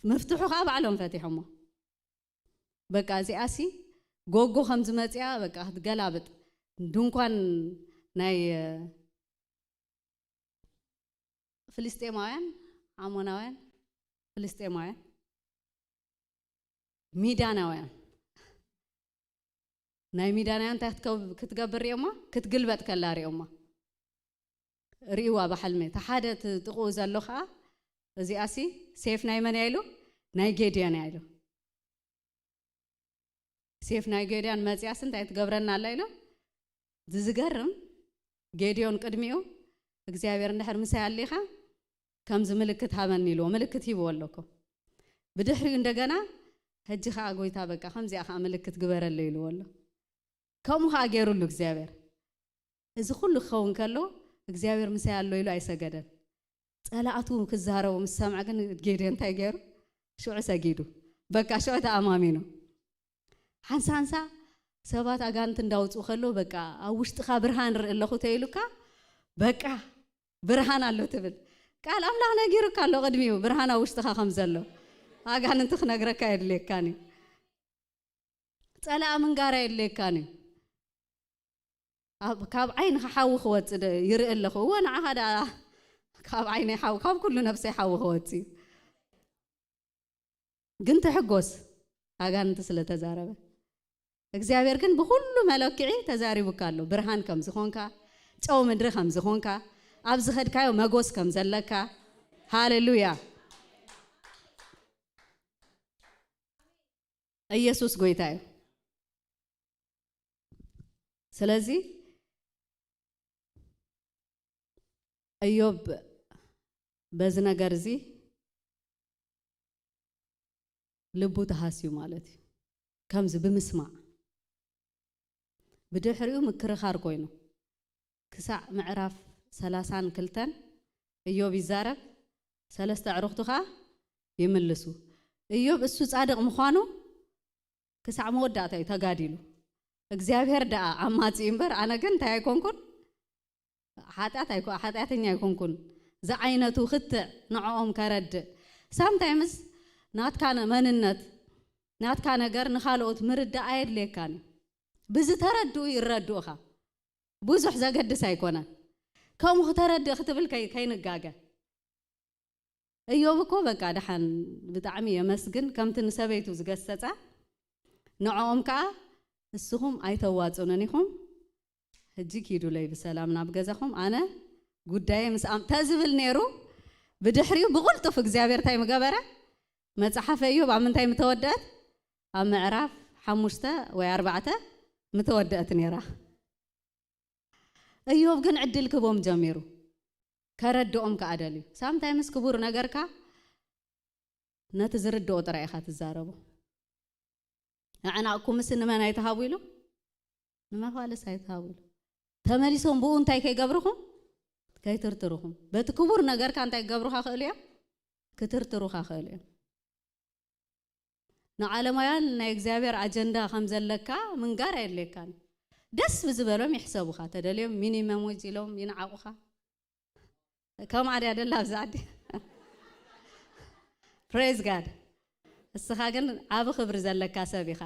መፍትሑ ኸዓ ባዕሎም ፈቲሖሞ። በቃ እዚኣሲ ጎጎ ከም ዝመጽያ በቃ ክትገላብጥ፣ ድንኳን ናይ፣ እ፣ ፍልስጤማውያን፣ ዓሞናውያን፣ ፍልስጤማውያን፣ ሚዳናውያን፣ ናይ ሚዳናውያን እንታይ ክትከብ-፣ ክትገብር ሪኦማ? ክትግልበጥ ከላ ሪኦማ። ሪእዋ ብሓልሚ። እቲ ሓደ እቲ ጥቕኡ ዘሎ ኸዓ፣ እዚኣሲ ሴፍ ናይ መን እያ ኢሉ? ናይ ጌድዮን እያ ኢሉ። ሴፍ ናይ ጌድዮን መጽያስ እንታይ ትገብረና ኣላ ኢሉ? ዝዝገርም፣ ጌድዮን ቅድሚኡ፣ እግዚኣብሔር እንድሕር ምሳይ ኣሊኻ፣ ከምዚ ምልክት ሃበኒ ኢልዎ። ምልክት ሂብዎ ኣሎ እኮ። ብድሕሪኡ እንደገና፣ ሕጂ ኸዓ ጎይታ በቃ፣ ከምዚኣ ኸዓ ምልክት ግበረለይ ኢልዎ ኣሎ። ከምኡ ኸዓ ገይሩሉ እግዚኣብሔር። እዚ ኩሉ ክኸውን ከሎ፣ እግዚኣብሔር ምሳይ ኣሎ ኢሉ ኣይሰገደን። ጸላእቱ ክዛረቡ ምስ ሰምዐ ግን ጌድዮን እንታይ ገይሩ? ሽዑ ሰጊዱ። በቃ ሽዑ ተኣማሚኑ። ሓንሳ ሓንሳ ሰባት ኣጋንንት እንዳውጽኡ ከለዉ፣ በቃ ኣብ ውሽጥኻ ብርሃን ርኢ ኣለኹ ተይሉካ፣ በቃ ብርሃን ኣሎ ትብል። ቃል ኣምላኽ ነጊሩካ ኣሎ ቅድሚኡ ብርሃን ኣብ ውሽጥኻ ከም ዘሎ። ኣጋንንቲ ክነግረካ የድልየካን እዩ። ጸላእ ምንጋር ኣየድልየካን እዩ። ኣብ፣ ካብ ዓይንኻ ሓዊ ክወጽእ ደ-፣ ይርኢ ኣለኹ። እወ፣ ንዓኻ ደኣ ካብ ዓይነይ ሓዊ፣ ካብ ኩሉ ነብሰይ ሓዊ ክወጽእ እዩ። ግን ትሕጎስ፣ ኣጋንንቲ ስለ ተዛረበ። እግዚኣብሔር ግን ብኹሉ መለክዒ ተዛሪቡካ ኣሎ። ብርሃን ከም ዝኾንካ፣ ጨው ምድሪ ከም ዝኾንካ፣ ኣብ ዝኸድካዮ መጎስ ከም ዘለካ። ሃሌሉያ። ኢየሱስ ጎይታ እዩ። ስለዚ እዮብ በዚ ነገር እዚ ልቡ ተሃስዩ ማለት እዩ። ከምዚ ብምስማዕ፣ ብድሕሪኡ ምክርኻር ኮይኑ፣ ክሳዕ ምዕራፍ ሰላሳን ክልተን እዮብ ይዛረብ፣ ሰለስተ ኣዕሩኽቱ ኸኣ ይምልሱ። እዮብ እሱ ጻድቕ ምዃኑ ክሳዕ መወዳእታ እዩ ተጋዲሉ። እግዚኣብሔር ደኣ ዓማጺ እምበር፣ ኣነ ግን እንታይ ኣይኮንኩን፣ ሓጢኣት ኣይኮ-፣ ሓጢኣተኛ ኣይኮንኩን። ዝዓይነቱ ክትዕ ንዕኦም ከረድእ። ሳምታይምስ ናትካ ነ-፣ መንነት፣ ናትካ ነገር ንኻልኦት ምርዳእ ኣየድልየካን እዩ። ብዝተረድኡ ይረድኡኻ። ብዙሕ ዘገድስ ኣይኮነን። ከምኡ ክተረድእ ክትብል ከይ-፣ ከይንጋገ። እዮብ እኮ በቃ ደሓን ብጣዕሚ የመስግን፣ ከምቲ ንሰበይቱ ዝገሰጸ፣ ንዕኦም ከኣ እስኹም ኣይተዋጽኡንን ኢኹም፣ ሕጂ ኪዱለይ ብሰላም ናብ ገዛኹም፣ ኣነ ጉዳየ ምስ ኣም-፣ ተዝብል ነይሩ፣ ብድሕሪኡ ብቕልጡፍ እግዚኣብሔር እንታይ ምገበረ? መጽሓፈ እዮብ ኣብ ምንታይ ምተወደአት? ኣብ ምዕራፍ ሓሙሽተ ወይ ኣርባዕተ ምተወደአት ነይራ። እዮብ ግን ዕድል ክቦም ጀሚሩ። ከረድኦም ከኣ ደልዩ። ሳምታይምስ ክቡር ነገርካ ነቲ ዝርድኦ ጥራይ ኢኻ ትዛረቦ። ኣዕናቕኩምስ ንመን ኣይትሃቡ ኢሉ? ንመፋልስ ኣይትሃቡ ኢሉ። ተመሊሶም ብኡ እንታይ ከይገብርኹም? ከይትርትርኹም። በቲ ክቡር ነገርካ እንታይ ክገብሩኻ ክእሉ እዮም? ክትርትሩኻ ክእሉ እዮም። ንዓለማውያን ናይ እግዚኣብሔር ኣጀንዳ ከም ዘለካ ምንጋር ኣየድልየካን። ደስ ብዝበሎም ይሕሰቡኻ። ተደልዮም ሚኒመም ወጅ ኢሎም ይንዓቑኻ። ከምኣ ድያ ደላ ኣብዚ ዓዲ? ፕሬዝ ጋድ። እስኻ ግን ዓቢ ክብሪ ዘለካ ሰብ ኢኻ።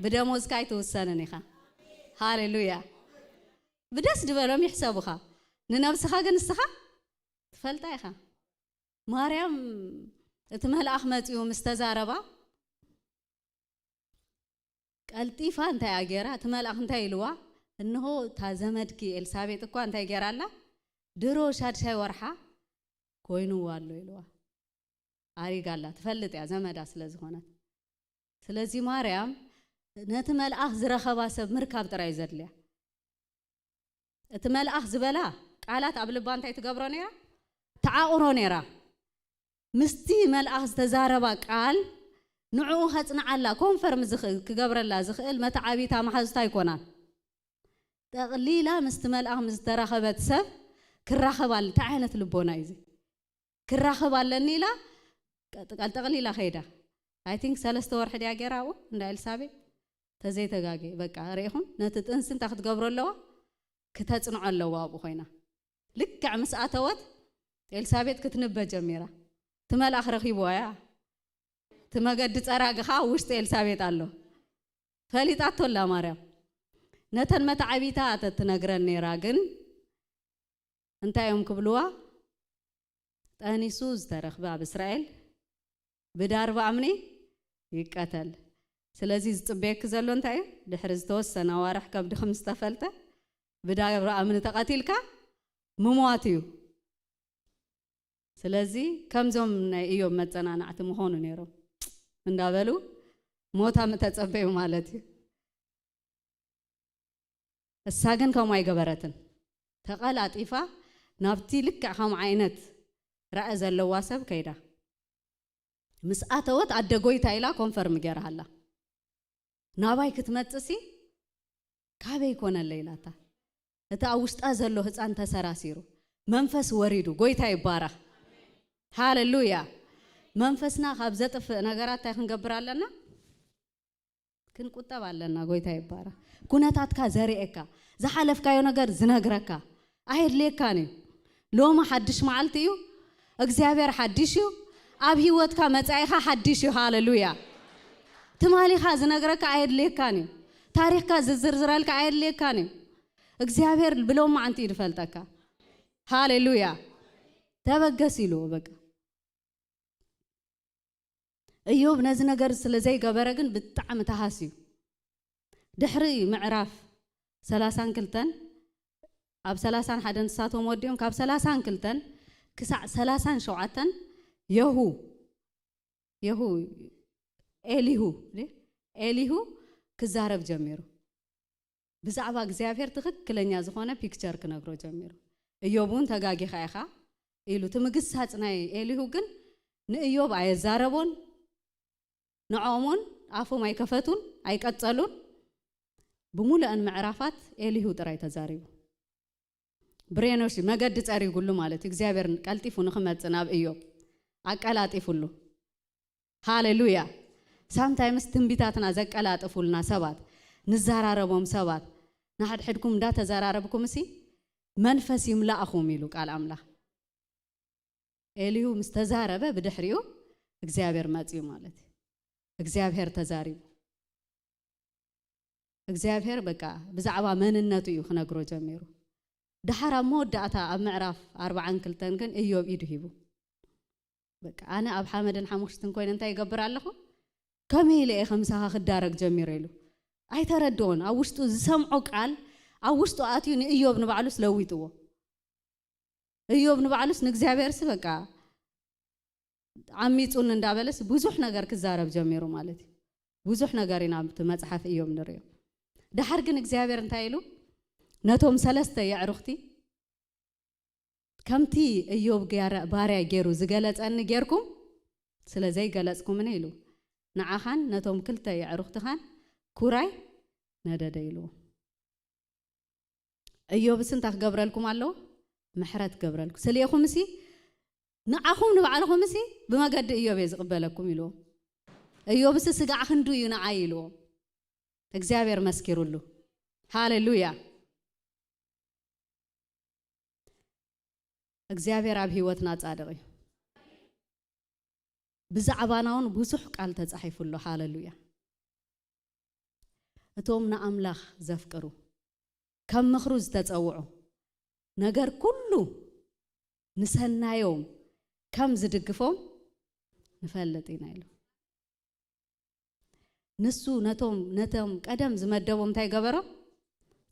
ብደሞዝካ ኣይትውሰንን ኢኻ። ሃሌሉያ። ብደስ ዝበሎም ይሕሰቡኻ። ንነብስኻ ግን እስኻ ትፈልጣ ኢኻ። ማርያም እቲ መልኣኽ መጺኡ ምስ ተዛረባ፣ ቀልጢፋ እንታይ እያ ገይራ? እቲ መልኣኽ እንታይ ኢልዋ? እንሆ፣ እታ ዘመድኪ ኤልሳቤጥ እኳ እንታይ ገይራ ኣላ? ድሮ ሻድሻይ ወርሓ ኮይንዋ ኣሎ ኢልዋ። ኣሪጋ ኣላ። ትፈልጥ እያ፣ ዘመዳ ስለ ዝኾነት። ስለዚ ማርያም ነቲ መልኣኽ ዝረኸባ ሰብ ምርካብ ጥራይ እዩ ዘድልያ። እቲ መልኣኽ ዝበላ ቃላት ኣብ ልባ እንታይ ትገብሮ ነይራ? ትዓቑሮ ነይራ። ምስቲ መልኣኽ ዝተዛረባ ቃል ንዕኡ ከጽንዓላ፣ ኮንፈርም ዝኽእል፣ ክገብረላ ዝኽእል መተዓቢታ መሓዙታ ኣይኮናን። ጠቕሊላ ምስቲ መልኣኽ ምስ ዝተራኸበት ሰብ ክራኸብ ኣለ-፣ እንታይ ዓይነት ልቦና እዩ እዚ? ክራኸብ ኣለኒ ኢላ ቀጥ-፣ ቀል ጠቕሊላ ከይዳ። ኣይ ቲንክ ሰለስተ ወርሒ ድያ ገይራ ኣብኡ እንዳ ኤልሳቤጥ? ተዘይተጋጌ፣ በቃ ርኢኹም፣ ነቲ ጥንሲ እንታይ ክትገብሮ ኣለዋ? ክተጽንዖ ኣለዋ ኣብኡ ኮይና። ልክዕ ምስ ኣተወት ኤልሳቤጥ ክትንበ ጀሚራ። እቲ መልኣኽ ረኺብዋ እያ። እቲ መገዲ ጸራጊ ኸኣ ኣብ ውሽጢ ኤልሳቤጥ ኣሎ። ፈሊጣቶ ኣላ ማርያም። ነተን መተዓቢታ ተትነግረን ነይራ ግን እንታይ እዮም ክብልዋ? ጠኒሱ ዝተረኽበ ኣብ እስራኤል ብዳርባ እምኒ ይቀተል። ስለዚ ዝጽበየኪ ዘሎ እንታይ እዩ? ድሕሪ ዝተወሰነ ኣዋርሕ ከብድኺ ምስ ተፈልጠ ብዳርባ እምኒ ተቐቲልካ ምሟት እዩ። ስለዚ ከምዞም ናይ ኢዮብ መጸናናዕቲ ምኾኑ ነይሮም እንዳበሉ ሞታ ምተጸበዩ ማለት እዩ። እሳ ግን ከምኡ ኣይገበረትን። ተቐላጢፋ ናብቲ ልክዕ ከምኡ ዓይነት ራኢ ዘለዋ ሰብ ከይዳ። ምስ ኣተወት ኣደ ጎይታ ኢላ ኮንፈርም ገይራ ኣላ። ናባይ ክትመጽሲ ካበይ ኮነለ ኢላታ። እቲ ኣብ ውሽጣ ዘሎ ህፃን ተሰራሲሩ፣ መንፈስ ወሪዱ፣ ጎይታ ይባረኽ። ሃሌሉያ። መንፈስና ካብ ዘጥፍእ ነገራት እንታይ ክንገብር ኣለና? ክንቁጠብ ኣለና። ጎይታ ይባረኽ። ኩነታትካ ዘርእየካ፣ ዝሓለፍካዮ ነገር ዝነግረካ ኣየድልየካን እዩ። ሎሚ ሓድሽ መዓልቲ እዩ። እግዚኣብሔር ሓድሽ እዩ። ኣብ ህይወትካ መጻኢኻ ሓድሽ እዩ። ሃሌሉያ። ትማሊኻ ዝነግረካ ኣየድልየካን እዩ። ታሪኽካ ዝዝርዝረልካ ኣየድልየካን እዩ። እግዚኣብሔር ብሎሚ መዓንቲ እዩ ዝፈልጠካ። ሃሌሉያ። ተበገስ ኢሉ በቃ። እዮብ ነዚ ነገር ስለ ዘይገበረ ግን ብጣዕሚ ተሃስዩ። ድሕሪ ምዕራፍ ሰላሳን ክልተን፣ ኣብ ሰላሳን ሓደን ንሳቶም ወዲኦም፣ ካብ ሰላሳን ክልተን ክሳዕ ሰላሳን ሸውዓተን የሁ፣ የሁ፣ ኤሊሁ፣ ኤሊሁ ክዛረብ ጀሚሩ። ብዛዕባ እግዚኣብሔር ትኽክለኛ ዝኾነ ፒክቸር ክነግሮ ጀሚሩ። እዮብ እውን ተጋጊኻ ኢኻ ኢሉ። እቲ ምግሳጽ ናይ ኤሊሁ ግን ንእዮብ ኣየዛረቦን፣ ንዖም እውን ኣፎም ኣይከፈቱን፣ ኣይቀጸሉን። ብምሉአን ምዕራፋት ኤሊሁ ጥራይ ተዛሪቡ። ብሬኖሽ መገዲ ጸሪጉሉ ማለት እዩ። እግዚኣብሔር ቀልጢፉ ንኽመጽእ ናብ እዮብ ኣቀላጢፉሉ። ሃሌሉያ። ሳምታይምስ ትንቢታትና ዘቀላጥፉልና ሰባት፣ ንዘራረቦም ሰባት፣ ንሓድሕድኩም እንዳተዘራረብኩም እሲ መንፈስ ይምላእኹም ኢሉ ቃል ኣምላኽ። ኤልዩ ምስ ተዛረበ ብድሕሪኡ እግዚኣብሔር መጽዩ ማለት እዩ። እግዚኣብሔር ተዛሪቡ። እግዚኣብሔር በቃ ብዛዕባ መንነቱ እዩ ክነግሮ ጀሚሩ። ደሓር ኣብ መወዳእታ ኣብ ምዕራፍ ኣርባዓን ክልተን ግን እዮብ ኢዱ ሂቡ። በቃ ኣነ ኣብ ሓመድን ሓሙኽሽትን ኮይነ እንታይ ይገብር ኣለኹ? ከመይ ኢለ እየ ከምሳኻ ክዳረግ ጀሚረ ኢሉ ኣይተረድኦን። ኣብ ውሽጡ ዝሰምዖ ቃል ኣብ ውሽጡ ኣትዩ ንእዮብ ንባዕሉስ ለዊጥዎ። እዮብ ንባዕሉስ ንእግዚኣብሔርሲ በቃ ዓሚጹኒ እንዳበለስ ብዙሕ ነገር ክዛረብ ጀሚሩ ማለት እዩ። ብዙሕ ነገር ኢና ኣብቲ መጽሓፍ እዮብ ንሪኦ። ደሓር ግን እግዚኣብሔር እንታይ ኢሉ? ነቶም ሰለስተ የዕሩኽቲ ከምቲ እዮብ ጋር-፣ ባርያ ገይሩ ዝገለጸኒ ጌርኩም ስለ ዘይገለጽኩምኒ ኢሉ ንዓኻን ነቶም ክልተ የዕሩኽትኻን ኩራይ ነደደ ኢልዎ። እዮብስ እንታይ ክገብረልኩም ኣለዎ? ምሕረት ክገብረልኩም። ስለ ኢኹምሲ ንዓኹም ንባዕልኹምሲ ብመገዲ እዮብ እየ ዝቕበለኩም ኢልዎ። እዮብሲ ስጋዕ ክንዱ እዩ ንዓይ ኢልዎ። እግዚኣብሔር መስኪሩሉ። ሃሌሉያ። እግዚኣብሔር ኣብ ህይወትና ጻድቕ እዩ። ብዛዕባና እውን ብዙሕ ቃል ተጻሒፉ ኣሎ። ሃሌሉያ። እቶም ንኣምላኽ ዘፍቅሩ፣ ከም ምኽሩ ዝተጸውዑ፣ ነገር ኩሉ ንሰናዮም ከም ዝድግፎም ንፈልጥ ኢና ኢሉ። ንሱ ነቶም፣ ነቶም ቀደም ዝመደቦም እንታይ ገበሮም?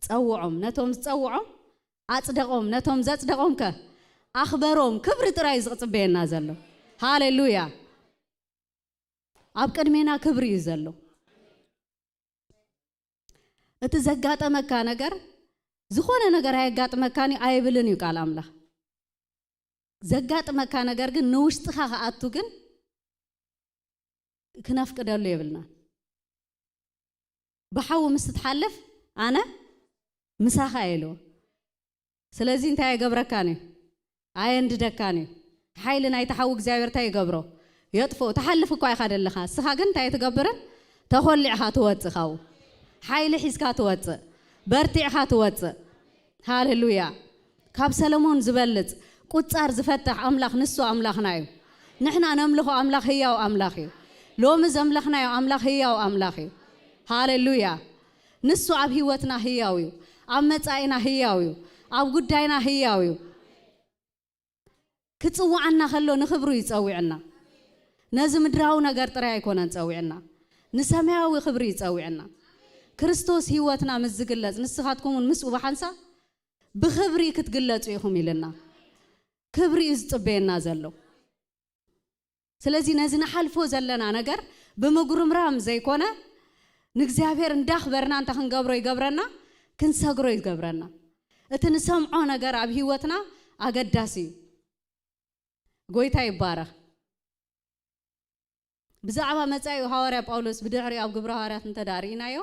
ጸውዖም። ነቶም ዝጸውዖም ኣጽደቖም። ነቶም ዘጽደቖም ከ ኣኽበሮም። ክብሪ ጥራይ እዩ ዝጽበየና ዘሎ። ሃሌሉያ። ኣብ ቅድሜና ክብሪ እዩ ዘሎ። እቲ ዘጋጠመካ ነገር፣ ዝኾነ ነገር ኣየጋጥመካን እዩ ኣይብልን እዩ ቃል ኣምላኽ። ዘጋጥመካ ነገር ግን ንውሽጥኻ ክኣቱ ግን ክነፍቅደሉ የብልናን። ብሓዊ ምስ ትሓልፍ ኣነ ምሳኻ እየ ኢልዎ። ስለዚ እንታይ ኣይገብረካን እዩ? ኣየንድደካን እዩ። ሓይሊ ናይቲ ሓዊ እግዚኣብሔር እንታይ ይገብሮ? የጥፍኦ። ትሓልፍ እኳ ኢኻ ደለኻ። እስኻ ግን እንታይ ትገብርን? ተኾሊዕኻ ትወጽእ ካብኡ። ሓይሊ ሒዝካ ትወጽእ። በርቲዕኻ ትወጽእ። ሃሌሉያ። ካብ ሰለሞን ዝበልጽ ቁጻር ዝፈትሕ ኣምላኽ ንሱ ኣምላኽና እዩ። ንሕና ነምልኾ ኣምላኽ ህያው ኣምላኽ እዩ። ሎሚ ዘምለኽናዮ ኣምላኽ ህያው ኣምላኽ እዩ። ሃሌሉያ። ንሱ ኣብ ህይወትና ህያው እዩ። ኣብ መጻኢና ህያው እዩ። ኣብ ጉዳይና ህያው እዩ። ክጽውዓና ከሎ ንኽብሩ እዩ ጸዊዕና። ነዚ ምድራዊ ነገር ጥራይ ኣይኮነን ጸዊዕና። ንሰማያዊ ክብሪ እዩ ጸዊዕና። ክርስቶስ ህይወትና ምስ ዝግለጽ ንስኻትኩም እውን ምስኡ ብሓንሳብ ብኽብሪ ክትግለጹ ኢኹም ኢልና። ክብሪ እዩ ዝጽበየና ዘሎ። ስለዚ ነዚ ንሓልፎ ዘለና ነገር ብምጉርምራም ዘይኮነ ንእግዚኣብሔር እንዳኽበርና እንተ ክንገብሮ ይገብረና፣ ክንሰግሮ ይገብረና። እቲ ንሰምዖ ነገር ኣብ ህይወትና ኣገዳሲ እዩ። ጎይታ ይባረኽ። ብዛዕባ መጻኢኡ ሃዋርያ ጳውሎስ ብድሕሪኡ ኣብ ግብረ ሃዋርያት እንተ ደኣ ርኢናዮ፣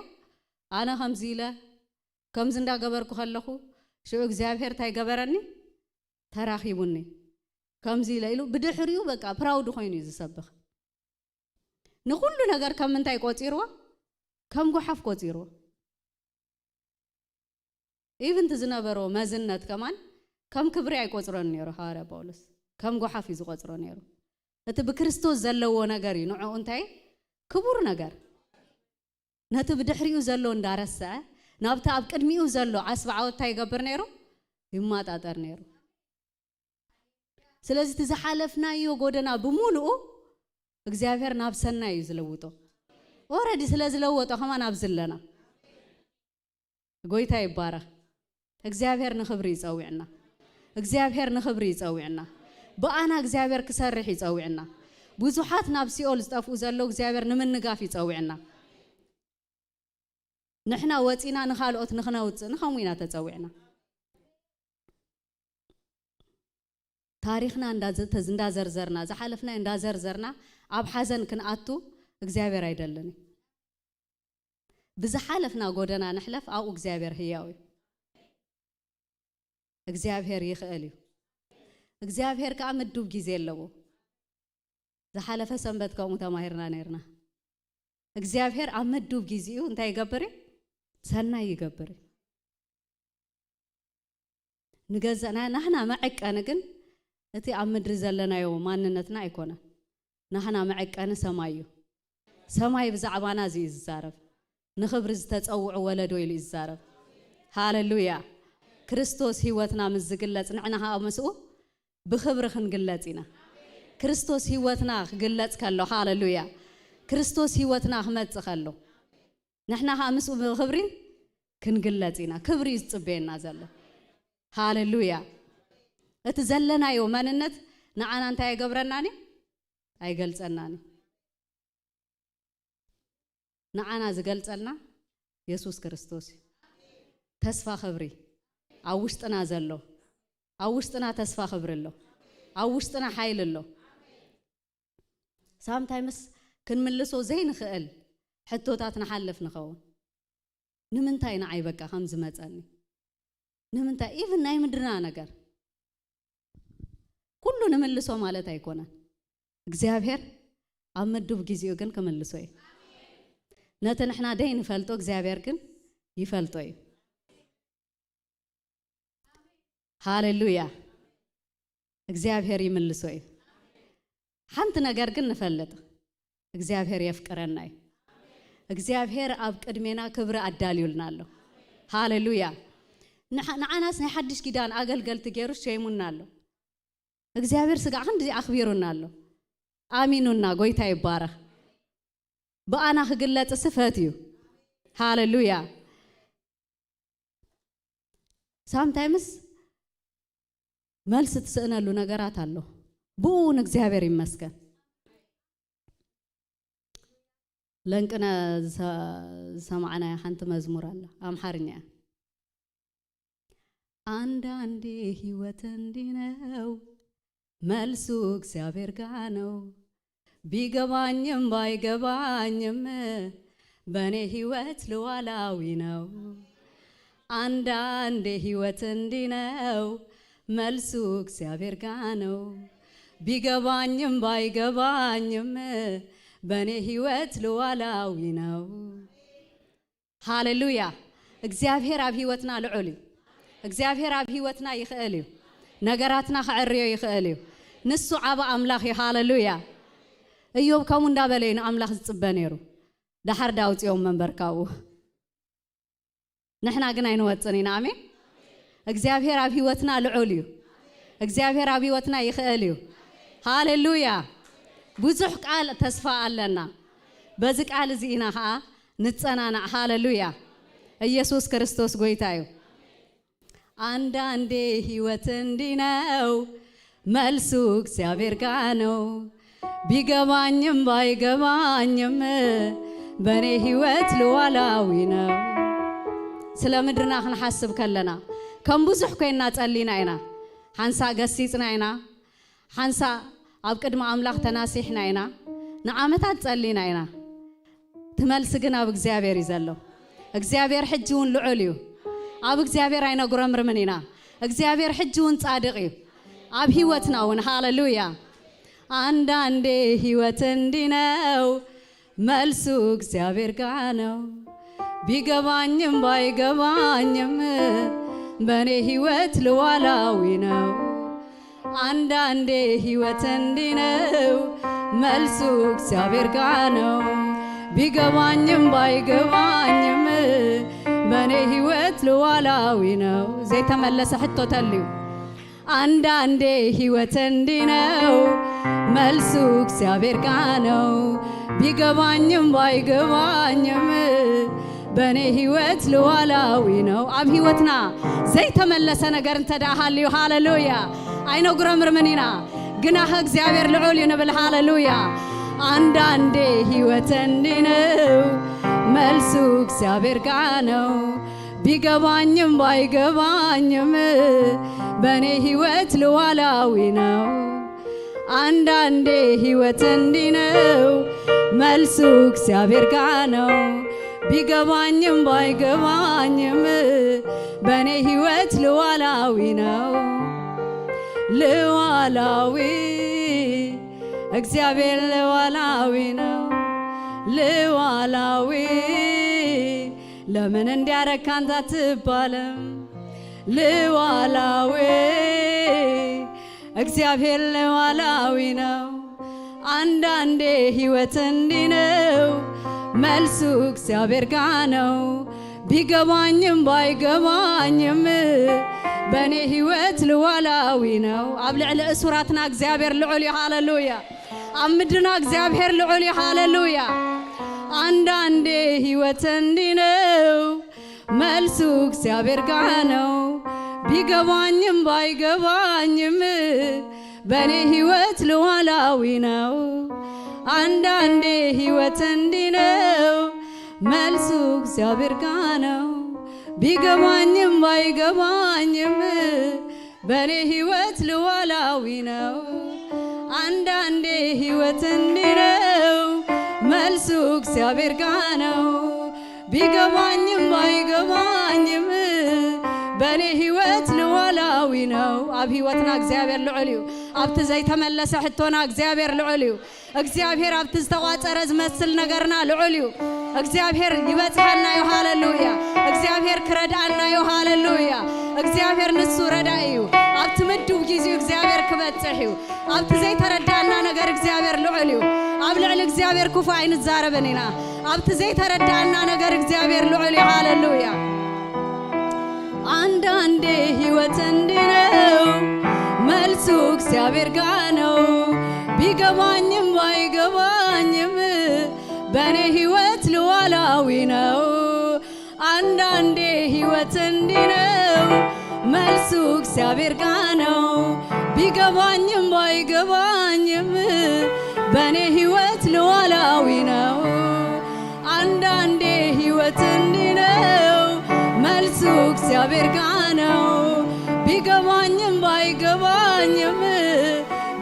ኣነ ከምዚ ኢለ፣ ከምዚ እንዳገበርኩ ከለኹ፣ ሽዑ እግዚኣብሔር እንታይ ገበረኒ? ተራኺቡኒ። ከምዚ ኢለ ኢሉ፣ ብድሕሪኡ በቃ ፕራውድ ኮይኑ እዩ ዝሰብኽ። ንኹሉ ነገር ከም ምንታይ ቆጺርዎ? ከም ጓሓፍ ቆጺርዎ። ኢቭን እቲ ዝነበሮ መዝነት ከማን ከም ክብሪ ኣይቆጽሮን ነይሩ። ሃዋርያ ጳውሎስ ከም ጓሓፍ እዩ ዝቆጽሮ ነይሩ። እቲ ብክርስቶስ ዘለዎ ነገር እዩ ንዕኡ እንታይ ክቡር ነገር። ነቲ ብድሕሪኡ ዘሎ እንዳረስዐ ናብቲ ኣብ ቅድሚኡ ዘሎ ዓስቢ ዓወት እንታይ ይገብር ነይሩ? ይማጣጠር ነይሩ። ስለዚ እቲ ዝሓለፍናዮ ጎደና ብምሉኡ እግዚኣብሔር ናብ ሰናይ እዩ ዝለውጦ። ኦረዲ ስለ ዝለወጦ ከማን ኣብዚ ኣለና። ጎይታ ይባረኽ። እግዚኣብሔር ንኽብሪ ይጸውዕና። እግዚኣብሔር ንኽብሪ ይጸውዕና። ብኣና እግዚኣብሔር ክሰርሕ ይጸውዕና። ብዙሓት ናብ ሲኦል ዝጠፍኡ ዘለዉ እግዚኣብሔር ንምንጋፍ ይጸውዕና። ንሕና ወጺና ንኻልኦት ንኽነውጽእ ንኸምኡ ኢና ተጸዊዕና። ታሪኽና እንዳዘ-፣ ተዝ-፣ እንዳዘርዘርና፣ ዝሓለፍናዮ እንዳዘርዘርና ኣብ ሓዘን ክንኣቱ እግዚኣብሔር ኣይደልን እዩ። ብዝሓለፍና ጎደና ንሕለፍ፣ ኣብኡ እግዚኣብሔር ህያው እዩ። እግዚኣብሔር ይኽእል እዩ። እግዚኣብሔር ከኣ ምዱብ ግዜ ኣለዎ። ዝሓለፈ ሰንበት ከምኡ ተማሂርና ነይርና። እግዚኣብሔር ኣብ ምዱብ ግዜኡ እንታይ ይገብር እዩ? ሰናይ ይገብር እዩ። ንገዛእና ናህና መዐቀኒ ግን እቲ ኣብ ምድሪ ዘለናዮ ማንነትና ኣይኮነን። ናህና መዐቀኒ ሰማይ እዩ። ሰማይ ብዛዕባና እዚ እዩ ዝዛረብ። ንኽብሪ ዝተጸውዑ ወለዶ ኢሉ እዩ ዝዛረብ። ሃሌሉያ። ክርስቶስ ህይወትና ምስ ዝግለጽ ንሕና ኸኣ ምስኡ ብኽብሪ ክንግለጽ ኢና። ክርስቶስ ህይወትና ክግለጽ ከሎ፣ ሃሌሉያ። ክርስቶስ ህይወትና ክመጽእ ከሎ፣ ንሕና ኸኣ ምስኡ ብኽብሪ ክንግለጽ ኢና። ክብሪ እዩ ዝጽበየና ዘሎ። ሃሌሉያ። እቲ ዘለናዮ መንነት ንዓና እንታይ ኣይገብረናን እዩ? ኣይገልጸናን እዩ። ንዓና ዝገልጸልና የሱስ ክርስቶስ እዩ። ተስፋ ክብሪ ኣብ ውሽጥና ዘሎ፣ ኣብ ውሽጥና ተስፋ ክብሪ ኣሎ፣ ኣብ ውሽጥና ሓይሊ ኣሎ። ሳምታይምስ ክንምልሶ ዘይንኽእል ሕቶታት ንሓልፍ ንኸውን። ንምንታይ ንዓይ በቃ ከም ዝመጸኒ? ንምንታይ ኢቭን ናይ ምድርና ነገር ኩሉ ንምልሶ ማለት ኣይኮነን። እግዚኣብሔር ኣብ ምዱብ ግዜኡ ግን ክምልሶ እዩ። ነቲ ንሕና ደይ ንፈልጦ እግዚኣብሔር ግን ይፈልጦ እዩ። ሃሌሉያ። እግዚኣብሔር ይምልሶ እዩ። ሓንቲ ነገር ግን ንፈልጥ፣ እግዚኣብሔር የፍቅረና እዩ። እግዚኣብሔር ኣብ ቅድሜና ክብሪ ኣዳልዩልና ኣሎ። ሃሌሉያ። ንዓ-፣ ንዓናስ ናይ ሓድሽ ኪዳን ኣገልገልቲ ገይሩ ሸይሙና ኣሎ። እግዚኣብሔር ስጋዕ ክንድዚ ኣኽቢሩና ኣሎ። ኣሚኑና፣ ጎይታ ይባረኽ። ብኣና ክግለጽ ስፈት እዩ። ሃሌሉያ። ሳምታይምስ መልሲ ትስእነሉ ነገራት ኣሎ። ብኡ እውን እግዚኣብሔር ይመስገን። ለንቅነ ዝሰ-፣ ዝሰማዕናያ ሓንቲ መዝሙር ኣላ፣ ኣምሓርኛ እያ። አንዳንዴ ህይወት እንዲህ ነው፣ መልሱ እግዚአብሔር ጋ ነው። ቢገባኝም ባይገባኝም በእኔ ህይወት ሉዓላዊ ነው። አንዳንዴ ህይወት እንዲህ ነው፣ መልሱ እግዚአብሔር ጋ ነው። ቢገባኝም ባይገባኝም በእኔ ህይወት ሉዓላዊ ነው። ሃሌሉያ። እግዚኣብሔር ኣብ ህይወትና ልዑል እዩ። እግዚኣብሔር ኣብ ህይወትና ይኽእል እዩ። ነገራትና ክዕርዮ ይኽእል እዩ። ንሱ ዓቢ ኣምላኽ እዩ። ሃሌሉያ። እዮብ ከምኡ እንዳበለ እዩ ንኣምላኽ ዝጽበ ነይሩ። ደሓር ዳ ኣውጽኦም መንበር ካብኡ። ንሕና ግን ኣይንወጽን ኢና። ኣሜን። እግዚኣብሔር ኣብ ህይወትና ልዑል እዩ። እግዚኣብሔር ኣብ ህይወትና ይኽእል እዩ። ሃሌሉያ። ብዙሕ ቃል ተስፋ ኣለና። በዚ ቃል እዚ ኢና ኸዓ ንጸናናዕ። ሃሌሉያ። ኢየሱስ ክርስቶስ ጎይታ እዩ። አንዳንዴ ህይወት እንዲህ ነው፣ መልሱ እግዚአብሔር ጋ ነው። ቢገባኝም ባይገባኝም በእኔ ህይወት ሉዓላዊ ነው። ስለ ምድርና ክንሓስብ ከለና ከም ብዙሕ ኮይንና ጸሊና ኢና። ሓንሳእ ገሲጽና ኢና። ሓንሳእ ኣብ ቅድሚ ኣምላኽ ተናሲሕና ኢና። ንዓመታት ጸሊና ኢና። እቲ መልሲ ግን ኣብ እግዚኣብሔር እዩ ዘሎ። እግዚኣብሔር ሕጂ እውን ልዑል እዩ። ኣብ እግዚኣብሔር ኣይነጉረምርምን ኢና። እግዚኣብሔር ሕጂ እውን ጻድቕ እዩ። ኣብ ህይወትና እውን። ሃሌሉያ። አንዳንዴ ህይወት እንዲህ ነው፣ መልሱ እግዚአብሔር ጋ ነው። ቢገባኝም ባይገባኝም በእኔ ህይወት ሉዓላዊ ነው። አንዳንዴ ህይወት እንዲህ ነው፣ መልሱ እግዚአብሔር ጋ ነው። ቢገባኝም ባይገባኝም በእኔ ህይወት ሉዓላዊ ነው። ዘይተመለሰ ሕቶ ተልዩ። አንዳንዴ ህይወት እንዲህ ነው፣ መልሱ እግዚአብሔር ጋ ነው። ቢገባኝም ባይገባኝም በእኔ ህይወት ሉዓላዊ ነው። ኣብ ህይወትና ዘይተመለሰ ነገር እንተ ደኣ ሃልዩ፣ ሃሌሉያ፣ ኣይነጉረምርምን ኢና። ግናኸ እግዚኣብሔር ልዑል እዩ ንብል። ሃሌሉያ። አንዳንዴ ህይወት እንዲህ ነው፣ መልሱ እግዚአብሔር ጋ ነው። ቢገባኝም ባይገባኝም በእኔ ህይወት ሉዓላዊ ነው። አንዳንዴ ህይወት እንዲህ ነው፣ መልሱ እግዚአብሔር ጋ ነው። ቢገባኝም ባይገባኝም በእኔ ህይወት ሉዓላዊ ነው። ሉዓላዊ፣ እግዚአብሔር ሉዓላዊ ነው። ሉዓላዊ፣ ለምን እንዲያረካን አትባልም። ሉዓላዊ፣ እግዚአብሔር ሉዓላዊ ነው። አንዳንዴ ህይወት እንዲህ ነው፣ መልሱ እግዚአብሔር ጋ ነው። ቢገባኝም ባይገባኝም በእኔ ህይወት ሉዓላዊ ነው። ኣብ ልዕሊ እሱራትና እግዚኣብሔር ልዑል እዩ። ሃሌሉያ። ኣብ ምድርና እግዚኣብሔር ልዑል እዩ። ሃሌሉያ። አንዳንዴ ህይወት እንዲህ ነው፣ መልሱ እግዚአብሔር ጋ ነው። ቢገባኝም ባይገባኝም በእኔ ህይወት ሉዓላዊ ነው። አንዳንዴ ህይወት እንዲህ ነው፣ መልሱ እግዚአብሔር ጋ ነው። ቢገባኝም ባይገባኝም በእኔ ህይወት ሉዓላዊ ነው። አንዳንዴ ህይወት እንዲህ ነው፣ መልሱ እግዚአብሔር ጋ ነው። ቢገባኝም ባይገባኝም በእኔ ህይወት ሉዓላዊ ነው። ኣብ ህይወትና እግዚኣብሔር ልዑል እዩ። ኣብቲ ዘይተመለሰ ሕቶና እግዚኣብሔር ልዑል እዩ። እግዚኣብሔር ኣብቲ ዝተቋጸረ ዝመስል ነገርና ልዑል እዩ። እግዚኣብሔር ይበጽሓና እዩ። ሃሌሉያ። እግዚኣብሔር ክረድኣና እዩ። ሃሌሉያ። እግዚኣብሔር ንሱ ረዳኢ እዩ። ኣብቲ ምድብ ጊዜኡ እግዚኣብሔር ክበጽሕ እዩ። ኣብቲ ዘይተረዳእና ነገር እግዚኣብሔር ልዑል እዩ። ኣብ ልዕሊ እግዚኣብሔር ክፉ ኣይንዛረብን ኢና። ኣብቲ ዘይተረዳእና ነገር እግዚኣብሔር ልዑል እዩ። ሃሌሉያ። አንዳንዴ ህይወት እንዲህ ነው፣ መልሱ እግዚአብሔር ጋ ነው። ቢገባኝም ባይገባኝም በእኔ ህይወት ሉዓላዊ ነው። አንዳንዴ ህይወት እንዲህ ነው፣ መልሱ እግዚአብሔር ጋ ነው። ቢገባኝም ባይገባኝም በእኔ ህይወት ሉዓላዊ ነው። አንዳንዴ ህይወት እንዲህ ነው፣ መልሱ እግዚአብሔር ጋ ነው። ቢገባኝም ባይገባኝም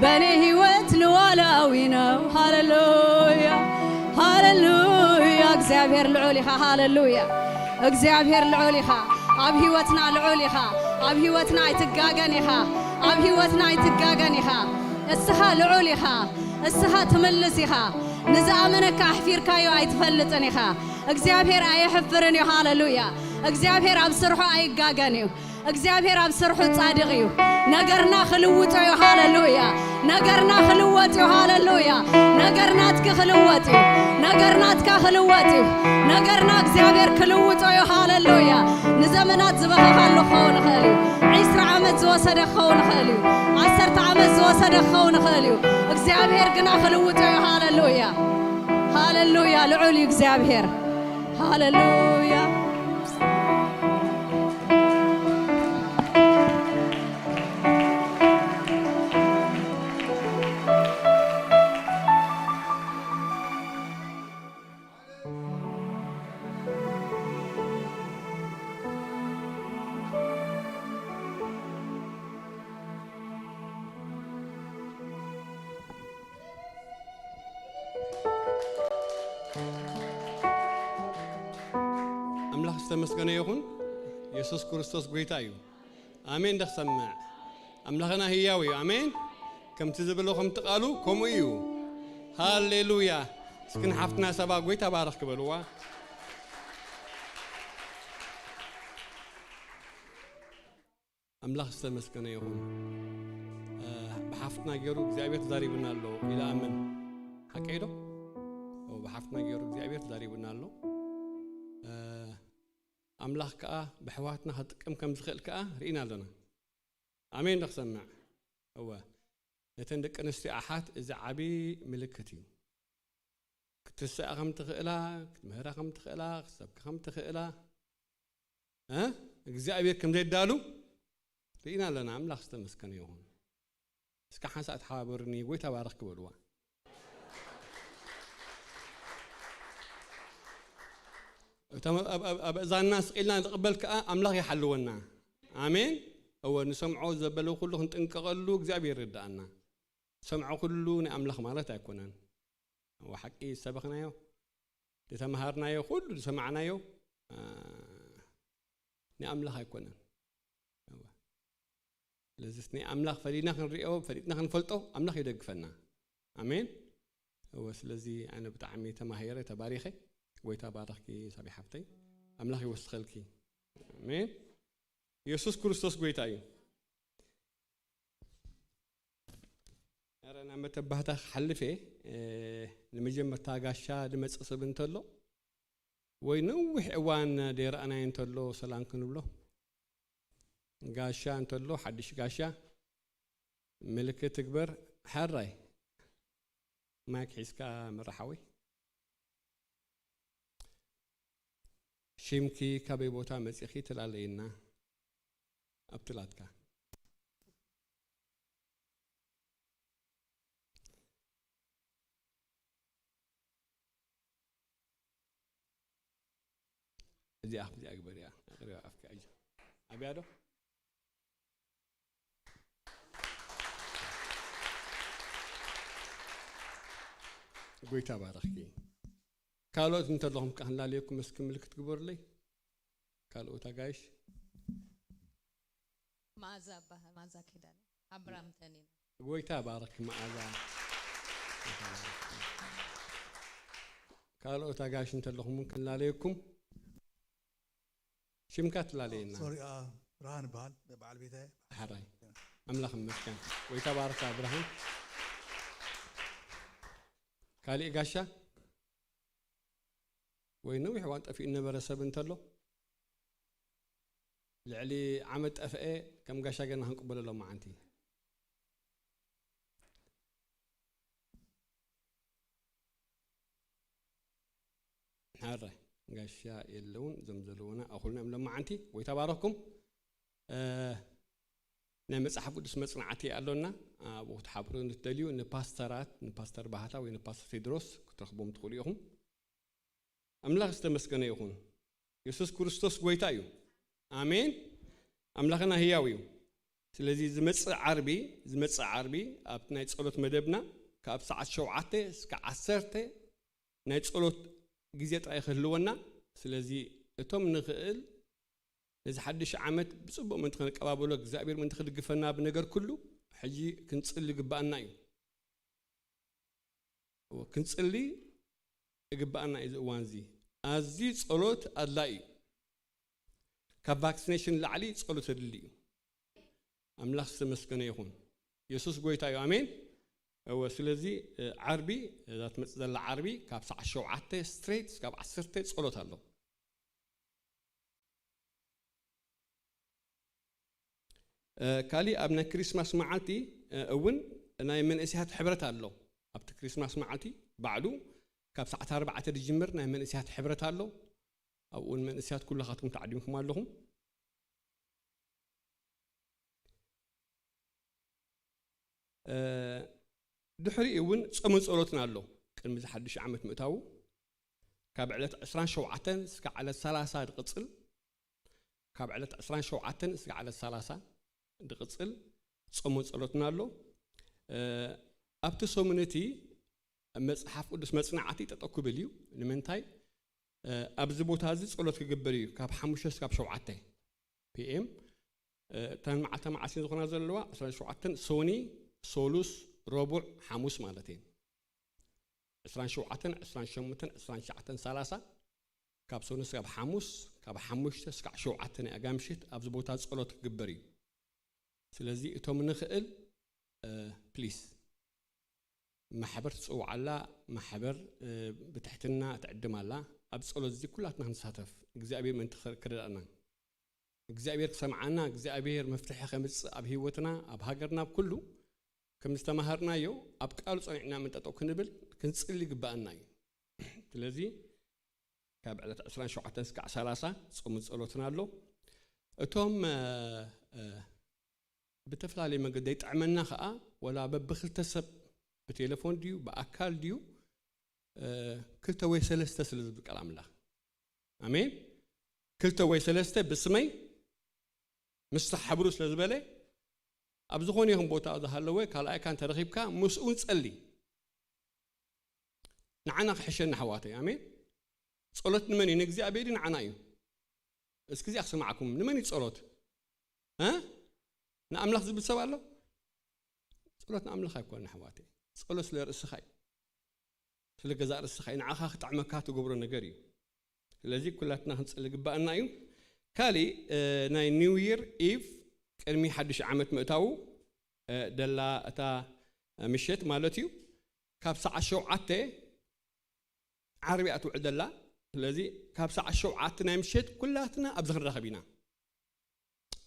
በእኔ ህይወት ሉዓላዊ ነው። ሃሌሉያ፣ ሃሌሉያ። እግዚኣብሔር ልዑል ኢኻ። ሃሌሉያ። እግዚኣብሔር ልዑል ኢኻ። ኣብ ህይወትና ልዑል ኢኻ። ኣብ ህይወትና ኣይትጋገን ኢኻ። ኣብ ህይወትና ኣይትጋገን ኢኻ። እስኻ ልዑል ኢኻ። እስኻ ትምልስ ኢኻ። ንዝኣመነካ ኣሕፊርካዮ ኣይትፈልጥን ኢኻ። እግዚኣብሔር ኣየሕፍርን እዩ። ሃሌሉያ። እግዚኣብሔር ኣብ ስርሑ ኣይጋገን እዩ። እግዚኣብሔር ኣብ ስርሑ ጻድቕ እዩ። ነገርና ክልውጦ እዩ። ሃሌሉያ። ነገርና ክልወጥ እዩ። ሃሌሉያ። ነገር ናትኪ ክልወጥ እዩ። ነገር ናትካ ክልወጥ እዩ። ነገርና እግዚኣብሔር ክልውጦ እዩ። ሃሌሉያ። ንዘመናት ዝበኸኻሉ ክኸውን ይኽእል እዩ። ዒስራ ዓመት ዝወሰደ ክኸውን ይኽእል እዩ። ዓሰርተ ዓመት ዝወሰደ ክኸውን ይኽእል እዩ። እግዚኣብሔር ግና ክልውጦ እዩ። ሃሌሉያ። ሃሌሉያ። ልዑል እዩ እግዚኣብሔር። ሃሌሉያ። ኣምላኽ ዝተመስገነ ይኹን። የሱስ ክርስቶስ ጐይታ እዩ። ኣሜን። ዶ ክሰምዕ? ኣምላኽና ህያው እዩ። ኣሜን። ከምቲ ዝብሎ፣ ከምቲ ቃሉ፣ ከምኡ እዩ። ሃሌሉያ። እስኪ ንሓፍትና ሰባ ጐይታ ባረኽ ክበልዋ። ኣምላኽ ዝተመስገነ ይኹን። እ፣ ብሓፍትና ገይሩ እግዚኣብሔር ተዛሪቡና ኣሎ ኢለ ኣምን። ሓቀይ ዶ? ኦ፣ ብሓፍትና ገይሩ እግዚኣብሔር ተዛሪቡና ኣሎ። እ፣ ኣምላኽ ከኣ ብኣሕዋትና ክጥቀም ከም ዝኽእል ከኣ ርኢና ኣለና። ኣሜን ዶ ክሰምዕ? እወ። ነተን ደቂ ኣንስትዮ ኣሓት እዚ ዓቢ ምልክት እዩ። ክትስኣ ከም ትኽእላ፣ ክትምህራ ከም ትኽእላ፣ ክትሰብካ ከም ትኽእላ፣ እ እግዚኣብሔር ከም ዘዳሉ ርኢና ኣለና። ኣምላኽ ዝተመስገነ ይኹን። እስከ ሓንሳእ ተሓባበሩኒ፣ ጎይታ ባረኽ ክበልዋ። እቶም ኣብ- ኣብ- ኣብ እዛና ስቂልና ንቕበል ከኣ ኣምላኽ ይሓልወና። ኣሜን። እወ፣ ንሰምዖ ዘበለ ኩሉ ክንጥንቀቐሉ እግዚኣብሔር ይርዳኣና። ሰምዖ ኩሉ ናይ ኣምላኽ ማለት ኣይኮነን። እወ፣ ሓቂ ዝሰበኽናዮ፣ ዝተመሃርናዮ፣ ኩሉ ዝሰማዕናዮ፣ እ፣ ናይ ኣምላኽ ኣይኮነን። እወ። ስለዚ ናይ ኣምላኽ ፈሊና ክንሪኦ፣ ፈሊጥና ክንፈልጦ ኣምላኽ ይደግፈና። ኣሜን። እወ፣ ስለዚ ኣነ ብጣዕሚ ተማሂረ፣ ተባሪኸ። ጎይታ ባረኽኪ ሳቢ ሓፍተይ። ኣምላኽ ይወስኸልኪ። ኣሜን። የሱስ ክርስቶስ ጎይታ እዩ። ኧረ ናብ መተባህታ ክሓልፍ እየ። እ፣ ንመጀመርታ ጋሻ ዝመጽእ ሰብ እንተሎ ወይ ነዊሕ እዋን ደይረኣናዮ እንተሎ ሰላም ክንብሎ። ጋሻ እንተሎ ሓድሽ ጋሻ ምልክት ትግበር። ሕራይ ማይክ ሒዝካ መራሓዊ። ሽምኪ ካበይ ቦታ መጺኺ ትላለይና ኣብቲ ላትካ። እዚኣ እዚኣ ግበር እያ ኣቕሪባ ኣፍካ ኣጆ ኣብያ ዶ። ጎይታ ባረኽኪ። ካልኦት እንተለኹም ከ ክንላለየኩም እስኪ ምልክት ግበሩለይ። ካልኦት ኣጋይሽ። መኣዛ ኣባህ መኣዛ ኪዳነ ኣብራምተን ኢና። ጎይታ ባረክ መኣዛ። ካልኦት ኣጋይሽ እንተለኹም እውን ክንላለየኩም። ሽምካ ትላለየና። ሶሪ፣ አ፣ ብርሃን ይበሃል፣ በዓል ቤተ። ሓራይ ኣምላኽ ይመስገን። ጎይታ ባረካ ብርሃን። ካሊእ ጋሻ ወይ ነዊሕ እዋን ጠፊኡ ነበረ ሰብ እንተሎ ልዕሊ ዓመት ጠፍአ ከም ጋሻ ገና ክንቅበሎ ሎማዓንቲ። ሓረ ጋሻ የለውን። እዞም ዘለውና ኣኹልና እዮም ሎማዓንቲ። ጎይታ ባረኩም። እ፣ ናይ መጽሓፍ ቅዱስ መጽናዕቲ ኣሎና። ኣብኡ ክትሓብሩ ንትደልዩ ንፓስተራት፣ ንፓስተር ባህታ ወይ ንፓስተር ቴድሮስ ክትረኽቦም ትኽእሉ ኢኹም። ኣምላኽ ዝተመስገነ ይኹን። የሱስ ክርስቶስ ጎይታ እዩ። ኣሜን። ኣምላኽና ህያው እዩ። ስለዚ ዝመጽእ ዓርቢ፣ ዝመጽእ ዓርቢ ኣብቲ ናይ ጸሎት መደብና ካብ ሰዓት ሸውዓተ እስከ ዓሰርተ ናይ ጸሎት ግዜ ጥራይ ክህልወና። ስለዚ እቶም ንኽእል ነዚ ሓድሽ ዓመት ብጽቡቕ ምእንቲ ክንቀባበሎ፣ እግዚኣብሔር ምእንቲ ክድግፈና ብነገር ኩሉ ሕጂ ክንጽሊ ይግብኣና እዩ። እወ፣ ክንጽሊ ይግብኣና እዩ። እዚ እዋን እዚ ኣዝዩ ጸሎት ኣድላዪ እዩ። ካብ ቫክሲኔሽን ላዕሊ ጸሎት ኣድሊ እዩ። ኣምላኽ ዝተመስገነ ይኹን። የሱስ ጎይታ እዩ። ኣሜን። እወ፣ ስለዚ፣ እ፣ ዓርቢ፣ እዛ ትመጽእ ዘላ ዓርቢ ካብ ሰዓት ሸውዓተ ስትሬት እስካብ ዓሰርተ ጸሎት ኣሎ። እ፣ ካሊእ ኣብ ናይ ክሪስማስ መዓልቲ፣ እ፣ እውን ናይ መንእሰያት ሕብረት ኣሎ። ኣብቲ ክሪስማስ መዓልቲ ባዕሉ ካብ ሰዓት ኣርባዕተ ዝጅምር ናይ መንእሰያት ሕብረት ኣሎ። ኣብኡ እውን መንእሰያት ኩላኻትኩም ተዓዲምኩም ኣለኹም። እ፣ ድሕሪኡ እውን ጾመ ጸሎትና ኣሎ። ቅድሚ እዚ ሓድሽ ዓመት ምእታዉ ካብ ዕለት ዕስራን ሸውዓተን እስከ ዕለት ሰላሳ ዝቕጽል፣ ካብ ዕለት ዕስራን ሸውዓተን እስከ ዕለት ሰላሳ ዝቕጽል ጾመ ጸሎትና ኣሎ። እ፣ ኣብቲ ሰሙን እቲ መጽሓፍ ቅዱስ መጽናዕቲ ጠጠው ክብል እዩ። ንምንታይ? እ፣ ኣብዚ ቦታ እዚ ጸሎት ክግበር እዩ ካብ ሓሙሽተ እስካብ ሸውዓተ ፒ ኤም። እ፣ እተን መዓልቲ መዓስ እየን ዝኾና ዘለዋ? ዕስራን ሸውዓተን ሶኒ፣ ሶሉስ፣ ረቡዕ፣ ሓሙስ ማለት እየን። ዕስራን ሸውዓተን፣ ዕስራን ሸሞንተን፣ ዕስራን ትሽዓተን፣ ሰላሳ፣ ካብ ሶኒ እስካብ ሓሙስ፣ ካብ ሓሙሽተ እስካብ ሸውዓተ ናይ ኣጋ ምሽት ኣብዚ ቦታ ጸሎት ክግበር እዩ። ስለዚ እቶም ንኽእል፣ እ፣ ፕሊስ ማሕበር ትጽውዓላ፣ ማሕበር፣ እ፣ ብትሕትና ትዕድም ኣላ። ኣብ ጸሎት እዚ ኩላትና ክንሳተፍ እግዚኣብሔር ምእንቲ ክር-፣ ክረዳእና። እግዚኣብሔር ክሰምዓና፣ እግዚኣብሔር መፍትሒ ከምጽእ ኣብ ህይወትና፣ ኣብ ሃገርና፣ ኣብ ኩሉ ከም ዝተማሃርናዮ ኣብ ቃሉ ጸኒዕና ምንጠጠው ክንብል ክንጽሊ ይግብኣና እዩ። ስለዚ ካብ ዕለት ዕስራን ሸውዓተን እስካዕ ሰላሳ ጾምን ጸሎትን ኣሎ። እቶም ብተፈላለየ መገዲ ይጥዕመና ከኣ፣ ወላ በብክልተ ሰብ፣ ብቴሌፎን ድዩ ብኣካል ድዩ፣ ክልተ ወይ ሰለስተ ስለ ዝብል ቃል ኣምላኽ፣ ኣሜን፣ ክልተ ወይ ሰለስተ ብስመይ ምስ ተሓብሩ ስለ ዝበለ፣ ኣብ ዝኾነ ይኹን ቦታ ዝሃለወ ካልኣይካ እንተረኺብካ ምስኡ ንጸሊ። ንዓና ክሕሸና ኣሕዋተይ፣ ኣሜን። ጸሎት ንመን እዩ? ንእግዚኣብሔር እዩ፣ ንዓና እዩ? እስኪ እዚኣ ክሰማዕኩም። ንመን እዩ ጸሎት? እ ንኣምላኽ ዝብል ሰብ ኣሎ? ጸሎት ንኣምላኽ ኣይኮነን ኣሕዋተይ። ጸሎት ስለ ርእስኻ እዩ፣ ስለ ገዛእ ርእስኻ እዩ። ንዓኻ ክጥዕመካ ትገብሮ ነገር እዩ። ስለዚ ኩላትና ክንጽሊ ግባኣና እዩ። ካሊእ ናይ ኒው ይር ኢቭ፣ ቅድሚ ሓድሽ ዓመት ምእታዉ ደላ እታ ምሸት ማለት እዩ፣ ካብ ሰዓት ሸውዓተ፣ ዓርቢ እያ ትውዕል ደላ። ስለዚ ካብ ሰዓት ሸውዓተ ናይ ምሸት ኩላትና ኣብዚ ክንራኸብ ኢና።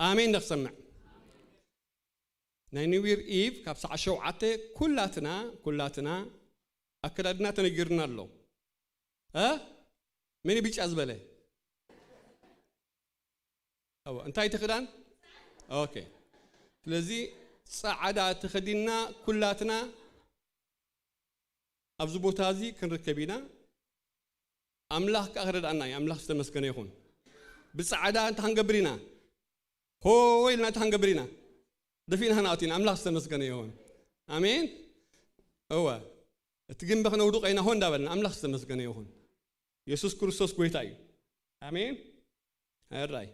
ኣሜን። ንክሰምዕ ናይ ኒው ይር ኢቭ ካብ ሰዓት ሸውዓተ ኩላትና ኩላትና ኣከዳድና ተነጊርና ኣሎ። እ መን ብጫ ዝበለ? ኣዎ፣ እንታይ ትኽዳን? ኦኬ። ስለዚ ጻዕዳ ተኸዲንና ኩላትና ኣብዚ ቦታ እዚ ክንርከብ ኢና። ኣምላኽ ከኣ ክረድኣና እዩ። ኣምላኽ ዝተመስገነ ይኹን። ብጻዕዳ እንታይ ክንገብር ኢና? ሆ ኢልና እንታይ ክንገብር ኢና? ደፊእና ክንኣቱ ኢና። ኣምላኽ ዝተመስገነ ይኹን። ኣሜን። እወ፣ እቲ ግንቢ ክነውድቆ ኢና ሆ እንዳበልና። ኣምላኽ ዝተመስገነ ይኹን። የሱስ ክርስቶስ ጎይታ እዩ። ኣሜን። ሕራይ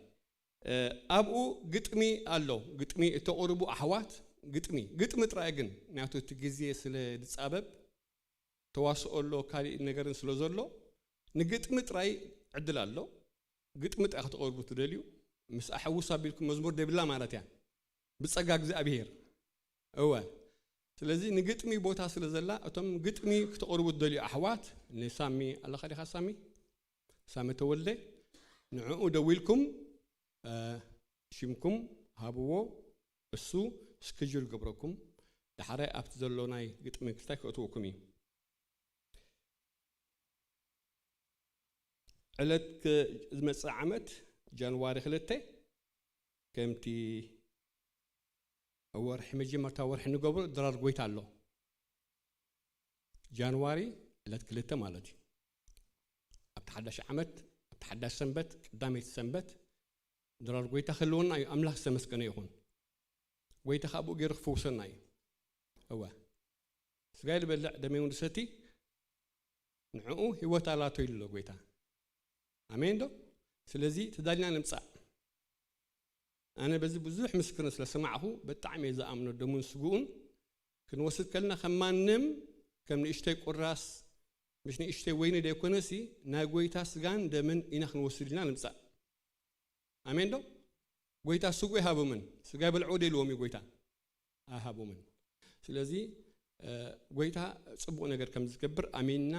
ኣብኡ ግጥሚ ኣሎ። ግጥሚ እተቕርቡ ኣሕዋት፣ ግጥሚ ግጥሚ ጥራይ ግን ናቱ እቲ ግዜ ስለ ዝጻበብ፣ ተዋስኦ ኣሎ፣ ካሊእ ነገርን ስለ ዘሎ፣ ንግጥሚ ጥራይ ዕድል ኣሎ። ግጥሚ ጥራይ ከተቕርቡ ትደልዩ፣ ምስ ኣሕውስ ኣቢልኩም መዝሙር ደብላ ማለት እያ፣ ብጸጋ እግዚኣብሔር። እወ፣ ስለዚ ንግጥሚ ቦታ ስለ ዘላ፣ እቶም ግጥሚ ክተቕርቡ ትደልዩ ኣሕዋት፣ ንሳሚ ኣለኻ ዲኻ? ሳሚ ሳሚ ተወልደ፣ ንዕኡ ደዊልኩም ሽምኩም ሃብዎ፣ እሱ ስክጁል ገብረኩም፣ ዳሕራይ ኣብቲ ዘሎ ናይ ግጥሚ ክልታይ ክእትወኩም እዩ። ዕለት ዝመጽእ ዓመት ጃንዋሪ ክልተ፣ ከምቲ ወርሒ መጀመርታ ወርሒ ንገብሮ ድራር ጎይታ ኣሎ። ጃንዋሪ ዕለት ክልተ ማለት እዩ። ኣብቲ ሓዳሽ ዓመት፣ ኣብቲ ሓዳሽ ሰንበት፣ ቀዳመይቲ ሰንበት ድራር ጎይታ ክህልወና እዩ። ኣምላኽ ዝተመስገነ ይኹን። ጎይታ ካብ ብኡ ገይሩ ክፍውሰና እዩ። እወ፣ ስጋይ ዝበልዕ ደመይ እውን ዝሰቲ ንዕኡ ህይወት ኣላቶ ኢሉ ኣሎ ጎይታ። ኣሜን ዶ? ስለዚ ተዳሊና ንምጻእ። ኣነ በዚ ብዙሕ ምስክርን ስለ ሰማዕኹ ብጣዕሚ እየ ዝኣምኖ። ደሙን ስግኡን ክንወስድ ከለና ከም ማንም፣ ከም ንእሽተይ ቁራስ፣ ምስ ንእሽተይ ወይኒ ደይኮነሲ፣ ናይ ጎይታ ስጋን ደምን ኢና ክንወስድ ኢና ንምጻእ። ኣሜን ዶ? ጎይታ ስጉ ኣይሃቦምን። ስጋ ይበልዕዎ ዶ ኢልዎም እዩ ጎይታ? ኣይሃቦምን። ስለዚ ጎይታ ጽቡቕ ነገር ከም ዝገብር ኣሚንና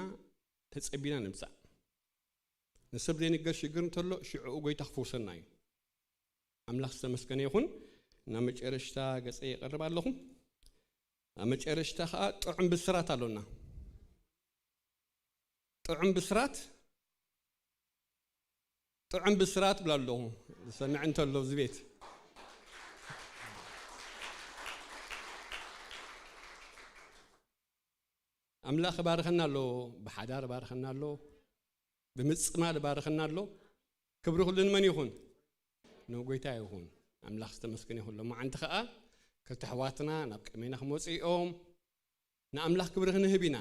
ተጸቢና ንምጻእ። ንሰብ ዘይንገር ሽግር እንተሎ ሽዕኡ ጎይታ ክፈውሰና እዩ። ኣምላኽ ዝተመስገነ ይኹን። ናብ መጨረሽታ ገጸ ይቐርብ ኣለኹ። ኣብ መጨረሽታ ኸኣ ጥዑም ብስራት ኣሎና። ጥዑም ብስራት፣ ጥዑም ብስራት ብላ ኣለኹ። ዝሰምዕ እንተሎ ኣብዚ ቤት ኣምላኽ ይባርኸና ኣሎ፣ ብሓዳር ይባርኸና ኣሎ፣ ብምጽማድ ይባርኸና ኣሎ። ክብሪ ኩሉ ንመን ይኹን? ንጎይታ ይኹን። ኣምላኽ ዝተመስገነ ይኹን። ሎማዓንቲ ኸኣ ክልተ ኣሕዋትና ናብ ቅድሜና ክመጹ እዮም። ንኣምላኽ ክብሪ ክንህብ ኢና።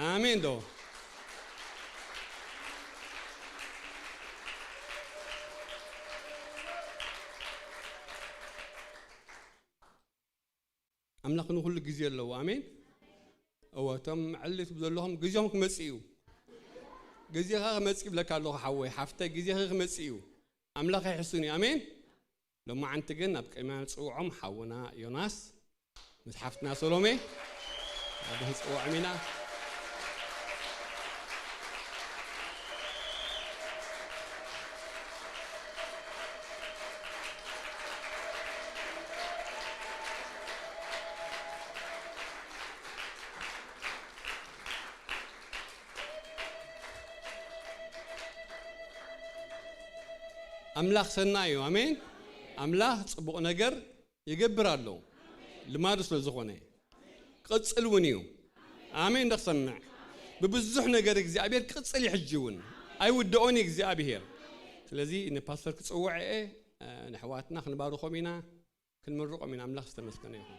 ኣሜን ዶ? ኣምላኽ ንኹሉ ግዜ ኣለዎ። ኣሜን። እወ፣ እቶም ዕልት ዘለኹም ግዜኹም ክመጽእ እዩ። ግዜኻ ክመጽእ ይብለካ ኣለኹ ሓወይ፣ ሓፍተይ፣ ግዜኺ ክመጽእ እዩ። ኣምላኽ ኣይሕሱን እዩ። ኣሜን። ሎማዓንቲ ግን ናብ ቅድሚያ ንጽውዖም ሓውና ዮናስ ምስ ሓፍትና ሰሎሜ ኣብ ክንጽውዖም ኢና። ኣምላኽ ሰናይ እዩ። ኣሜን። ኣምላኽ ጽቡቕ ነገር ይገብር ኣሎ፣ ልማዱ ስለ ዝኾነ። ክቕጽል እውን እዩ። ኣሜን። ዶ ክሰምዕ? ብብዙሕ ነገር እግዚኣብሔር ክቕጽል እዩ። ሕጂ እውን ኣይውድኦን እዩ እግዚኣብሔር። ስለዚ ንፓስተር ክጽውዕ እየ። ንኣሕዋትና ክንባርኾም ኢና፣ ክንምርቖም ኢና። ኣምላኽ ዝተመስገነ ይኹን።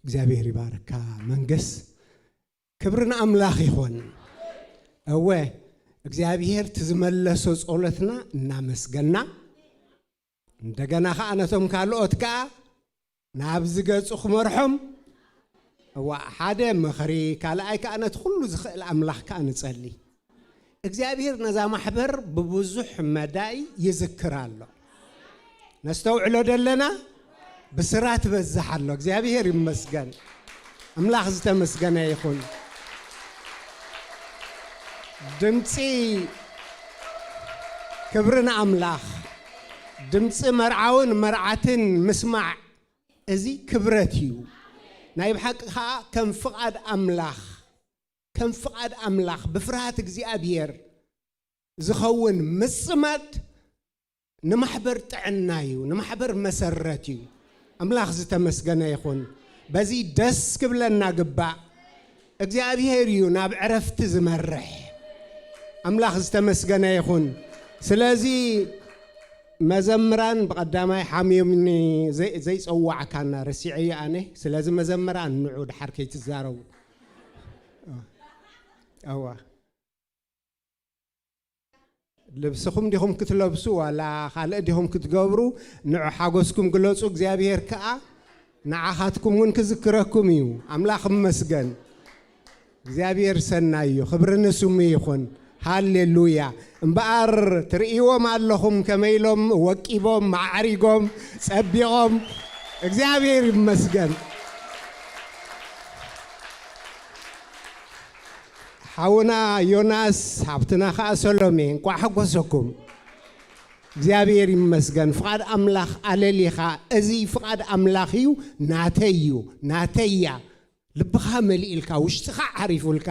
እግዚኣብሔር ይባርካ መንገስ። ክብሪ ንኣምላኽ ይኹን። እወ፣ እግዚኣብሔር እቲ ዝመለሶ ጸሎትና እናመስገና፣ እንደገና ኸኣ ነቶም ካልኦት ከኣ ናብዚ ገጹ ክመርሖም፣ እዋ፣ ሓደ ምኽሪ፣ ካልኣይ ከኣ ነቲ ኩሉ ዝኽእል ኣምላኽ ከኣ ንጸሊ። እግዚኣብሔር ነዛ ማሕበር ብብዙሕ መዳይ ይዝክር ኣሎ። ነስተውዕሎ ደለና፣ ብስራ ትበዝሕ ኣሎ። እግዚኣብሔር ይመስገን። ኣምላኽ ዝተመስገነ ይኹን። ድምፂ፣ ክብሪ ንኣምላኽ። ድምፂ መርዓውን መርዓትን ምስማዕ፣ እዚ ክብረት እዩ። ናይ ብሓቂ ኸዓ ከም ፍቓድ ኣምላኽ፣ ከም ፍቓድ ኣምላኽ ብፍርሃት እግዚኣብሔር ዝኸውን ምጽማድ ንማሕበር ጥዕና እዩ፣ ንማሕበር መሰረት እዩ። ኣምላኽ ዝተመስገነ ይኹን። በዚ ደስ ክብለና ግባእ። እግዚኣብሔር እዩ ናብ ዕረፍቲ ዝመርሕ። ኣምላኽ ዝተመስገነ ይኹን። ስለዚ መዘምራን ብቐዳማይ ሓሚዮምኒ፣ ዘይ-፣ ዘይጸዋዕካና ረሲዐዮ ኣነ። ስለዚ መዘምራን ንዑ ድሓር ከይትዛረቡ። እዋ። ልብስኹም ዲኹም ክትለብሱ ዋላ ካልእ ዲኹም ክትገብሩ፣ ንዑ ሓጎስኩም ግለጹ። እግዚኣብሔር ከኣ ንዓኻትኩም እውን ክዝክረኩም እዩ። ኣምላኽ እመስገን። እግዚኣብሔር ሰናይ እዩ። ክብሪ ንስሙ ይኹን። ሃሌሉያ። እምበኣር ትርእይዎም ኣለኹም ከመይ ኢሎም ወቂቦም፣ ማዕሪጎም፣ ጸቢቖም። እግዚኣብሔር ይመስገን። ሓውና ዮናስ፣ ሓብትና ኸኣ ሰሎሜ፣ እንቋዕ ሓጎሰኩም። እግዚኣብሔር ይመስገን። ፍቓድ ኣምላኽ ኣለሊኻ፣ እዚ ፍቓድ ኣምላኽ እዩ፣ ናተይ እዩ፣ ናተይ እያ። ልብኻ መሊእልካ፣ ውሽጥኻ ዓሪፉልካ፣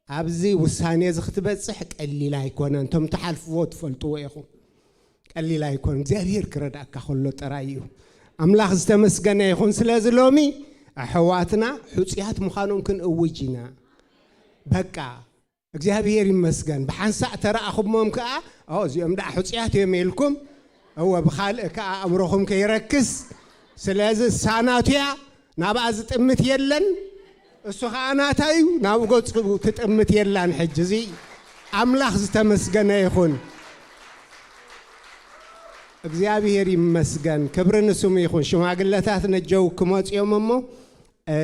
ኣብዚ ውሳኔ እዚ ክትበጽሕ ቀሊል ኣይኮነን። እቶም ትሓልፍዎ ትፈልጥዎ ኢኹም። ቀሊል ኣይኮን። እግዚኣብሔር ክረዳእካ ከሎ ጥራይ እዩ። ኣምላኽ ዝተመስገነ ይኹን። ስለዚ ሎሚ ኣሕዋትና ሕጹያት ምዃኖም ክንእውጅ ኢና። በቃ እግዚኣብሔር ይመስገን። ብሓንሳእ ተረኣኹሞም ከኣ፣ "ኦ፣ እዚኦም ደኣ ሕጹያት እዮም" ኢልኩም፣ እወ፣ ብኻልእ ከኣ ኣእምሮኹም ከይረክስ። ስለዚ እሳ ናቱ እያ፣ ናብኣ ዝጥምት የለን። እሱ ኸዓ ናታ እዩ፣ ናብኡ ገጹ ትጥምት የላን። ሕጂ እዚ ኣምላኽ ዝተመስገነ ይኹን። እግዚኣብሔር ይመስገን፣ ክብሪ ንስሙ ይኹን። ሽማግለታት ነጀው ክመጹ እዮም እሞ፣ እ፣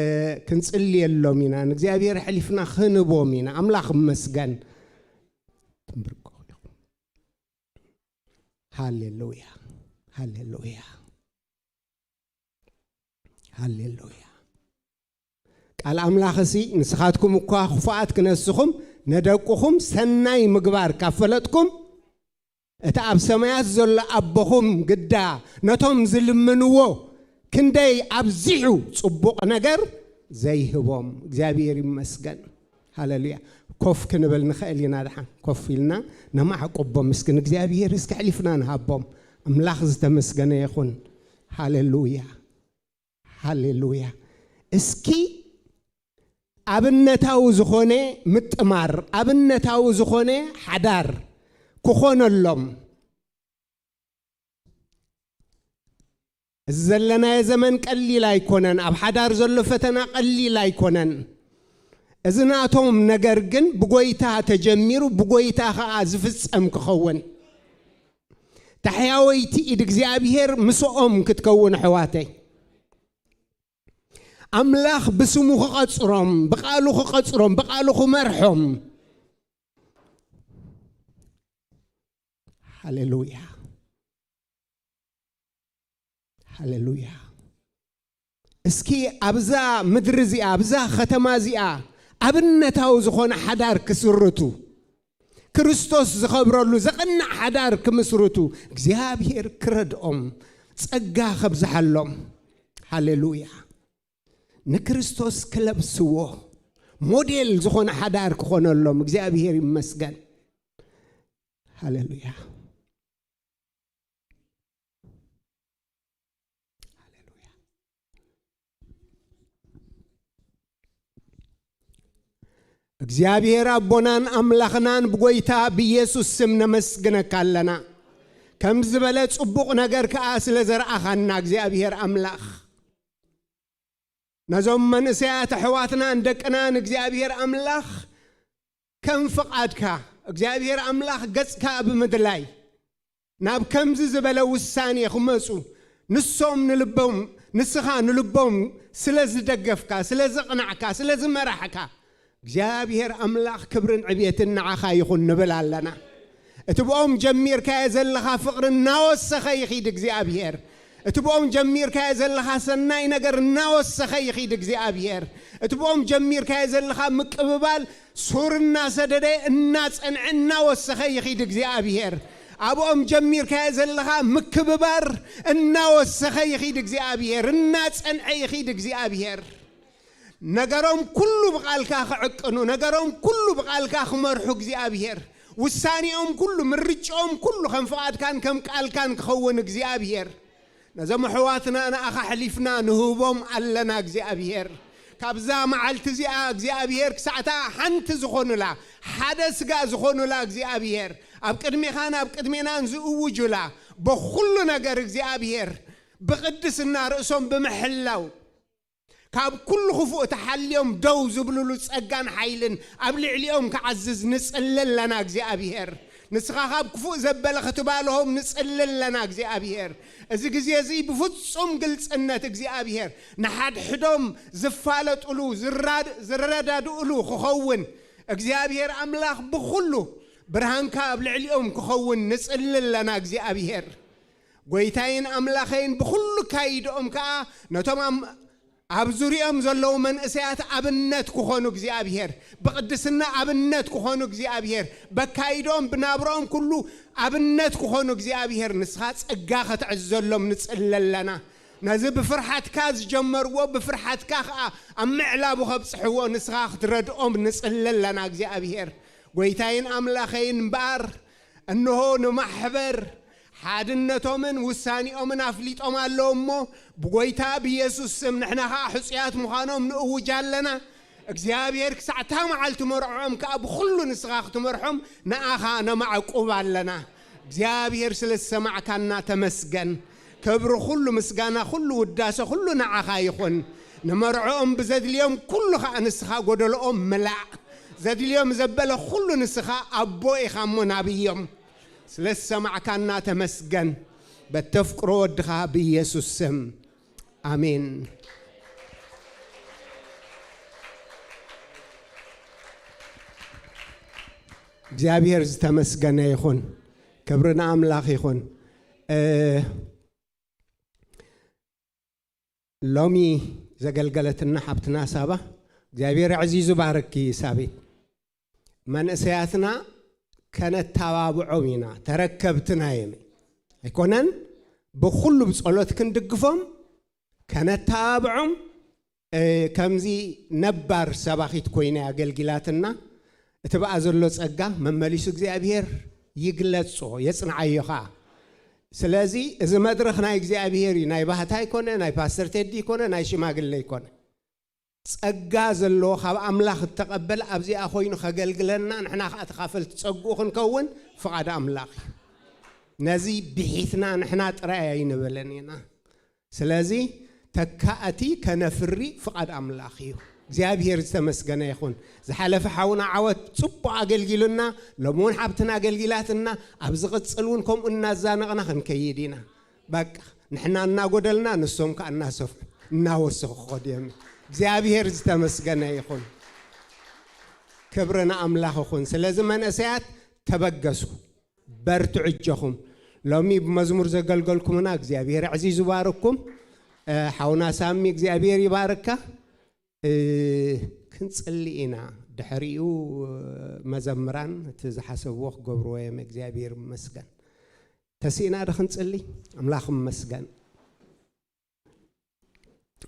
ክንጽልየሎም ኢና። ንእግዚኣብሔር ኣሕሊፍና ክንቦም ኢና። ኣምላኽ ይመስገን። ትንብርኮ ኢኹም። ሃሌሉያ፣ ሃሌሉያ፣ ሃሌሉያ። ቃል ኣምላኽሲ፣ "ንስኻትኩም እኳ ክፉኣት ክነስኹም፣ ነደቅኹም ሰናይ ምግባር ካብ ፈለጥኩም፣ እቲ ኣብ ሰማያት ዘሎ ኣቦኹም ግዳ ነቶም ዝልምንዎ ክንደይ ኣብዚሑ ጽቡቕ ነገር ዘይህቦም።" እግዚኣብሔር ይመስገን። ሃሌሉያ። ኮፍ ክንብል ንኽእል ኢና። ደሓን ኮፍ ኢልና ነማዕቁቦም። ምስኪን እግዚኣብሔር እስኪ ኣሕሊፍና ንሃቦም። ኣምላኽ ዝተመስገነ ይኹን። ሃሌሉያ፣ ሃሌሉያ። እስኪ ኣብነታዊ ዝኾነ ምጥማር፣ ኣብነታዊ ዝኾነ ሓዳር ክኾነሎም። እዚ ዘለናዮ ዘመን ቀሊል ኣይኮነን። ኣብ ሓዳር ዘሎ ፈተና ቀሊል ኣይኮነን። እዚ ናቶም ነገር ግን ብጎይታ ተጀሚሩ፣ ብጎይታ ኸኣ ዝፍጸም ክኸውን፣ ታሕያወይቲ ኢድ እግዚኣብሔር ምስኦም ክትከውን፣ ኣሕዋተይ። ኣምላኽ ብስሙ ክቐጽሮም፣ ብቓሉ ክቐጽሮም፣ ብቓሉ ክመርሖም። ሃሌሉያ፣ ሃሌሉያ። እስኪ ኣብዛ ምድሪ እዚኣ፣ ኣብዛ ከተማ እዚኣ ኣብነታዊ ዝኾነ ሓዳር ክስርቱ፣ ክርስቶስ ዝኸብረሉ ዘቐንዕ ሓዳር ክምስርቱ እግዚኣብሔር ክረድኦም፣ ጸጋ ከብዝሓሎም። ሃሌሉያ። ንክርስቶስ ክለብስዎ፣ ሞዴል ዝኾነ ሓዳር ክኾነሎም እግዚኣብሔር ይመስገን። ሃሌሉያ። እግዚኣብሔር ኣቦናን ኣምላኽናን ብጎይታ ብኢየሱስ ስም ነመስግነካ ኣለና። ከም ዝበለ ጽቡቕ ነገር ከኣ ስለ ዘርኣኻና እግዚኣብሔር ኣምላኽ፣ ነዞም መንእሰያት ኣሕዋትናን ደቅናን እግዚኣብሔር ኣምላኽ ከም ፍቓድካ እግዚኣብሔር ኣምላኽ ገጽካ ብምድላይ ናብ ከምዚ ዝበለ ውሳኔ ክመጹ ንሶም ንልቦም ንስኻ ንልቦም ስለ ዝደገፍካ ስለ ዘቕናዕካ ስለ ዝመራሕካ እግዚኣብሔር ኣምላኽ ክብርን ዕብየትን ንዓኻ ይኹን ንብል ኣለና። እቲ ብኦም ጀሚርካዮ ዘለኻ ፍቕሪ እናወሰኸ ይኺድ እግዚኣብሔር። እቲ ብኦም ጀሚርካዮ ዘለኻ ሰናይ ነገር እናወሰኸ ይኺድ እግዚኣብሔር። እቲ ብኦም ጀሚርካዮ ዘለኻ ምቅብባል ሱር እናሰደደ እናጸንዐ እናወሰኸ ይኺድ እግዚኣብሔር። ኣብኦም ጀሚርካዮ ዘለኻ ምክብባር እናወሰኸ ይኺድ እግዚኣብሔር፣ እናጸንዐ ይኺድ እግዚኣብሔር። ነገሮም ኩሉ ብቓልካ ክዕቅኑ፣ ነገሮም ኩሉ ብቓልካ ክመርሑ እግዚኣብሔር፣ ውሳኔኦም ኩሉ፣ ምርጫኦም ኩሉ ከም ፍቓድካን ከም ቃልካን ክኸውን እግዚኣብሔር። ነዞም ኣሕዋትና ንኣኻ ኣሕሊፍና ንህቦም ኣለና እግዚኣብሔር። ካብዛ መዓልቲ እዚኣ እግዚኣብሔር ክሳዕታ ሓንቲ ዝኾኑላ፣ ሓደ ስጋ ዝኾኑላ እግዚኣብሔር፣ ኣብ ቅድሜኻን ኣብ ቅድሜናን ዝእውጁላ፣ በኹሉ ነገር እግዚኣብሔር ብቕድስና ርእሶም ብምሕላው፣ ካብ ኩሉ ክፉእ ተሓልዮም ደው ዝብሉሉ ጸጋን ሓይልን ኣብ ልዕሊኦም ክዓዝዝ ንጽሊ ኣለና እግዚኣብሔር። ንስኻ ካብ ክፉእ ዘበለ ክትባልሆም ንጽሊ ኣለና እግዚኣብሔር። እዚ ግዜ እዚ ብፍጹም ግልጽነት እግዚኣብሔር ንሓድሕዶም ዝፋለጡሉ፣ ዝራድ-፣ ዝረዳድኡሉ ክኸውን እግዚኣብሔር ኣምላኽ ብኹሉ ብርሃንካ ኣብ ልዕሊኦም ክኸውን ንጽሊ ኣለና እግዚኣብሔር። ጎይታይን ኣምላኸይን ብኹሉ ካይድኦም ከኣ ነቶም ኣም-፣ ኣብ ዙሪኦም ዘለዉ መንእሰያት ኣብነት ክኾኑ እግዚኣብሔር፣ ብቕድስና ኣብነት ክኾኑ እግዚኣብሔር፣ በካይዶም ብናብሮኦም ኩሉ ኣብነት ክኾኑ እግዚኣብሔር፣ ንስኻ ጸጋ ከተዕዘሎም ንጽሊ ኣለና። ነዚ ብፍርሓትካ ዝጀመርዎ ብፍርሓትካ ኸኣ ኣብ ምዕላቡ ከብጽሕዎ ንስኻ ክትረድኦም ንጽሊ ኣለና እግዚኣብሔር። ጎይታይን ኣምላኸይን እምበኣር እንሆ ንማሕበር ሓድነቶምን ውሳኔኦምን ኣፍሊጦም ኣለዉ እሞ፣ ብጎይታ ብኢየሱስ ስም ንሕና ኸኣ ሕጹያት ምዃኖም ንእውጅ ኣለና። እግዚኣብሔር ክሳዕ እታ መዓልቲ መርዕዖም ከኣ ብኹሉ ንስኻ ክትመርሖም ንኣኻ ነማዕቁብ ኣለና። እግዚኣብሔር ስለ ዝሰማዕካና ተመስገን። ክብሪ ኩሉ፣ ምስጋና ኩሉ፣ ውዳሰ ኩሉ ንዓኻ ይኹን። ንመርዕኦም ብዘድልዮም ኩሉ ኸኣ ንስኻ ጎደልኦም ምላእ። ዘድልዮም ዘበለ ኩሉ ንስኻ ኣቦ ኢኻ እሞ ናብዮም። ስለ ዝሰማዕካና ተመስገን። በተፍቅሮ ወድኻ ብኢየሱስ ስም። ኣሜን። እግዚኣብሔር ዝተመስገነ ይኹን። ክብሪ ንኣምላኽ ይኹን። እ፣ ሎሚ ዘገልገለትና ሓብትና ሳባ እግዚኣብሔር ኣዕዚዙ ባርኪ ሳቤት። መንእሰያትና ከነተባብዖም ኢና፣ ተረከብትና እዮም። ኣይኮነን? ብኹሉ ብጸሎት ክንድግፎም፣ ከነተባብዖም፣ እ፣ ከምዚ ነባር ሰባኺት ኮይና ኣገልጊላትና፣ እቲ ብኣ ዘሎ ጸጋ መመሊሱ እግዚኣብሔር ይግለጾ፣ የጽንዓዮ ኸኣ። ስለዚ እዚ መድረኽ ናይ እግዚኣብሔር እዩ፣ ናይ ባህታ ኣይኮነ፣ ናይ ፓስተር ቴዲ ኣይኮነ፣ ናይ ሽማግለ ኣይኮነ። ጸጋ ዘለዎ ካብ ኣምላኽ እተቐበለ ኣብዚኣ ኮይኑ ከገልግለና፣ ንሕና ኸኣ ተኻፈልቲ ጸግኡ ክንከውን ፍቓድ ኣምላኽ እዩ። ነዚ ብሒትና ንሕና ጥራይ ኣይንበለን ኢና። ስለዚ ተካእቲ ከነፍሪ ፍቓድ ኣምላኽ እዩ። እግዚኣብሔር ዝተመስገነ ይኹን። ዝሓለፈ ሓውና ዓወት ጽቡቕ ኣገልጊሉና፣ ሎሚ እውን ሓብትና ኣገልጊላትና፣ ኣብ ዝቕጽል እውን ከምኡ እናዛነቕና ክንከይድ ኢና። በቃ ንሕና እናጎደልና ንሶም ከኣ እናሰፍሑ እናወሰኹ ክኸዱ እዮም። እግዚኣብሔር ዝተመስገነ ይኹን። ክብሪ ንኣምላኽ ይኹን። ስለዚ መንእሰያት ተበገሱ፣ በርትዑ እጆኹም። ሎሚ ብመዝሙር ዘገልገልኩምና እግዚኣብሔር ኣዕዚዙ ይባርኩም። እ፣ ሓውና ሳሚ እግዚኣብሔር ይባርካ። እ፣ ክንጽሊ ኢና። ድሕሪኡ፣ እ፣ መዘምራን እቲ ዝሓሰብዎ ክገብርዎ እዮም። እግዚኣብሔር ይመስገን። ተሲእና ዶ ክንጽሊ? ኣምላኽ ይመስገን።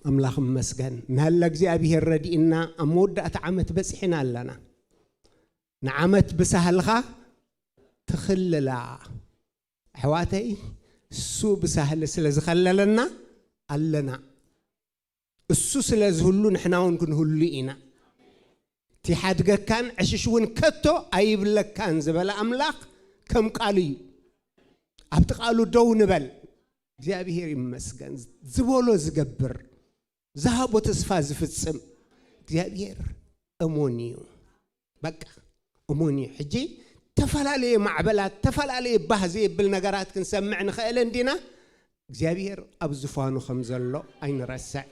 ኣምላኽ ይመስገን። ናለ እግዚኣብሔር ረዲእና ኣብ መወዳእታ ዓመት በጺሕና ኣለና። ንዓመት ብሳህልኻ ትኽልላ። ኣሕዋተይ፣ እሱ ብሳህሊ ስለ ዝኸለለና ኣለና። እሱ ስለ ዝህሉ ንሕና እውን ክንህሉ ኢና። እቲ ሓድገካን ዕሽሽ እውን ከቶ ኣይብለካን ዝበለ ኣምላኽ ከም ቃሉ እዩ። ኣብቲ ቃሉ ደው ንበል። እግዚኣብሔር ይመስገን። ዝበሎ ዝገብር፣ ዝሃቦ ተስፋ ዝፍጽም እግዚኣብሔር እሙን እዩ። በቃ እሙን እዩ። ሕጂ ተፈላለየ ማዕበላት፣ ተፈላለየ ባህ ዘየብል ነገራት ክንሰምዕ ንኽእል እንዲና። እግዚኣብሔር ኣብ ዝፋኑ ከም ዘሎ ኣይንረስዕ።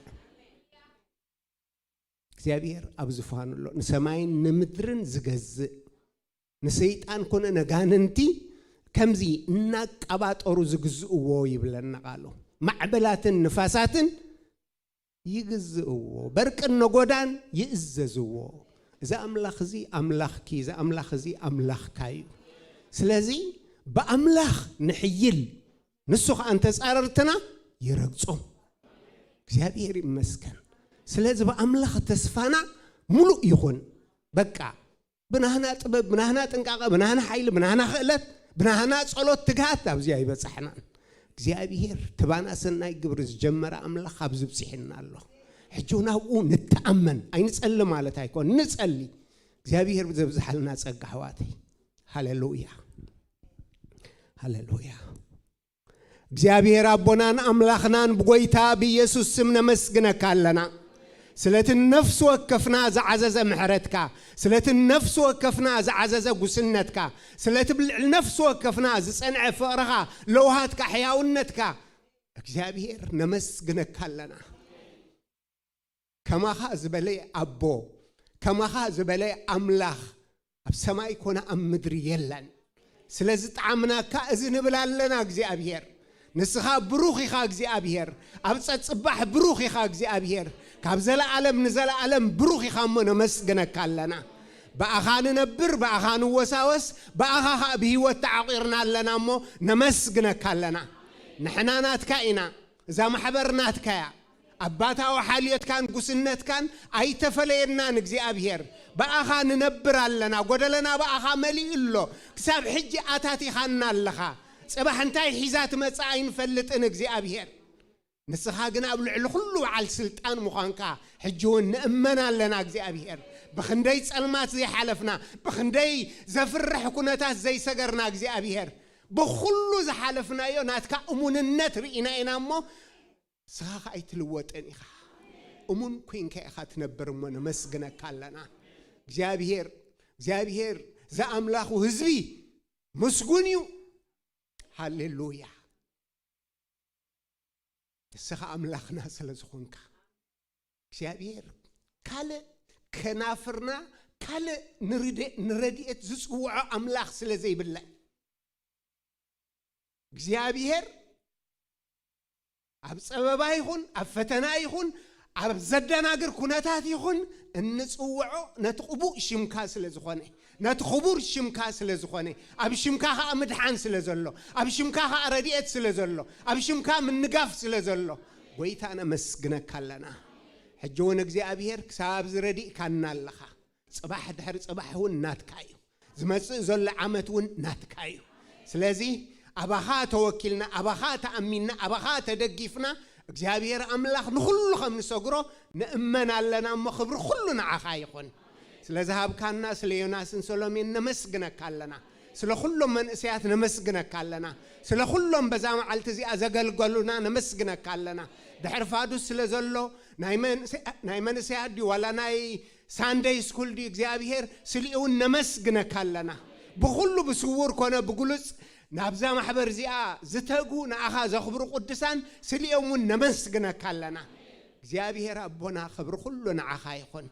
እግዚኣብሔር ኣብ ዝፋኑ ኣሎ። ንሰማይን ንምድርን ዝገዝእ፣ ንሰይጣን ኮነ ነጋንንቲ ከምዚ እናቀባጠሩ ዝግዝእዎ ይብለና ቃሉ። ማዕበላትን ንፋሳትን ይግዝእዎ፣ በርቅን ነጎዳን ይእዘዝዎ። እዚ ኣምላኽ እዚ ኣምላኽኪ፣ እዚ ኣምላኽ እዚ ኣምላኽካ እዩ። ስለዚ ብኣምላኽ ንሕይል፣ ንሱ ኸኣ እንተጻረርትና ይረግጾም። እግዚኣብሔር ይመስገን። ስለዚ ብኣምላኽ ተስፋና ሙሉእ ይኹን። በቃ ብናህና ጥበብ፣ ብናህና ጥንቃቐ፣ ብናህና ሓይሊ፣ ብናህና ክእለት፣ ብናህና ጸሎት ትግሃት ኣብዚ ኣይበጻሕናን። እግዚኣብሔር ትባና ሰናይ ግብሪ ዝጀመረ ኣምላኽ ኣብዚ ብጽሒና ኣሎ። ሕጂ እውን ኣብኡ ንተኣመን፣ ኣይንጸሊ ማለት ኣይኮን፣ ንጸሊ። እግዚኣብሔር ብዘብዝሓልና ጸጋ ኣሕዋተይ። ሃሌሉያ። ሃሌሉያ። እግዚኣብሔር ኣቦናን ኣምላኽናን ብጎይታ ብኢየሱስ ስም ነመስግነካ ኣለና። ስለቲ ነፍሲ ወከፍና ዝዓዘዘ ምሕረትካ፣ ስለቲ ነፍሲ ወከፍና ዝዓዘዘ ጉስነትካ፣ ስለቲ ብልዕሊ ነፍሲ ወከፍና ዝጸንዐ ፍቕርኻ፣ ለውሃትካ፣ ሕያውነትካ፣ እግዚኣብሔር ነመስግነካ ኣለና። ከማኻ ዝበለ ኣቦ፣ ከማኻ ዝበለ ኣምላኽ ኣብ ሰማይ ኮነ ኣብ ምድሪ የለን። ስለዚ ጣዕምናካ እዚ ንብል ኣለና እግዚኣብሔር። ንስኻ ብሩኽ ኢኻ እግዚኣብሔር። ኣብ ጸጽባሕ ብሩኽ ኢኻ እግዚኣብሔር። ካብ ዘለኣለም ንዘለኣለም ብሩኽ ኢኻ እሞ ነመስግነካ ኣለና። ብኣኻ ንነብር፣ ብኣኻ ንወሳወስ፣ ብኣኻ ኸኣ ብህይወት ተዓቒርና ኣለና እሞ ነመስግነካ ኣለና። ንሕና ናትካ ኢና። እዛ ማሕበር ናትካ እያ። ኣባታዊ ሓልዮትካን ጉስነትካን ኣይተፈለየናን እግዚኣብሔር። ብኣኻ ንነብር ኣለና። ጎደለና ብኣኻ መሊኡ ኣሎ። ክሳብ ሕጂ ኣታቲኻና ኣለኻ። ጽባሕ እንታይ ሒዛ ትመጽእ ኣይንፈልጥን እግዚኣብሔር። ንስኻ ግን ኣብ ልዕሊ ኩሉ በዓል ስልጣን ምዃንካ ሕጂ እውን ንእመን ኣለና እግዚኣብሔር። ብኽንደይ ጸልማት ዘይሓለፍና፣ ብኽንደይ ዘፍርሕ ኩነታት ዘይሰገርና እግዚኣብሔር፣ ብኹሉ ዝሓለፍናዮ ናትካ እሙንነት ርኢና ኢና እሞ፣ ንስኻ ኸኣ ኣይትልወጥን ኢኻ። እሙን ኮይንካ ኢኻ ትነብር እሞ ነመስግነካ ኣለና። እግዚኣብሔር፣ እግዚኣብሔር ዝኣምላኹ ህዝቢ ምስጉን እዩ። ሃሌሉያ። ንስኻ ኣምላኽና ስለ ዝኾንካ፣ እግዚኣብሔር ካልእ ከናፍርና፣ ካልእ ንርደ-፣ ንረድኤት ዝጽውዖ ኣምላኽ ስለ ዘይብለን፣ እግዚኣብሔር ኣብ ጸበባ ይኹን፣ ኣብ ፈተና ይኹን፣ ኣብ ዘደናግር ኩነታት ይኹን፣ እንጽውዖ ነቲ ቅቡእ ሽምካ ስለ ዝኾነ፣ ነቲ ክቡር ሽምካ ስለ ዝኾነ፣ ኣብ ሽምካ ኸኣ ምድሓን ስለ ዘሎ፣ ኣብ ሽምካ ኸኣ ረድኤት ስለ ዘሎ፣ ኣብ ሽምካ ምንጋፍ ስለ ዘሎ፣ ጐይታ ነመስግነካ ኣለና። ሕጂ እውን እግዚኣብሔር ክሳብ ዝረዲእካና ኣለኻ። ጽባሕ ድሕሪ ጽባሕ እውን ናትካ እዩ። ዝመጽእ ዘሎ ዓመት እውን ናትካ እዩ። ስለዚ ኣባኻ ተወኪልና፣ ኣባኻ ተኣሚንና፣ ኣባኻ ተደጊፍና፣ እግዚኣብሔር ኣምላኽ ንኹሉ ከም ንሰግሮ ንእመን ኣለና እሞ፣ ክብሪ ኩሉ ንዓኻ ይኹን። ስለ ዝሃብካና፣ ስለ ዮናስን ሰሎሜን ነመስግነካ ኣለና። ስለ ኩሎም መንእሰያት ነመስግነካ ኣለና። ስለ ኩሎም በዛ መዓልቲ እዚኣ ዘገልገሉና ነመስግነካ ኣለና። ድሕሪ ፋዱስ ስለ ዘሎ ናይ መንእሰ-፣ ናይ መንእሰያት ድዩ ዋላ ናይ ሳንደይ ስኩል ድዩ እግዚኣብሔር ስሊኡ እውን ነመስግነካ ኣለና። ብኹሉ ብስውር ኮነ ብግሉጽ ናብዛ ማሕበር እዚኣ ዝተጉ ንኣኻ ዘኽብሩ ቅዱሳን ስሊኦም እውን ነመስግነካ ኣለና። እግዚኣብሔር ኣቦና ክብሪ ኩሉ ንዓኻ ይኹን።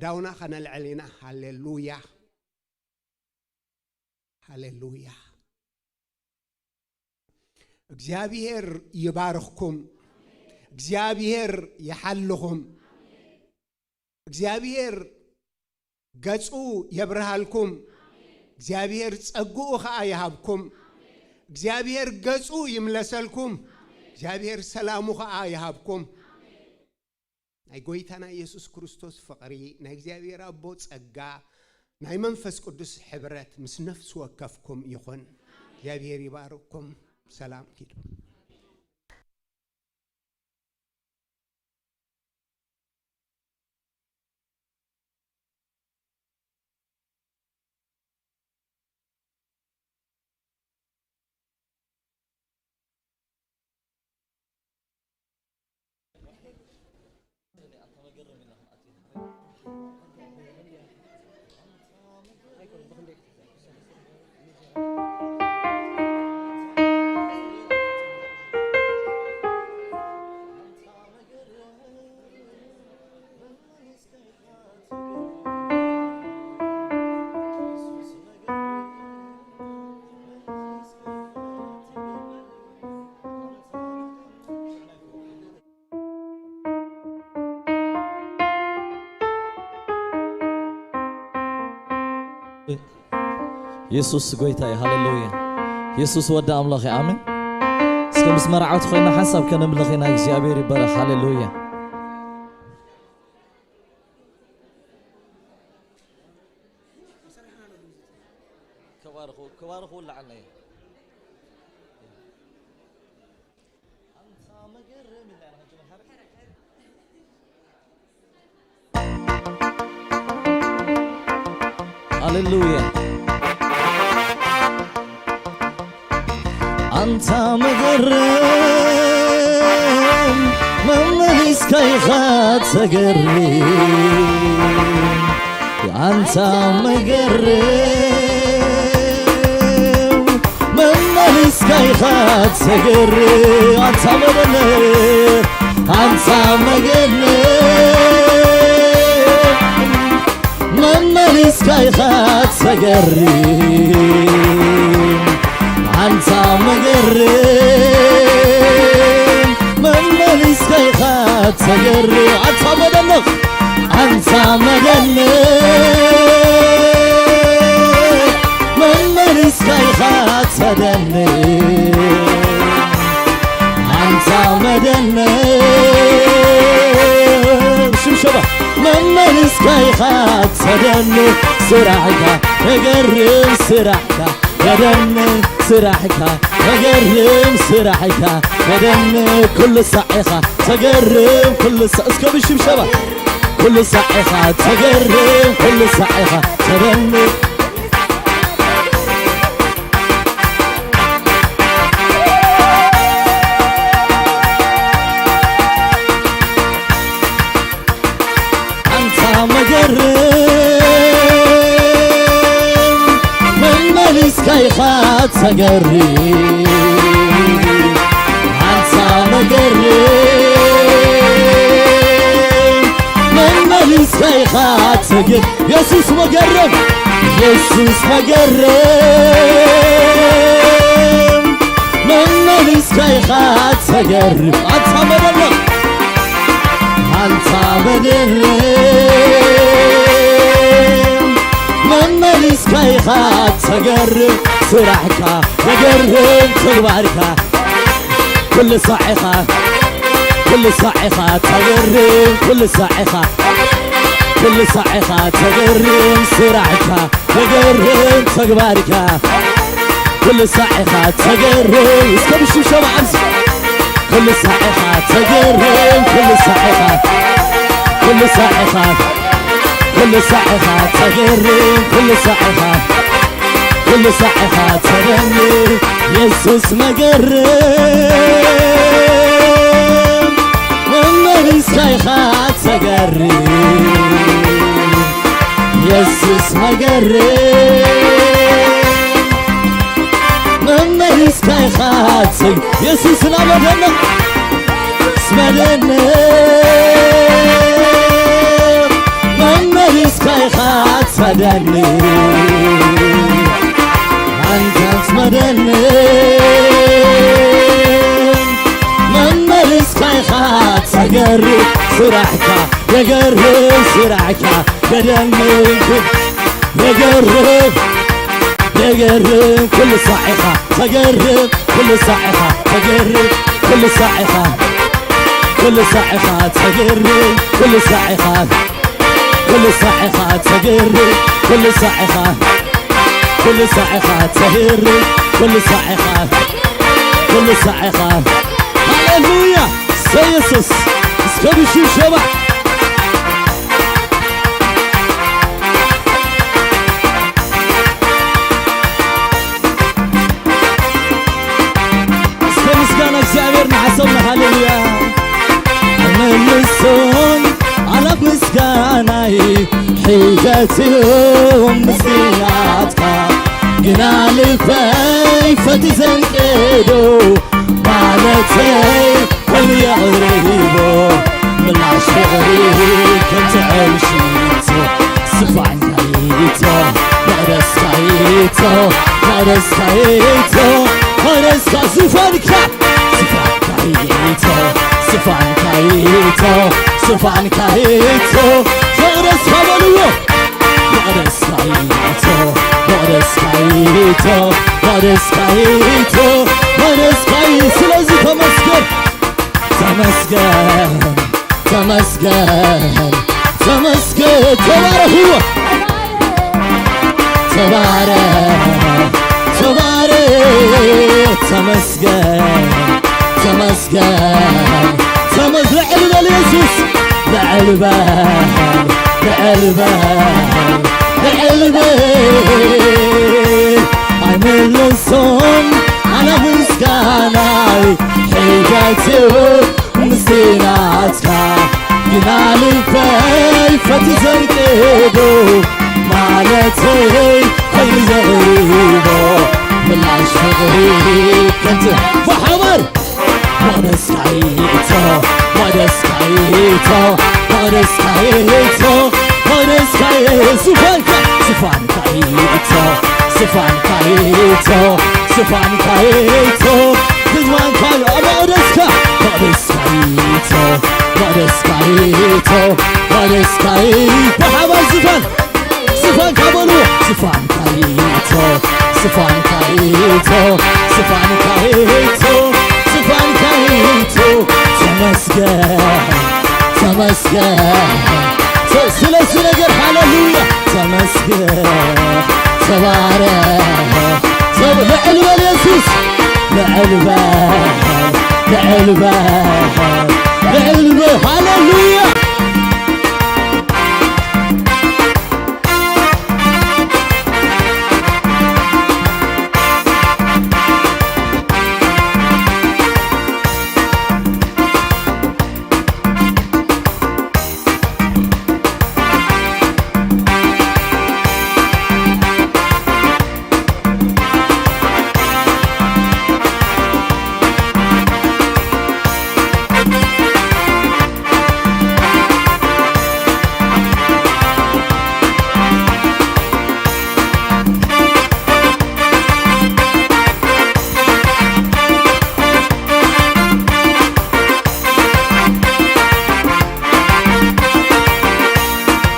ዳውና ከነልዕል ኢና። ሃሌሉያ። ሃሌሉያ። እግዚኣብሔር ይባርኽኩም። እግዚኣብሔር ይሓልኹም። እግዚኣብሔር ገጹ የብርሃልኩም። እግዚኣብሔር ጸግኡ ኸኣ ይሃብኩም። እግዚኣብሔር ገጹ ይምለሰልኩም። እግዚኣብሔር ሰላሙ ኸኣ ይሃብኩም። ናይ ጎይታና ኢየሱስ ክርስቶስ ፍቕሪ፣ ናይ እግዚኣብሔር ኣቦ ጸጋ፣ ናይ መንፈስ ቅዱስ ሕብረት ምስ ነፍሲ ወከፍኩም ይኹን። እግዚኣብሔር ይባርኩም። ሰላም ኪዱ። የሱስ ጎይታ እዩ። ሃሌሉያ። የሱስ ወዲ ኣምላኽ እዩ። ኣሜን። እስከ ምስ መርዓውቲ ኮይና ሓንሳብ ከነምልኽ ኢና። እግዚኣብሔር ይባረኽ። ሃሌሉያ። ከባርኹ፣ ከባርኹ፣ ላዕለይ። ሃሌሉያ። ኣንታ መገርም መመሊስካ ኢኻ ተገርም። ኣንታ መገርም መመሊስካ ኢኻ ተገርም። ኣንታ መገርም፣ ኣንታ መገርም መመሊስካ ኢኻ ተገርም። ኣንታ መገርም መመሊስካ ኢኻ ተገርም። ኣንታ መደነቕ፣ ኣንታ መደነቕ መመሊስካ ኢኻ ተደንቕ። ኣንታ መደነቕ ሽብሸባ መመሊስካ ኢኻ ተደንቕ። ስራሕካ ተገርም፣ ስራሕካ ተደንቕ፣ ስራሕካ ተገርም፣ ስራሕካ ተደንቕ። ኩሉ ሳዕ ኢኻ ተገርም፣ ኩሉ ሳዕ እስከ ብሽብሸባ ኩሉ ሳዕ ኢኻ ተገርም፣ ኩሉ ሳዕ ኢኻ ተደንቕ። ኣንታ መገርም መመሊስካ ኢኻ ተገርም። ኣንታ መገርም መመሊስካ ኢኻ ተገርም። የሱስ መገርም፣ የሱስ መገርም መመሊስካ ኢኻ ተገርም። ኣንታ መደነቕ፣ ኣንታ መደነቕ መመሊስካ ኢኻ ተገርም። ስራሕካ ተገርም፣ ተግባርካ ኩሉ ሳዕ ኢኻ፣ ኩሉ ሳዕ ኢኻ ተገርም፣ ኩሉ ሳዕ ኢኻ፣ ኩሉ ሳዕ ኢኻ ተገርም። ስራሕካ ተገርም፣ ተግባርካ ኩሉ ሳዕ ኢኻ ተገርም። እስከ ብሽብሸባ ኣምስ ኩሉ ሳዕ ኢኻ ተገርም፣ ኩሉ ሳዕ ኢኻ፣ ኩሉ ሳዕ ኢኻ፣ ኩሉ ሳዕ ኢኻ ተገርም፣ ኩሉ ሳዕ ኢኻ፣ ኩሉ ሳዕ ኢኻ ተደንቕ። የሱስ መገርም መመሊስካ ኢኻ ተገርም። የሱስ መገርም መመሊስካ ኢኻ ትግ-፣ የሱስና መደነቕ፣ መደነቕ መመሊስካ ኢኻ ተደንቕ። ኣንታስ መደነቕ መመሊስካ ኢኻ ተገርም። ስራሕካ የገርም፣ ስራሕካ የደንቅ የገርም፣ የገርም። ኩሉ ሳዕ ኢኻ ተገርም፣ ኩሉ ሳዕ ኢኻ ተገርም፣ ኩሉ ሳዕ ኢኻ። ኩሉ ሳዕ ኢኻ ተገሪ፣ ኩሉ ሳዕ ኢኻ፣ ኩሉ ሳዕ ኢኻ ተገሪ፣ ኩሉ ሳዕ ኢኻ፣ ኩሉ ሳዕ ኢኻ ተገሪ፣ ኩሉ ሳዕ ኢኻ፣ ኩሉ ሳዕ ኢኻ። ሃሌሉያ! ሰ የሱስ እስከ ብሽብሸባ እስከ ምስጋና እግዚኣብሔር ንሓሰብና። ሃሌሉያ። መልሶን ኣላፍ ምስጋናይ ሒዘትዮ ምስጋናትካ ግና ልበይ ፈቲ ዘንቅዶ ማለተይ ኮይኑ የቕሪቦ ምላሽ ፍቕሪ ከም ትዕል ሽቶ ስፋንካይቶ መቕደስካይቶ መቕደስካይቶ መቕደስካ ዙፋንካ ዙፋንካይቶ ዙፋንካይቶ ዙፋንካይቶ መቕደስካ በልዎ መቕደስካይቶ መቕደስካይቶ መቕደስካይቶ መቕደስካይ ስለዚ ተመስገን ተመስገን ተመስገን ተመስገን ተባረኽዎ ተባረኽ ተባረኽ ተመስገን ተመስገን ተመስ ልዕል በል የሱስ ልዕል በል ልዕል በል ልዕል በል ኣይመለሶም ኣነ ምስጋናይ ሒዛትዮ ምስቲ ናትካ ግና ልበይ ፈቲ ዘንቅዶ ማለተይ ኮይኑ ዘቕሪቦ ምላሽ ፍቕሪ ከምቲ ብሓባር መቕደስካይቶ መቕደስካይቶ መቕደስካይቶ መቕደስካይ ዙፋንካ ዙፋንካይቶ ዙፋንካይቶ ዙፋንካይቶ ዙፋንካይ ኣብ መቕደስካ መቕደስካይቶ መቕደስካይቶ መቕደስካይ ብሓባር ዙፋን ዙፋንካ በልዎ ዙፋንካይቶ ዙፋንካይቶ ዙፋንካይቶ ዙፋንካይቶ ተመስገን ተመስገን ስ- ስለዚ ነገር ሃሌሉያ ተመስገን ተባረኽ ተብ- ልዕል በል የሱስ ልዕል በል ልዕል በል ልዕል በል ሃሌሉያ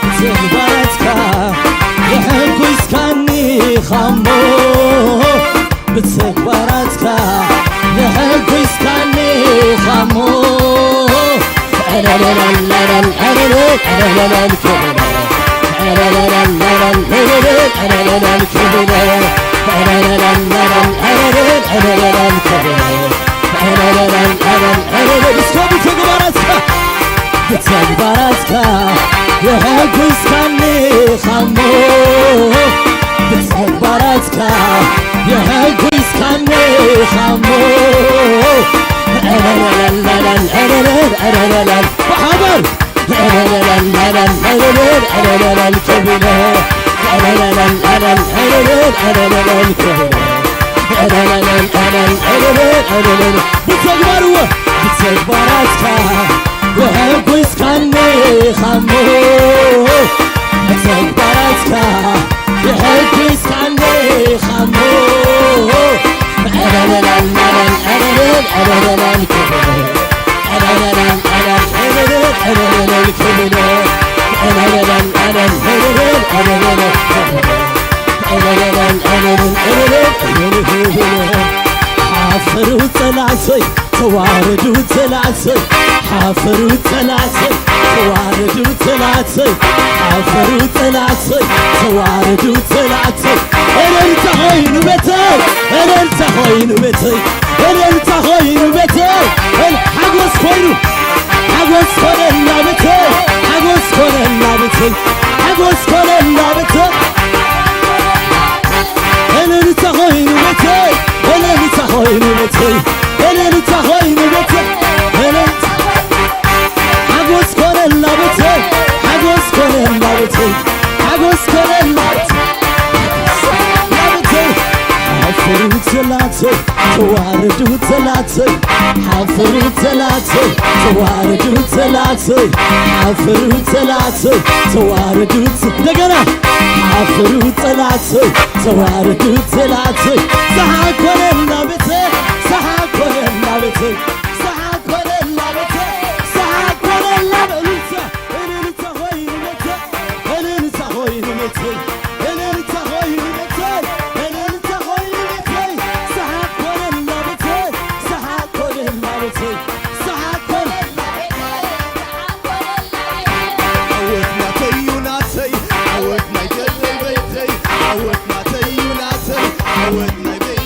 ብተግባራትካ የሐጉስካኒ ኻሞ ብተግባራትካ የሐጉስካኒ ኻሞ እስከ ብተግባራትካ ብተግባራትካ የሐጉስካኒ ኻሞ ብተግባራትካ የሐጉስካኒ ኻሞ ብሓባር ብተግባርዎ ብተግባራትካ የሐጉስካኒ ኻሞ ብተግባራትካ የሐጉስካኒ ኻሞ ሓፍሩ ጸላእቶይ ተዋረዱ ጠላተይ፣ ሓፈሩ ጠላተይ፣ ተዋረዱ ጠላተይ፣ ሓፈሩ ጠላተይ፣ ተዋረዱ ጠላተይ። እልልታ ኮይኑ ቤተይ፣ እልልታ ኮይኑ ቤተይ፣ እልልታ ኮይኑ ቤተይ። እል-፣ ሓጎስ ኮይኑ፣ ሓጎስ ኮነና ቤተይ፣ ሓጎስ ኮነና ቤተይ፣ ሓጎስ ኮነና ቤተይ። እልልታ ኮይኑ ቤተይ፣ እልልታ ኮይኑ ቤተይ፣ እልልታ ኮይኑ ቤተይ፣ እልልታ። ሓጎስ ኮነና ቤተይ፣ ሓጎስ ኮነና ቤተይ፣ ሓጎስ ኮነና ቤተይ። ሓፍሩ ጠላተይ፣ ተዋረዱ ጠላተይ፣ ሓፍሩ ጠላተይ፣ ተዋረዱ ጠላተይ፣ ሓፍሩ ጠላተይ፣ ተዋረዱ ጥ-፣ እንደገና። ሓፍሩ ጠላተይ፣ ተዋረዱ ጠላተይ፣ ሰሓቅ ኮነና ቤተይ፣ ሰሓቅ ኮነና ቤተይ፣ ሰሓቅ ኮነና ቤተይ፣ ሰሓቅ ኮነና ቤተይ። እልልታ ኮይኑ ቤተይ፣ እልልታ ኮይኑ ቤተይ፣ እልልታ ኮይኑ ቤተይ፣ እልልታ ኮይኑ ቤተይ፣ ሰሓቅ ኮነና ቤተይ፣ ሰሓቅ ኮነና ቤተይ፣ ሰሓቅ ኮነና ቤተይ። ዓወት ናተይ እዩ ናተይ፣ ዓወት ናይ ገለይ ቤተይ፣ ዓወት ናተይ እዩ ናተይ፣ ዓወት ናይ ቤተይ።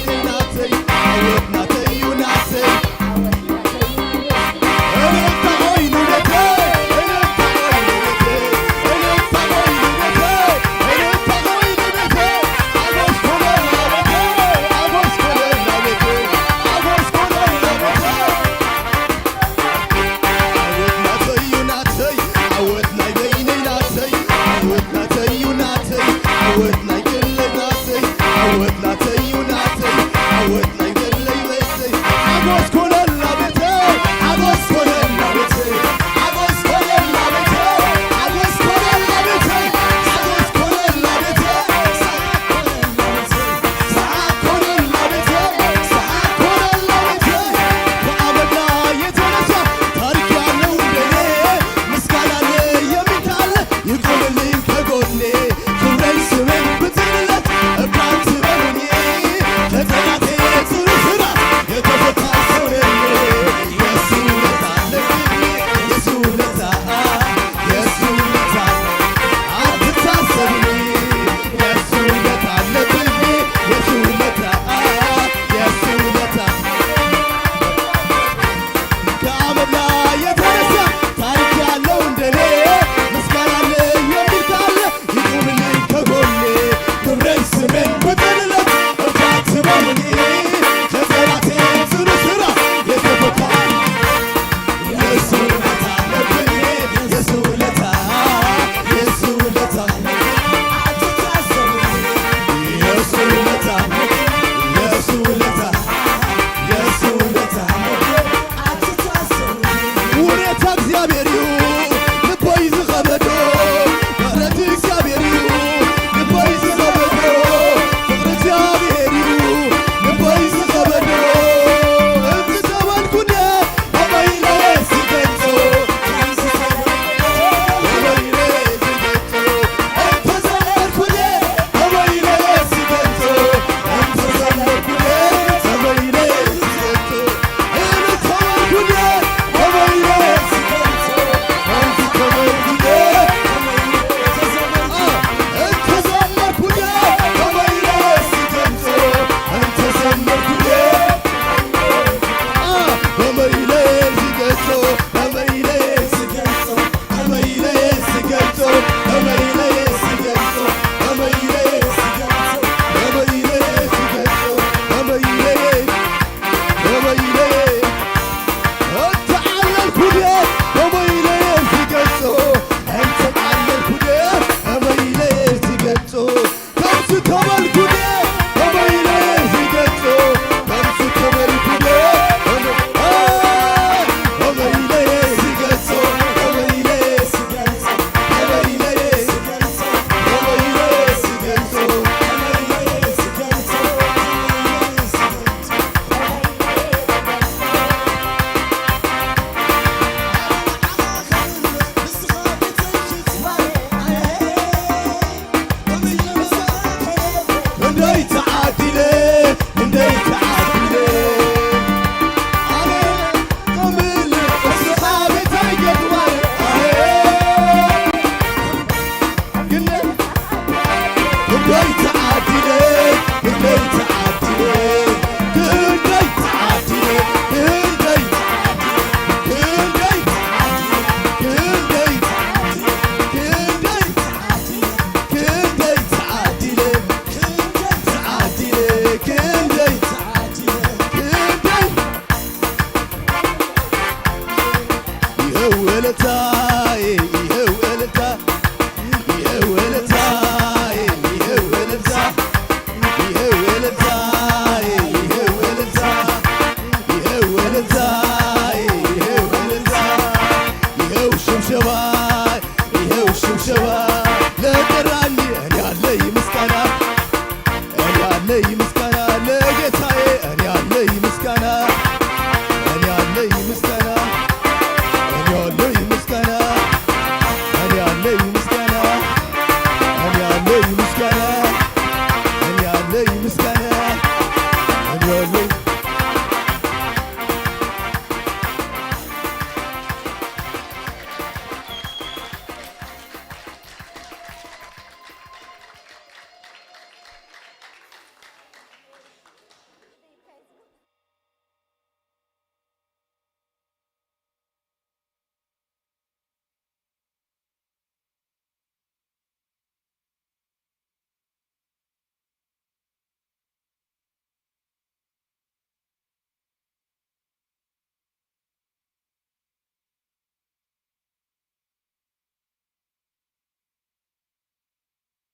የብሉን